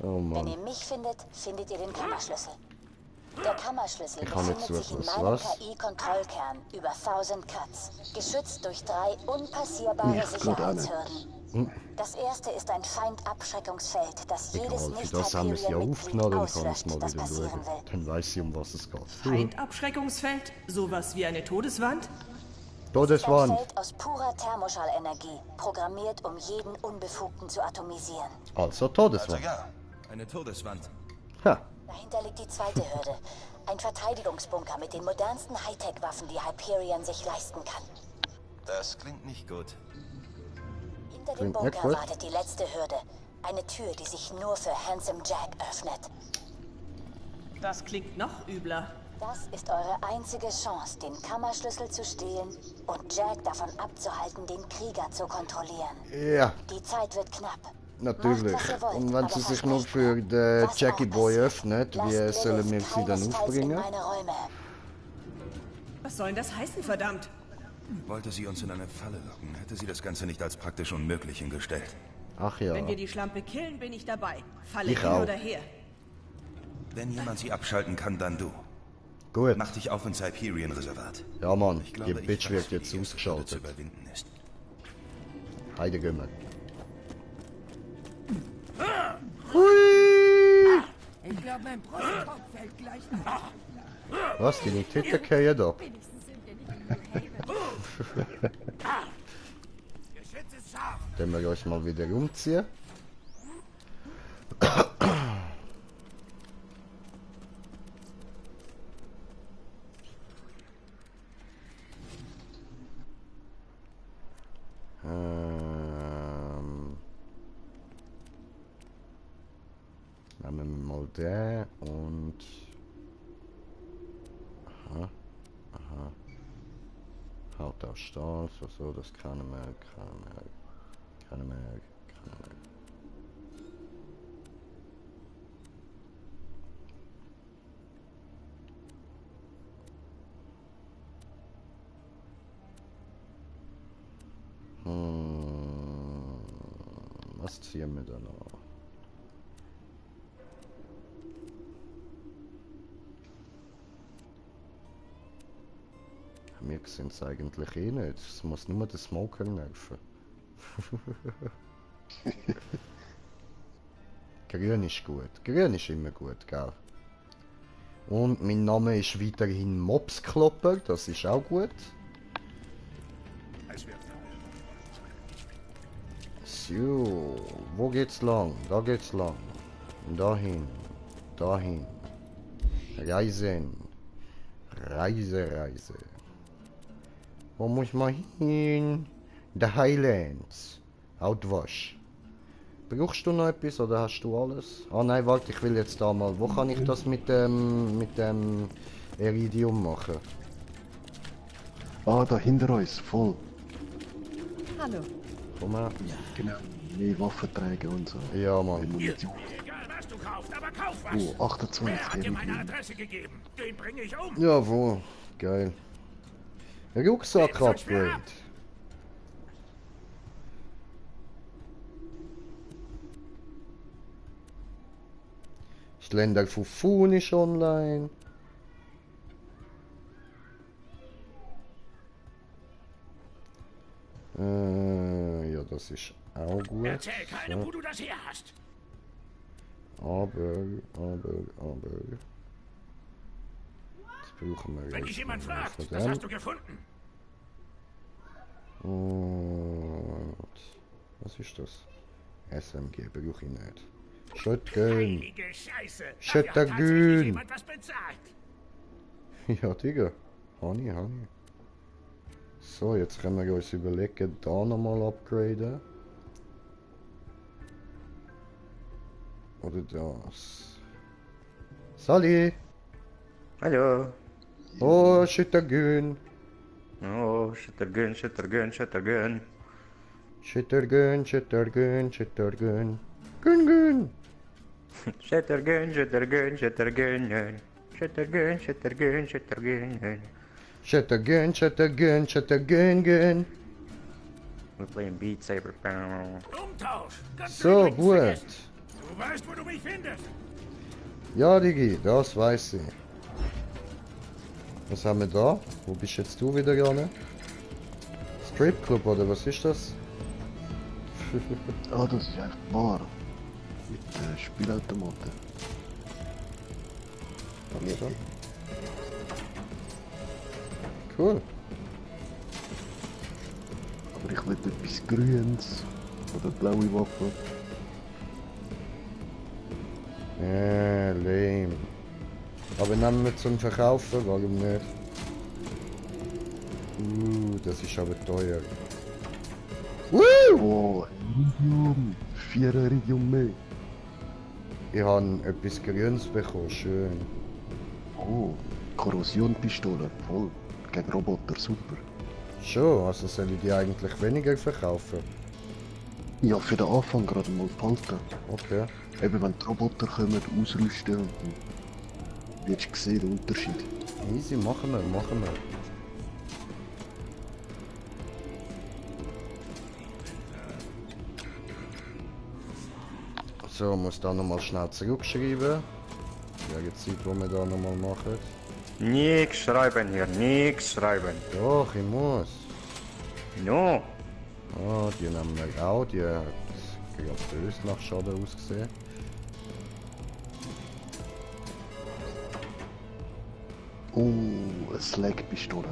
Oh Wenn ihr Mann. mich findet, findet ihr den Kammerschlüssel. Der Kammerschlüssel Ich kann nicht befindet sich in suchen, meinem was? KI-Kontrollkern über 1000 Cuts, geschützt durch 3 unpassierbare Ich glaub auch nicht. Sicherheitshürden. Das erste ist ein Feindabschreckungsfeld, das jedes Egal, für das haben wir es ja Nicht-Hyperion-Mitglied aufgenommen, dann kann ich auslöscht, mal das wieder passieren schauen. will. Dann weiß ich, um was es geht. Feindabschreckungsfeld? Sowas wie eine Todeswand? Ein Todeswand. Feld aus purer Thermoschallenergie, programmiert, um jeden Unbefugten zu atomisieren. Also Also Todeswand. ja, eine Todeswand. Ha. Dahinter liegt die zweite Hürde. Ein Verteidigungsbunker mit den modernsten Hightech-Waffen, die Hyperion sich leisten kann. Das klingt nicht gut. Hinter dem Klingt nicht Bunker gut. wartet die letzte Hürde. Eine Tür, die sich nur für Handsome Jack öffnet. Das klingt noch übler. Das ist eure einzige Chance, den Kammerschlüssel zu stehlen und Jack davon abzuhalten, den Krieger zu kontrollieren. Ja, Die Zeit wird knapp. natürlich. Und wenn sie sich nur für den Jackie Boy öffnet, wie sollen wir sie dann aufbringen? Meine Räume. Was soll denn das heißen, verdammt? Wollte sie uns in eine Falle locken, hätte sie das Ganze nicht als praktisch unmöglich hingestellt. Ach ja. Wenn wir die Schlampe killen, bin ich dabei. Falle Ich hin auch. oder her. Wenn jemand sie abschalten kann, dann du. Gut. Mach dich auf ins Hyperion-Reservat. Ja, Mann, Ich glaube, die ich Bitch weiß, wird wie jetzt die erste Hürde zu ausgeschaltet. überwinden ist. Heide Gümmel. Hui! Ich glaube, mein Brustkorb fällt gleich ab. Was, deine Titten fallen ab? Dann wir uns mal wieder umziehen. Nehmen wir mal den und... Aha, aha. Haut aus Stahl, so, das kann man, kann man. Was ziehen wir da noch? Wir sind es eigentlich eh nicht. Es muss nur der Smoker nerven. Grün ist gut. Grün ist immer gut, gell? Und mein Name ist weiterhin Mopsklopper, das ist auch gut. So, wo geht's lang? Da geht's lang. Dahin. Dahin. Reisen. Reise. Wo muss man hin? The Highlands. Outwash. Brauchst du noch etwas oder hast du alles? Ah nein, warte, ich will jetzt da mal. Wo kann ich das mit dem Iridium machen? Ah, da hinter uns, voll. Hallo. Komm her. Genau. Mehr Waffenträger und so. Ja, Mann. Munition. Egal, was du kaufst, aber kauf was. Oh, 28 Wer hat dir meine Iridium. Adresse gegeben? Den bringe ich um. Jawohl. Geil. Rucksack-Upgrade. Slender Fufun ist online. Ja, das ist auch gut. Erzähl keinem, So. wo du das her hast. Aber. Jetzt brauchen wir Wenn jetzt dich jemand noch fragt, von das dem. hast du gefunden. Und was ist das? SMG brauche ich nicht. Shotgun. Heilige Scheiße. Dafür hat Shotgun. tatsächlich jemand was bezahlt. Ja, Digga. Honey. So, jetzt können wir uns überlegen, da nochmal upgraden. Oder das. Sally! Hallo. Oh, Shotgun. Oh, Shittergun, Shittergun, Shittergun. Shittergun, Shittergun, Shittergun. Gun, gun. Shittergun, Shittergun, Shittergun. Shittergun, Shittergun, Shittergun. Shittergun, Shittergun, Shittergun, gun. We're playing Beat Saber. Umtausch. Ganz So, übrigens gut. vergessen. Du weißt, wo du mich findest. Ja, Digi, das weiß ich. Was haben wir da? Wo bist jetzt du wieder gerne? Stripclub oder was ist das? Ah, das ist einfach Bar. Mit Spielautomaten. Ja. Cool. Aber ich will etwas Grünes. Oder blaue Waffe. Lame. Aber nehmen wir zum Verkaufen, warum nicht? Das ist aber teuer. Oh, Iridium. 4 Iridium mehr. Ich habe etwas Grünes bekommen, schön. Oh, Korrosionpistole, voll. Gegen Roboter, super. Schon, also soll ich die eigentlich weniger verkaufen? Ja, für den Anfang gerade mal behalten. Okay. Eben wenn die Roboter kommen, ausrüsten und dann wirst du sehen, den Unterschied. Easy, machen wir, machen wir. So, muss da nochmal schnell zurückschreiben. Die Zeit, wo wir da nochmal machen. Nix schreiben hier, nix schreiben. Doch, ich muss. No. Ah, die nehmen wir auch, die hat gerade böse nach Schaden ausgesehen. Oh, eine Slag-Pistole.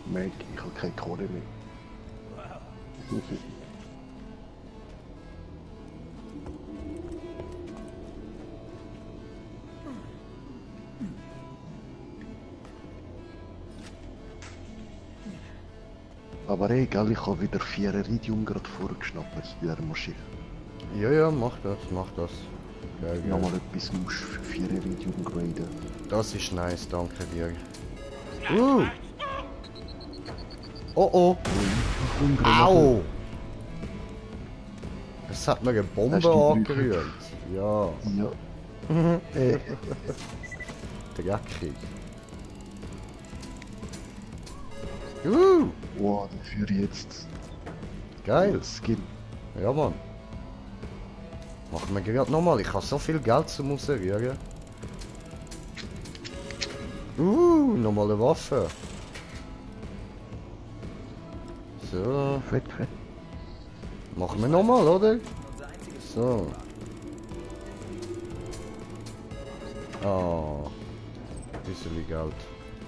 Meg, ich habe keine Kohle mehr. Aber egal, ich habe wieder 4 Iridium gerade vorgeschnappt in dieser Maschine. Ja, ja, mach das, mach das. Geil, geil. Nochmal etwas musst du für 4 Iridium graden. Das ist nice, danke dir. Oh oh! Au! Es hat mir eine Bombe angerührt. Ja. Ja. Dreckig. Wow, dafür jetzt. Geil. Skin. Ja, Mann. Machen wir gerade nochmal. Ich habe so viel Geld zum Ausrühren. Nochmal eine Waffe. So. Fett, fett. Machen wir nochmal, oder? So. Ah. Bisschen Geld.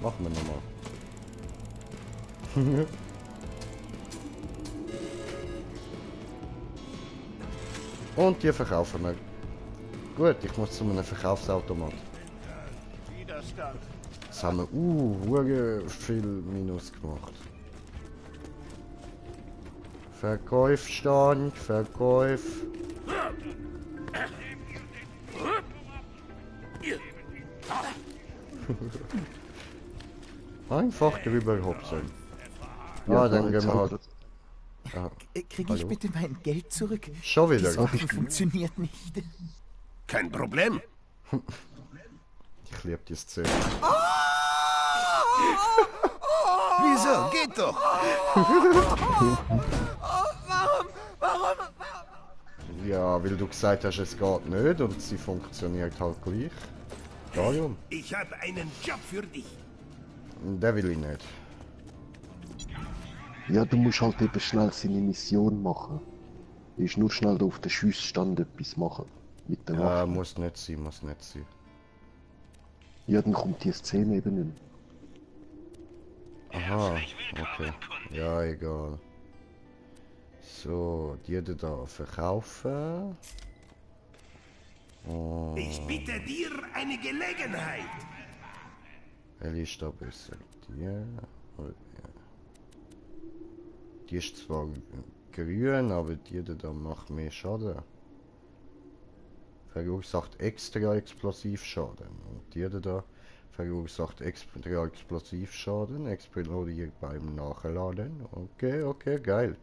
Machen wir nochmal. Und die verkaufen wir. Gut, ich muss zu einem Verkaufsautomat. Widerstand. Jetzt haben wir hure viel Minus gemacht. Verkaufsstand, Verkauf. Einfach drüber hopsen. Ja, dann gehen wir halt. Ja. Krieg ich bitte mein Geld zurück? Schon wieder. Die Sache funktioniert nicht. Kein Problem. Ich liebe die Szene. Wieso? Geht doch. Warum? Ja, weil du gesagt hast, es geht nicht und sie funktioniert halt gleich. Darum. Ich habe einen Job für dich. Den will ich nicht. Ja, du musst halt eben schnell seine Mission machen. Du musst nur schnell da auf den Schussstand etwas machen. Mit der Ja, Waffe. muss nicht sein, muss nicht sein. Ja, dann kommt die Szene eben nicht mehr. Aha, okay. Ja, egal. So, die da verkaufen. Oh. Ich biete dir eine Gelegenheit. Welche ist da besser? Die? Oder Die ist zwar grün, aber die da macht mehr Schaden. Verursacht extra Explosivschaden. Und die da verursacht extra Explosivschaden, explodiert beim Nachladen. Okay, okay, geil.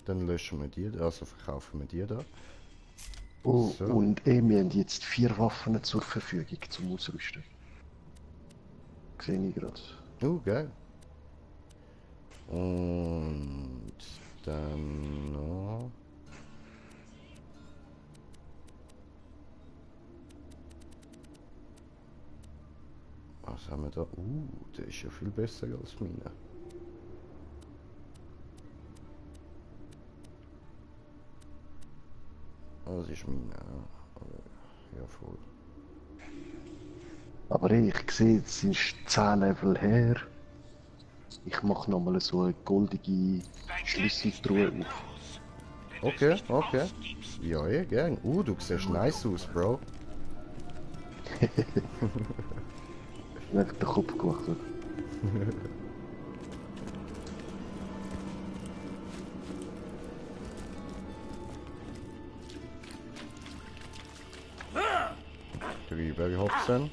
Dann löschen wir die, also verkaufen wir die da. Oh, So. und wir haben jetzt 4 Waffen zur Verfügung zum Ausrüsten. Sehe ich gerade. Geil. Und dann noch... Was haben wir da? Der ist ja viel besser als meine. Das ist meine, ja voll. Aber hey, ich sehe, jetzt sind 10 Level her. Ich mache nochmal so eine goldige Schlüsseltruhe auf. Okay, okay. Ja, gern. Du siehst nice aus, Bro. Nicht den Kopf gemacht. Drüber hopsen.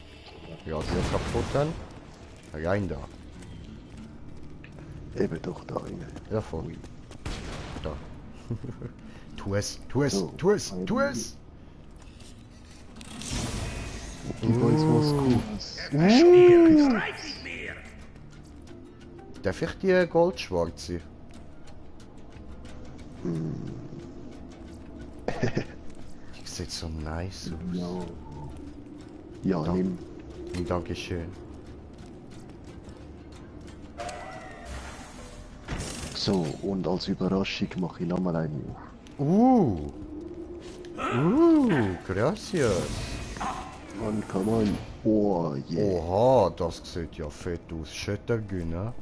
Radio kaputt. Rein da. Eben doch da rein. Ja, voll. Da. Tu es, tu es, tu es, tu es! Gib uns was Cooles. Darf ich die goldschwarze? Die sieht so nice aus. Ja, nimm. Dankeschön. So, und als Überraschung mache ich nochmal eine auf. Gracias. Mann, come on. Oh, yeah. Oha, das sieht ja fett aus. Schöttergün, ne?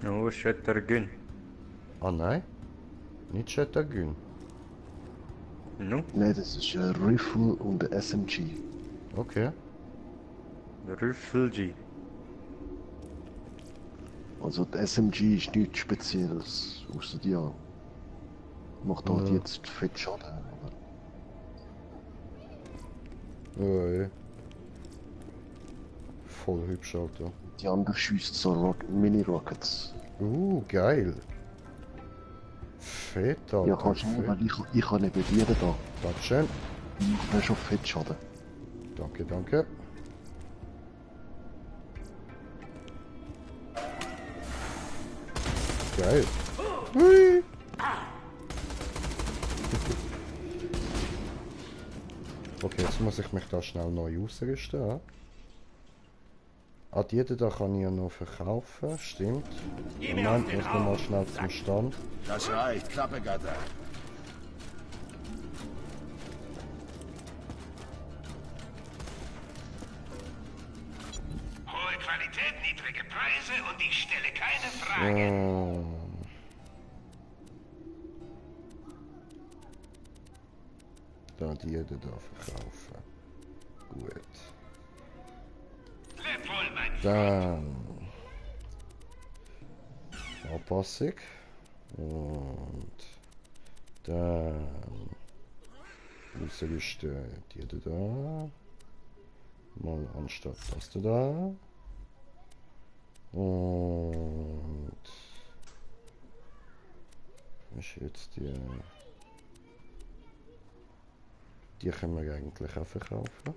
Oh, Schöttergün. Ah, nein? Nicht Schöttergün. No? Nein, das ist ein Rifle und ein SMG. Okay. Rifle G. Also die SMG ist nichts Spezielles, außer ja. Macht halt jetzt fett Schaden. Ja. Voll hübsch, Alter. Die andere schießt so Mini-Rockets. Geil. Fett, Alter. Ja, kannst du, weil ich kann neben dir da. Dankeschön. Macht mir schon fett Schaden. Danke, danke. Geil. Hui. Okay, jetzt muss ich mich da schnell neu ausrüsten. Die da kann ich ja noch verkaufen, stimmt. Moment, ich muss noch mal schnell zum Stand. Das reicht, Klappe, Gatter. Hohe Qualität, niedrige Preise und ich stelle keine Fragen. Da die da verkaufen. Gut. Dann Anpassung und dann ausrüsten die da mal anstatt das da und ist jetzt die können wir eigentlich auch verkaufen.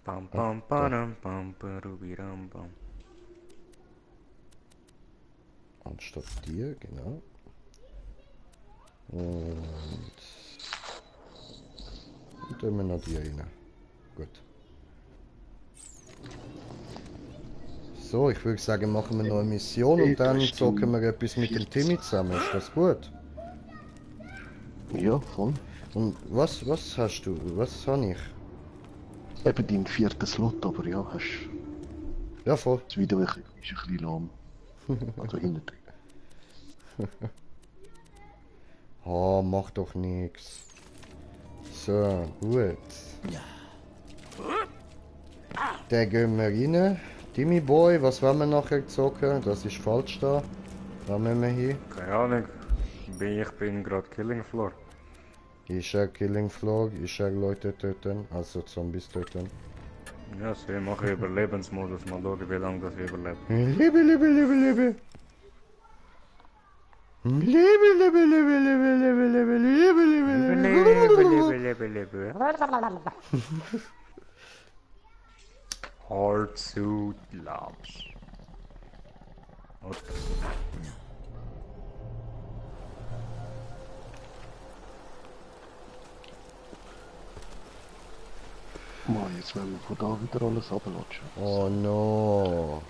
Pam pam pam pam pam pam. Anstatt dir, genau. Und dann tun wir noch die rein. Gut. So, ich würde sagen, machen wir noch eine Mission und dann zocken wir etwas mit dem Timmy zusammen. Ist das gut? Ja, voll. Und was hast du? Was habe ich? Eben deinen 4. Slot, aber ja, hast. Ja, voll. Das Video ist ein bisschen lahm. Also hinten drin. Oh, mach doch nichts. So, gut. Da gehen wir rein. Timmy Boy, was wollen wir nachher zocken? Das ist falsch da. Da müssen wir hin. Keine Ahnung. Ich bin gerade Killing Floor. Ich Killing Floor, ich Leute töten, also Zombies töten. Ja, so mache ich Überlebensmodus. Mal schauen, wie lange das ich überlebe. Lebe, lebe, lebe, lebe. Lebe, lebe, lebe, lebe, lebe, lebe, lebe, lebe, lebe. Hard Suit Labs. Mann, jetzt werden wir von da wieder alles runterlatschen. Oh no.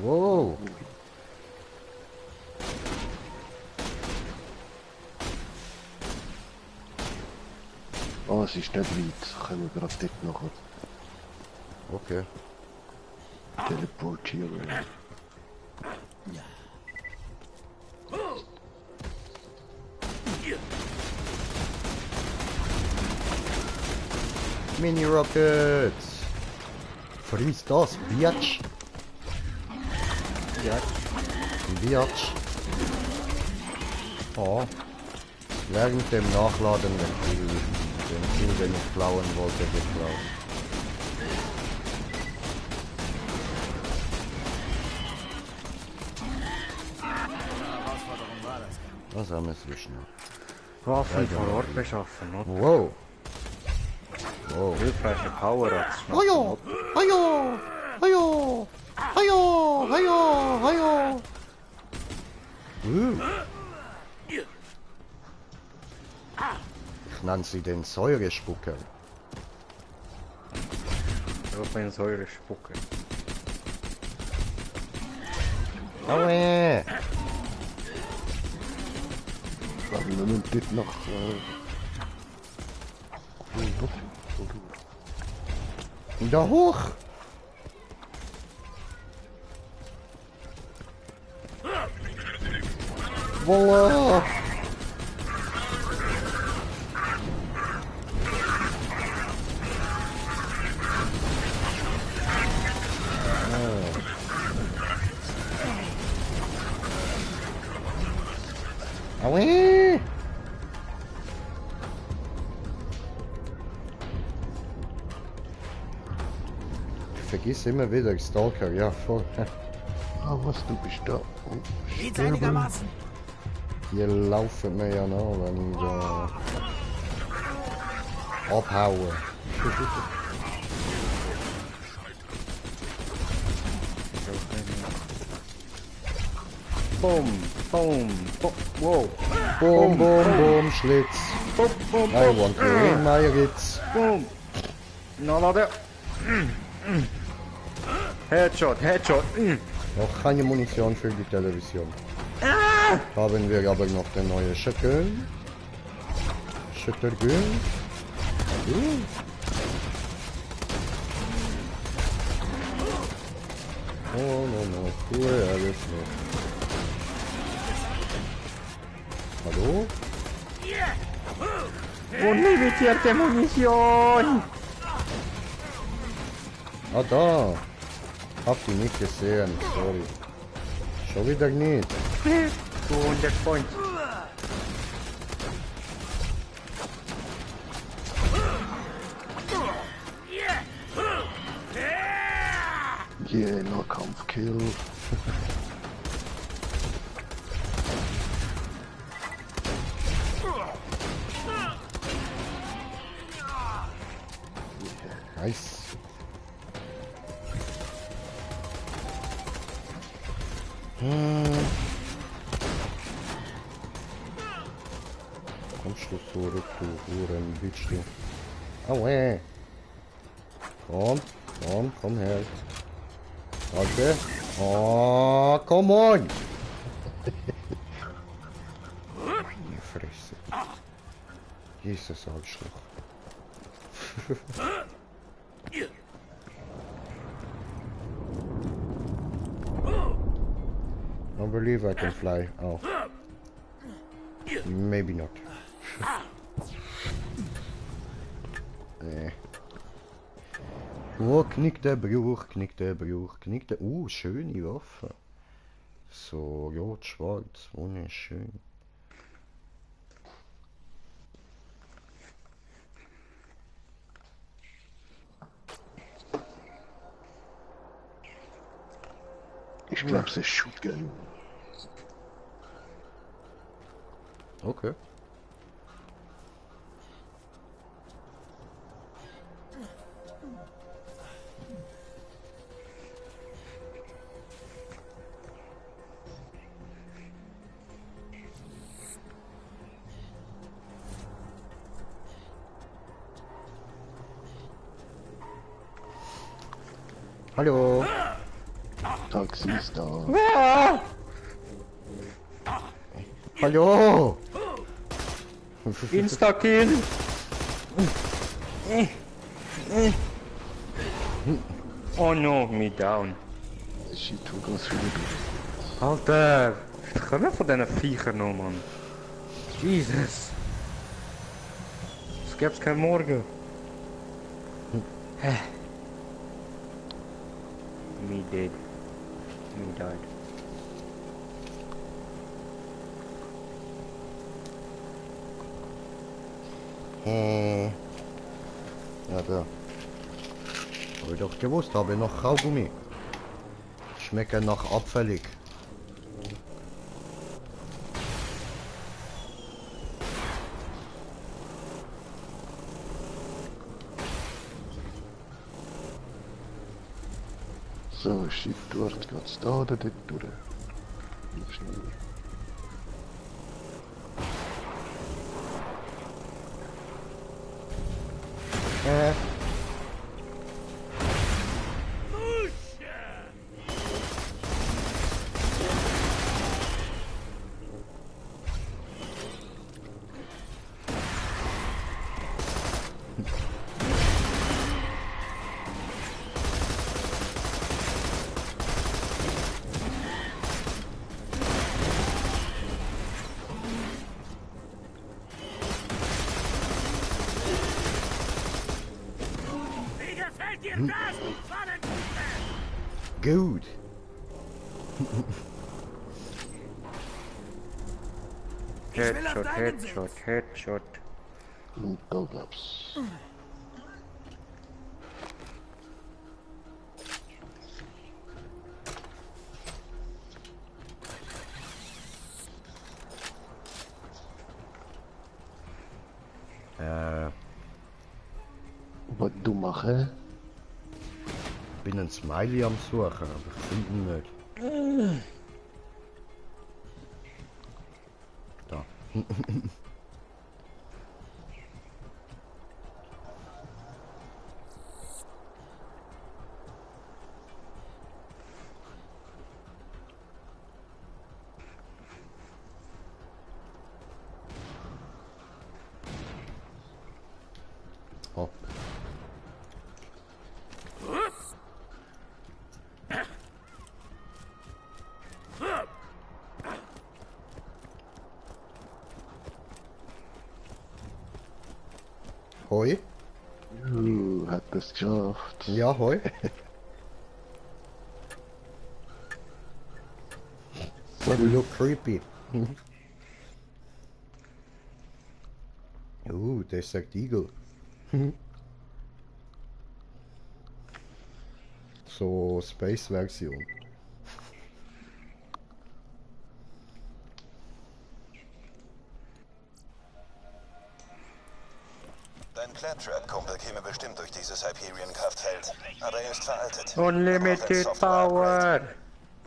Wow. Ah, es ist nicht weit. Können wir gerade dort nachher. Okay. Teleportieren. Mini Rockets. Fries das, Biatch. Biatch. Oh. Während dem Nachladen den Kill, den ich klauen wollte, geklaut. Was haben wir zwischen? Waffen vor Ort beschaffen, oder? Wow. Wow. Hilfreiche Power-Ups. Hajo! Hajo! Hajo! Hajo! Hajo! Hajo! Ich nenne sie den Säurespucker. Ich bin Säurespucker. Aue! Wir müssen dort nach... Da hoch! Voila! Aue! Ich vergiss immer wieder Stalker, ja voll. Ah, was, du bist da. Oh, Geht's einigermaßen? Hier laufen wir ja noch, wenn ich da abhaue. Boom, boom, boom, wow. Boom, boom, boom, Schlitz. Boom, boom, I want to win my Ritz. Boom. Nachladen. Headshot, Headshot. Noch keine Munition für die Television. Haben wir aber noch den neuen Shotgun. Shotgun. Oh no, tue alles noch. Hallo? Unlimitierte Munition. Ah da. Hab die nicht gesehen, sorry. Schon wieder nicht. 200 Points. Yeah, Nahkampfkill. Nice. Kommst du zurück, du Hurenbitch, du. Aue. Komm her. Warte. Oh, come on. Meine Fresse. Jesus, Arschloch. I believe I can fly. Oh. Maybe not. Oh, knickte Bruch, knickte Bruch, knickte... schöne Waffe. So, ja, schwarz, wunderschön. Ich glaube, es ist Shotgun. Okay. Hallo. Taxi ist da. Ja. Hallo. Insta-Kill. Oh no, me down. Shit, wo geht's wieder durch? Alter, komm mal von diesen Viechern noch, Mann. Jesus. Es gibt's kein Morgen. Me dead. Me died. Ja, da. Habe ich doch gewusst, habe ich noch Kaugummi. Schmecken nach abfällig. So, shit, dort geht's da oder dort durch? Schnell. Gut. Headshot, Headshot, Headshot. Und da gab's. Was du machen? Bin ein Smiley am Suchen, aber ich finde ihn nicht. Da. Oh. Hoi. Hat das geschafft. Ja, hoi. You look creepy. Der sagt Eagle. So Space-Version. Dein Claptrap-Kumpel käme bestimmt durch dieses Hyperion-Kraftfeld, aber er ist veraltet. Unlimited Power!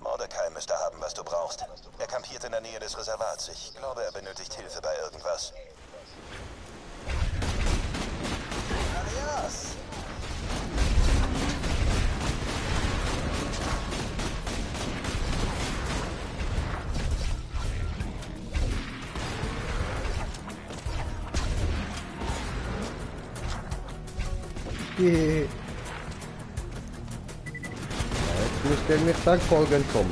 Mordecai müsste haben, was du brauchst. Er kampiert in der Nähe des Reservats. Ich glaube, er benötigt Hilfe bei irgendwas. Alias! Jetzt müsst ihr mit St. Folgen kommen.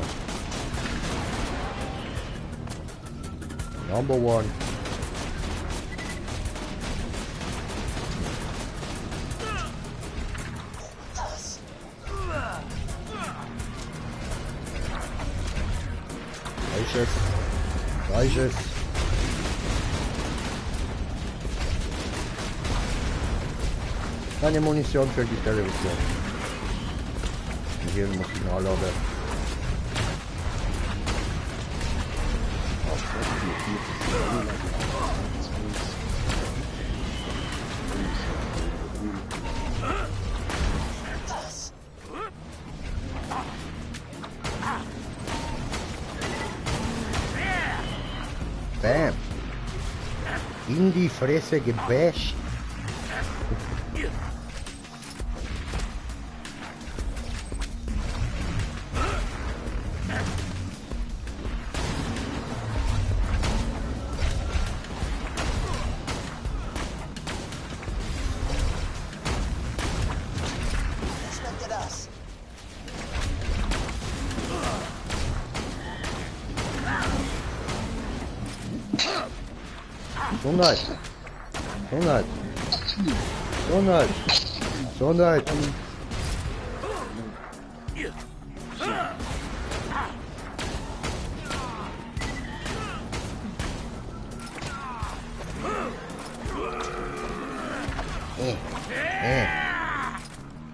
Number one. ist es. Da ist es. Keine Munition für die Television. Und hier muss ich nachladen. Bam! In die Fresse gebasht! Gesundheit! Gesundheit! Gesundheit! Gesundheit!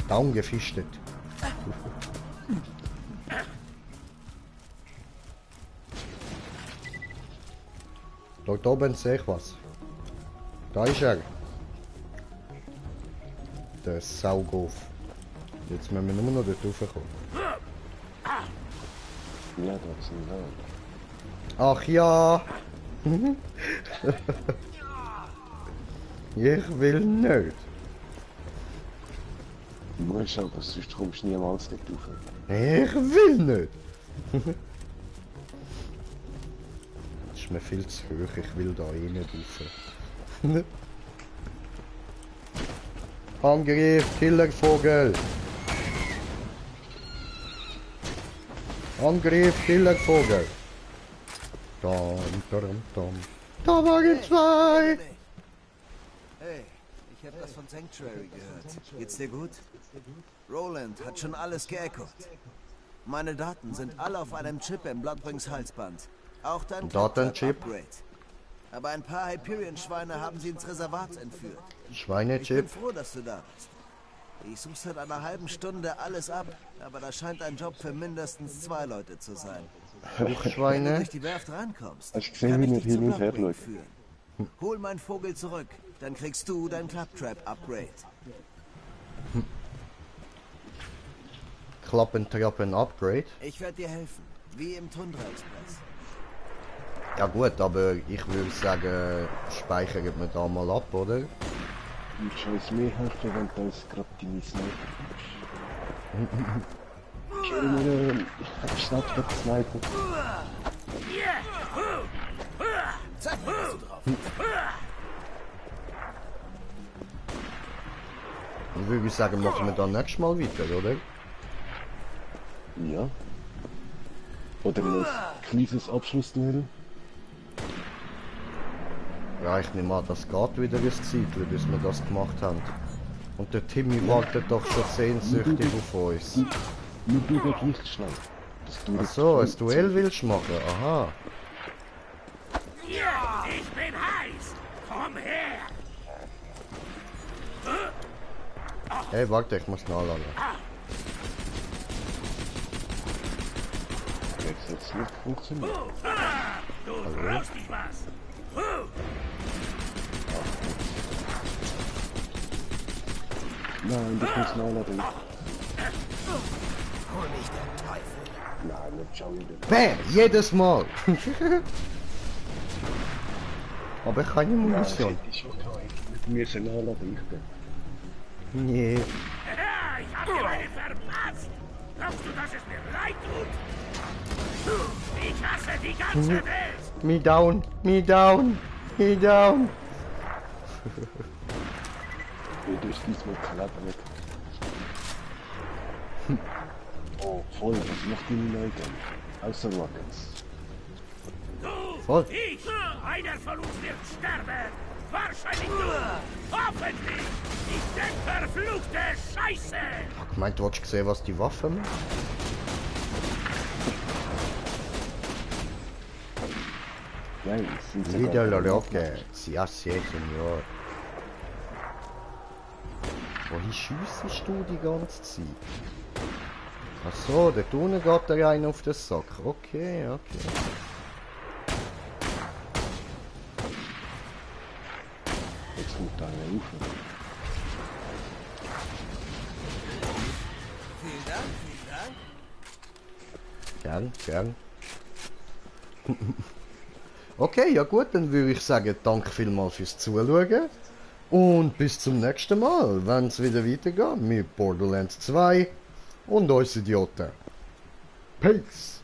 Down gefischtet. Dort oben sehe ich was. Da ist er. Der Saugof. Jetzt müssen wir nur noch dort raufkommen. Ja, das ist ein Laut. Ach ja! Ich will nicht. Du musst aber, sonst kommst du niemals dort rauf. Ich will nicht. Das ist mir viel zu hoch, ich will da eh nicht rauf. Angriff, Killervogel! Angriff, Killervogel! Dam, dam, dam. Da waren zwei! Hey, ich habe das von Sanctuary gehört. Geht's dir gut? Roland hat schon alles geechoed. Meine Daten sind alle auf einem Chip im Bloodbrings Halsband. Auch dein Datenchip? Upgrade. Aber ein paar Hyperion-Schweine haben sie ins Reservat entführt. Schweinechip? Ich bin froh, dass du da bist. Ich suche seit einer halben Stunde alles ab, aber das scheint ein Job für mindestens 2 Leute zu sein. Schweine? Wenn du durch die Werft reinkommst, hast du gesehen, kann wie ich nicht dich zu hin und her Bloodbring schaut? führen. Hol meinen Vogel zurück, dann kriegst du dein Claptrap-Upgrade. Klappentrappen Upgrade? Ich werde dir helfen, wie im Tundra Express. Ja gut, aber ich würde sagen, speichern wir da mal ab, oder? Ich scheiß mir helfen, wenn du uns gerade deine Sniper bist. Ich schnapp den Sniper. Zeig mir, was du drauf Dann würde ich sagen, machen wir dann nächstes Mal weiter, oder? Ja. Oder ein kleines Abschlussduell. Ja, ich nehme an, das geht wieder ein Zeitchen, bis wir das gemacht haben. Und der Timmy wartet doch schon sehnsüchtig auf uns. Nur du der gleich schnell. Ach so, ein Duell willst du machen? Aha. Ja, ich bin heiß. Komm her. Hey, warte, ich muss nachladen. Jetzt hat's nicht funktioniert. Du Hallo? brauchst nicht was. Nein, das muss nachladen. Hol mich der Teufel. Nein, nicht schon wieder. Bam! Jedes Mal! Aber ich habe keine Munition. Ja, ich mit mir sind nachladen, ich bin. Nee. Ja, ich hab dir eine verpasst. Glaubst du, dass es mir leid tut? Ich hasse die ganze Welt. Me down, me down, me down. Du bist diesmal knapp nicht. Oh, voll, was macht die Leute? Außer Rockets. Voll. Ich, einer von uns wird sterben. Wahrscheinlich du. Hoffentlich. Ich denk verfluchte Scheiße. Ich meinte, du hast gesehen, was die Waffe macht? Nein, es sind sogar Lieder drei Rockets. Ja, sehr senior. Wohin schiessest du die ganze Zeit? Ach so, dort unten geht der rein auf den Sack. Okay, okay. Jetzt kommt einer rauf. Vielen Dank, vielen Dank. Gern, gern. Okay, ja gut, dann würde ich sagen, danke vielmals fürs Zuschauen. Und bis zum nächsten Mal, wenn es wieder weitergeht mit Borderlands 2 und uns Idioten. Peace!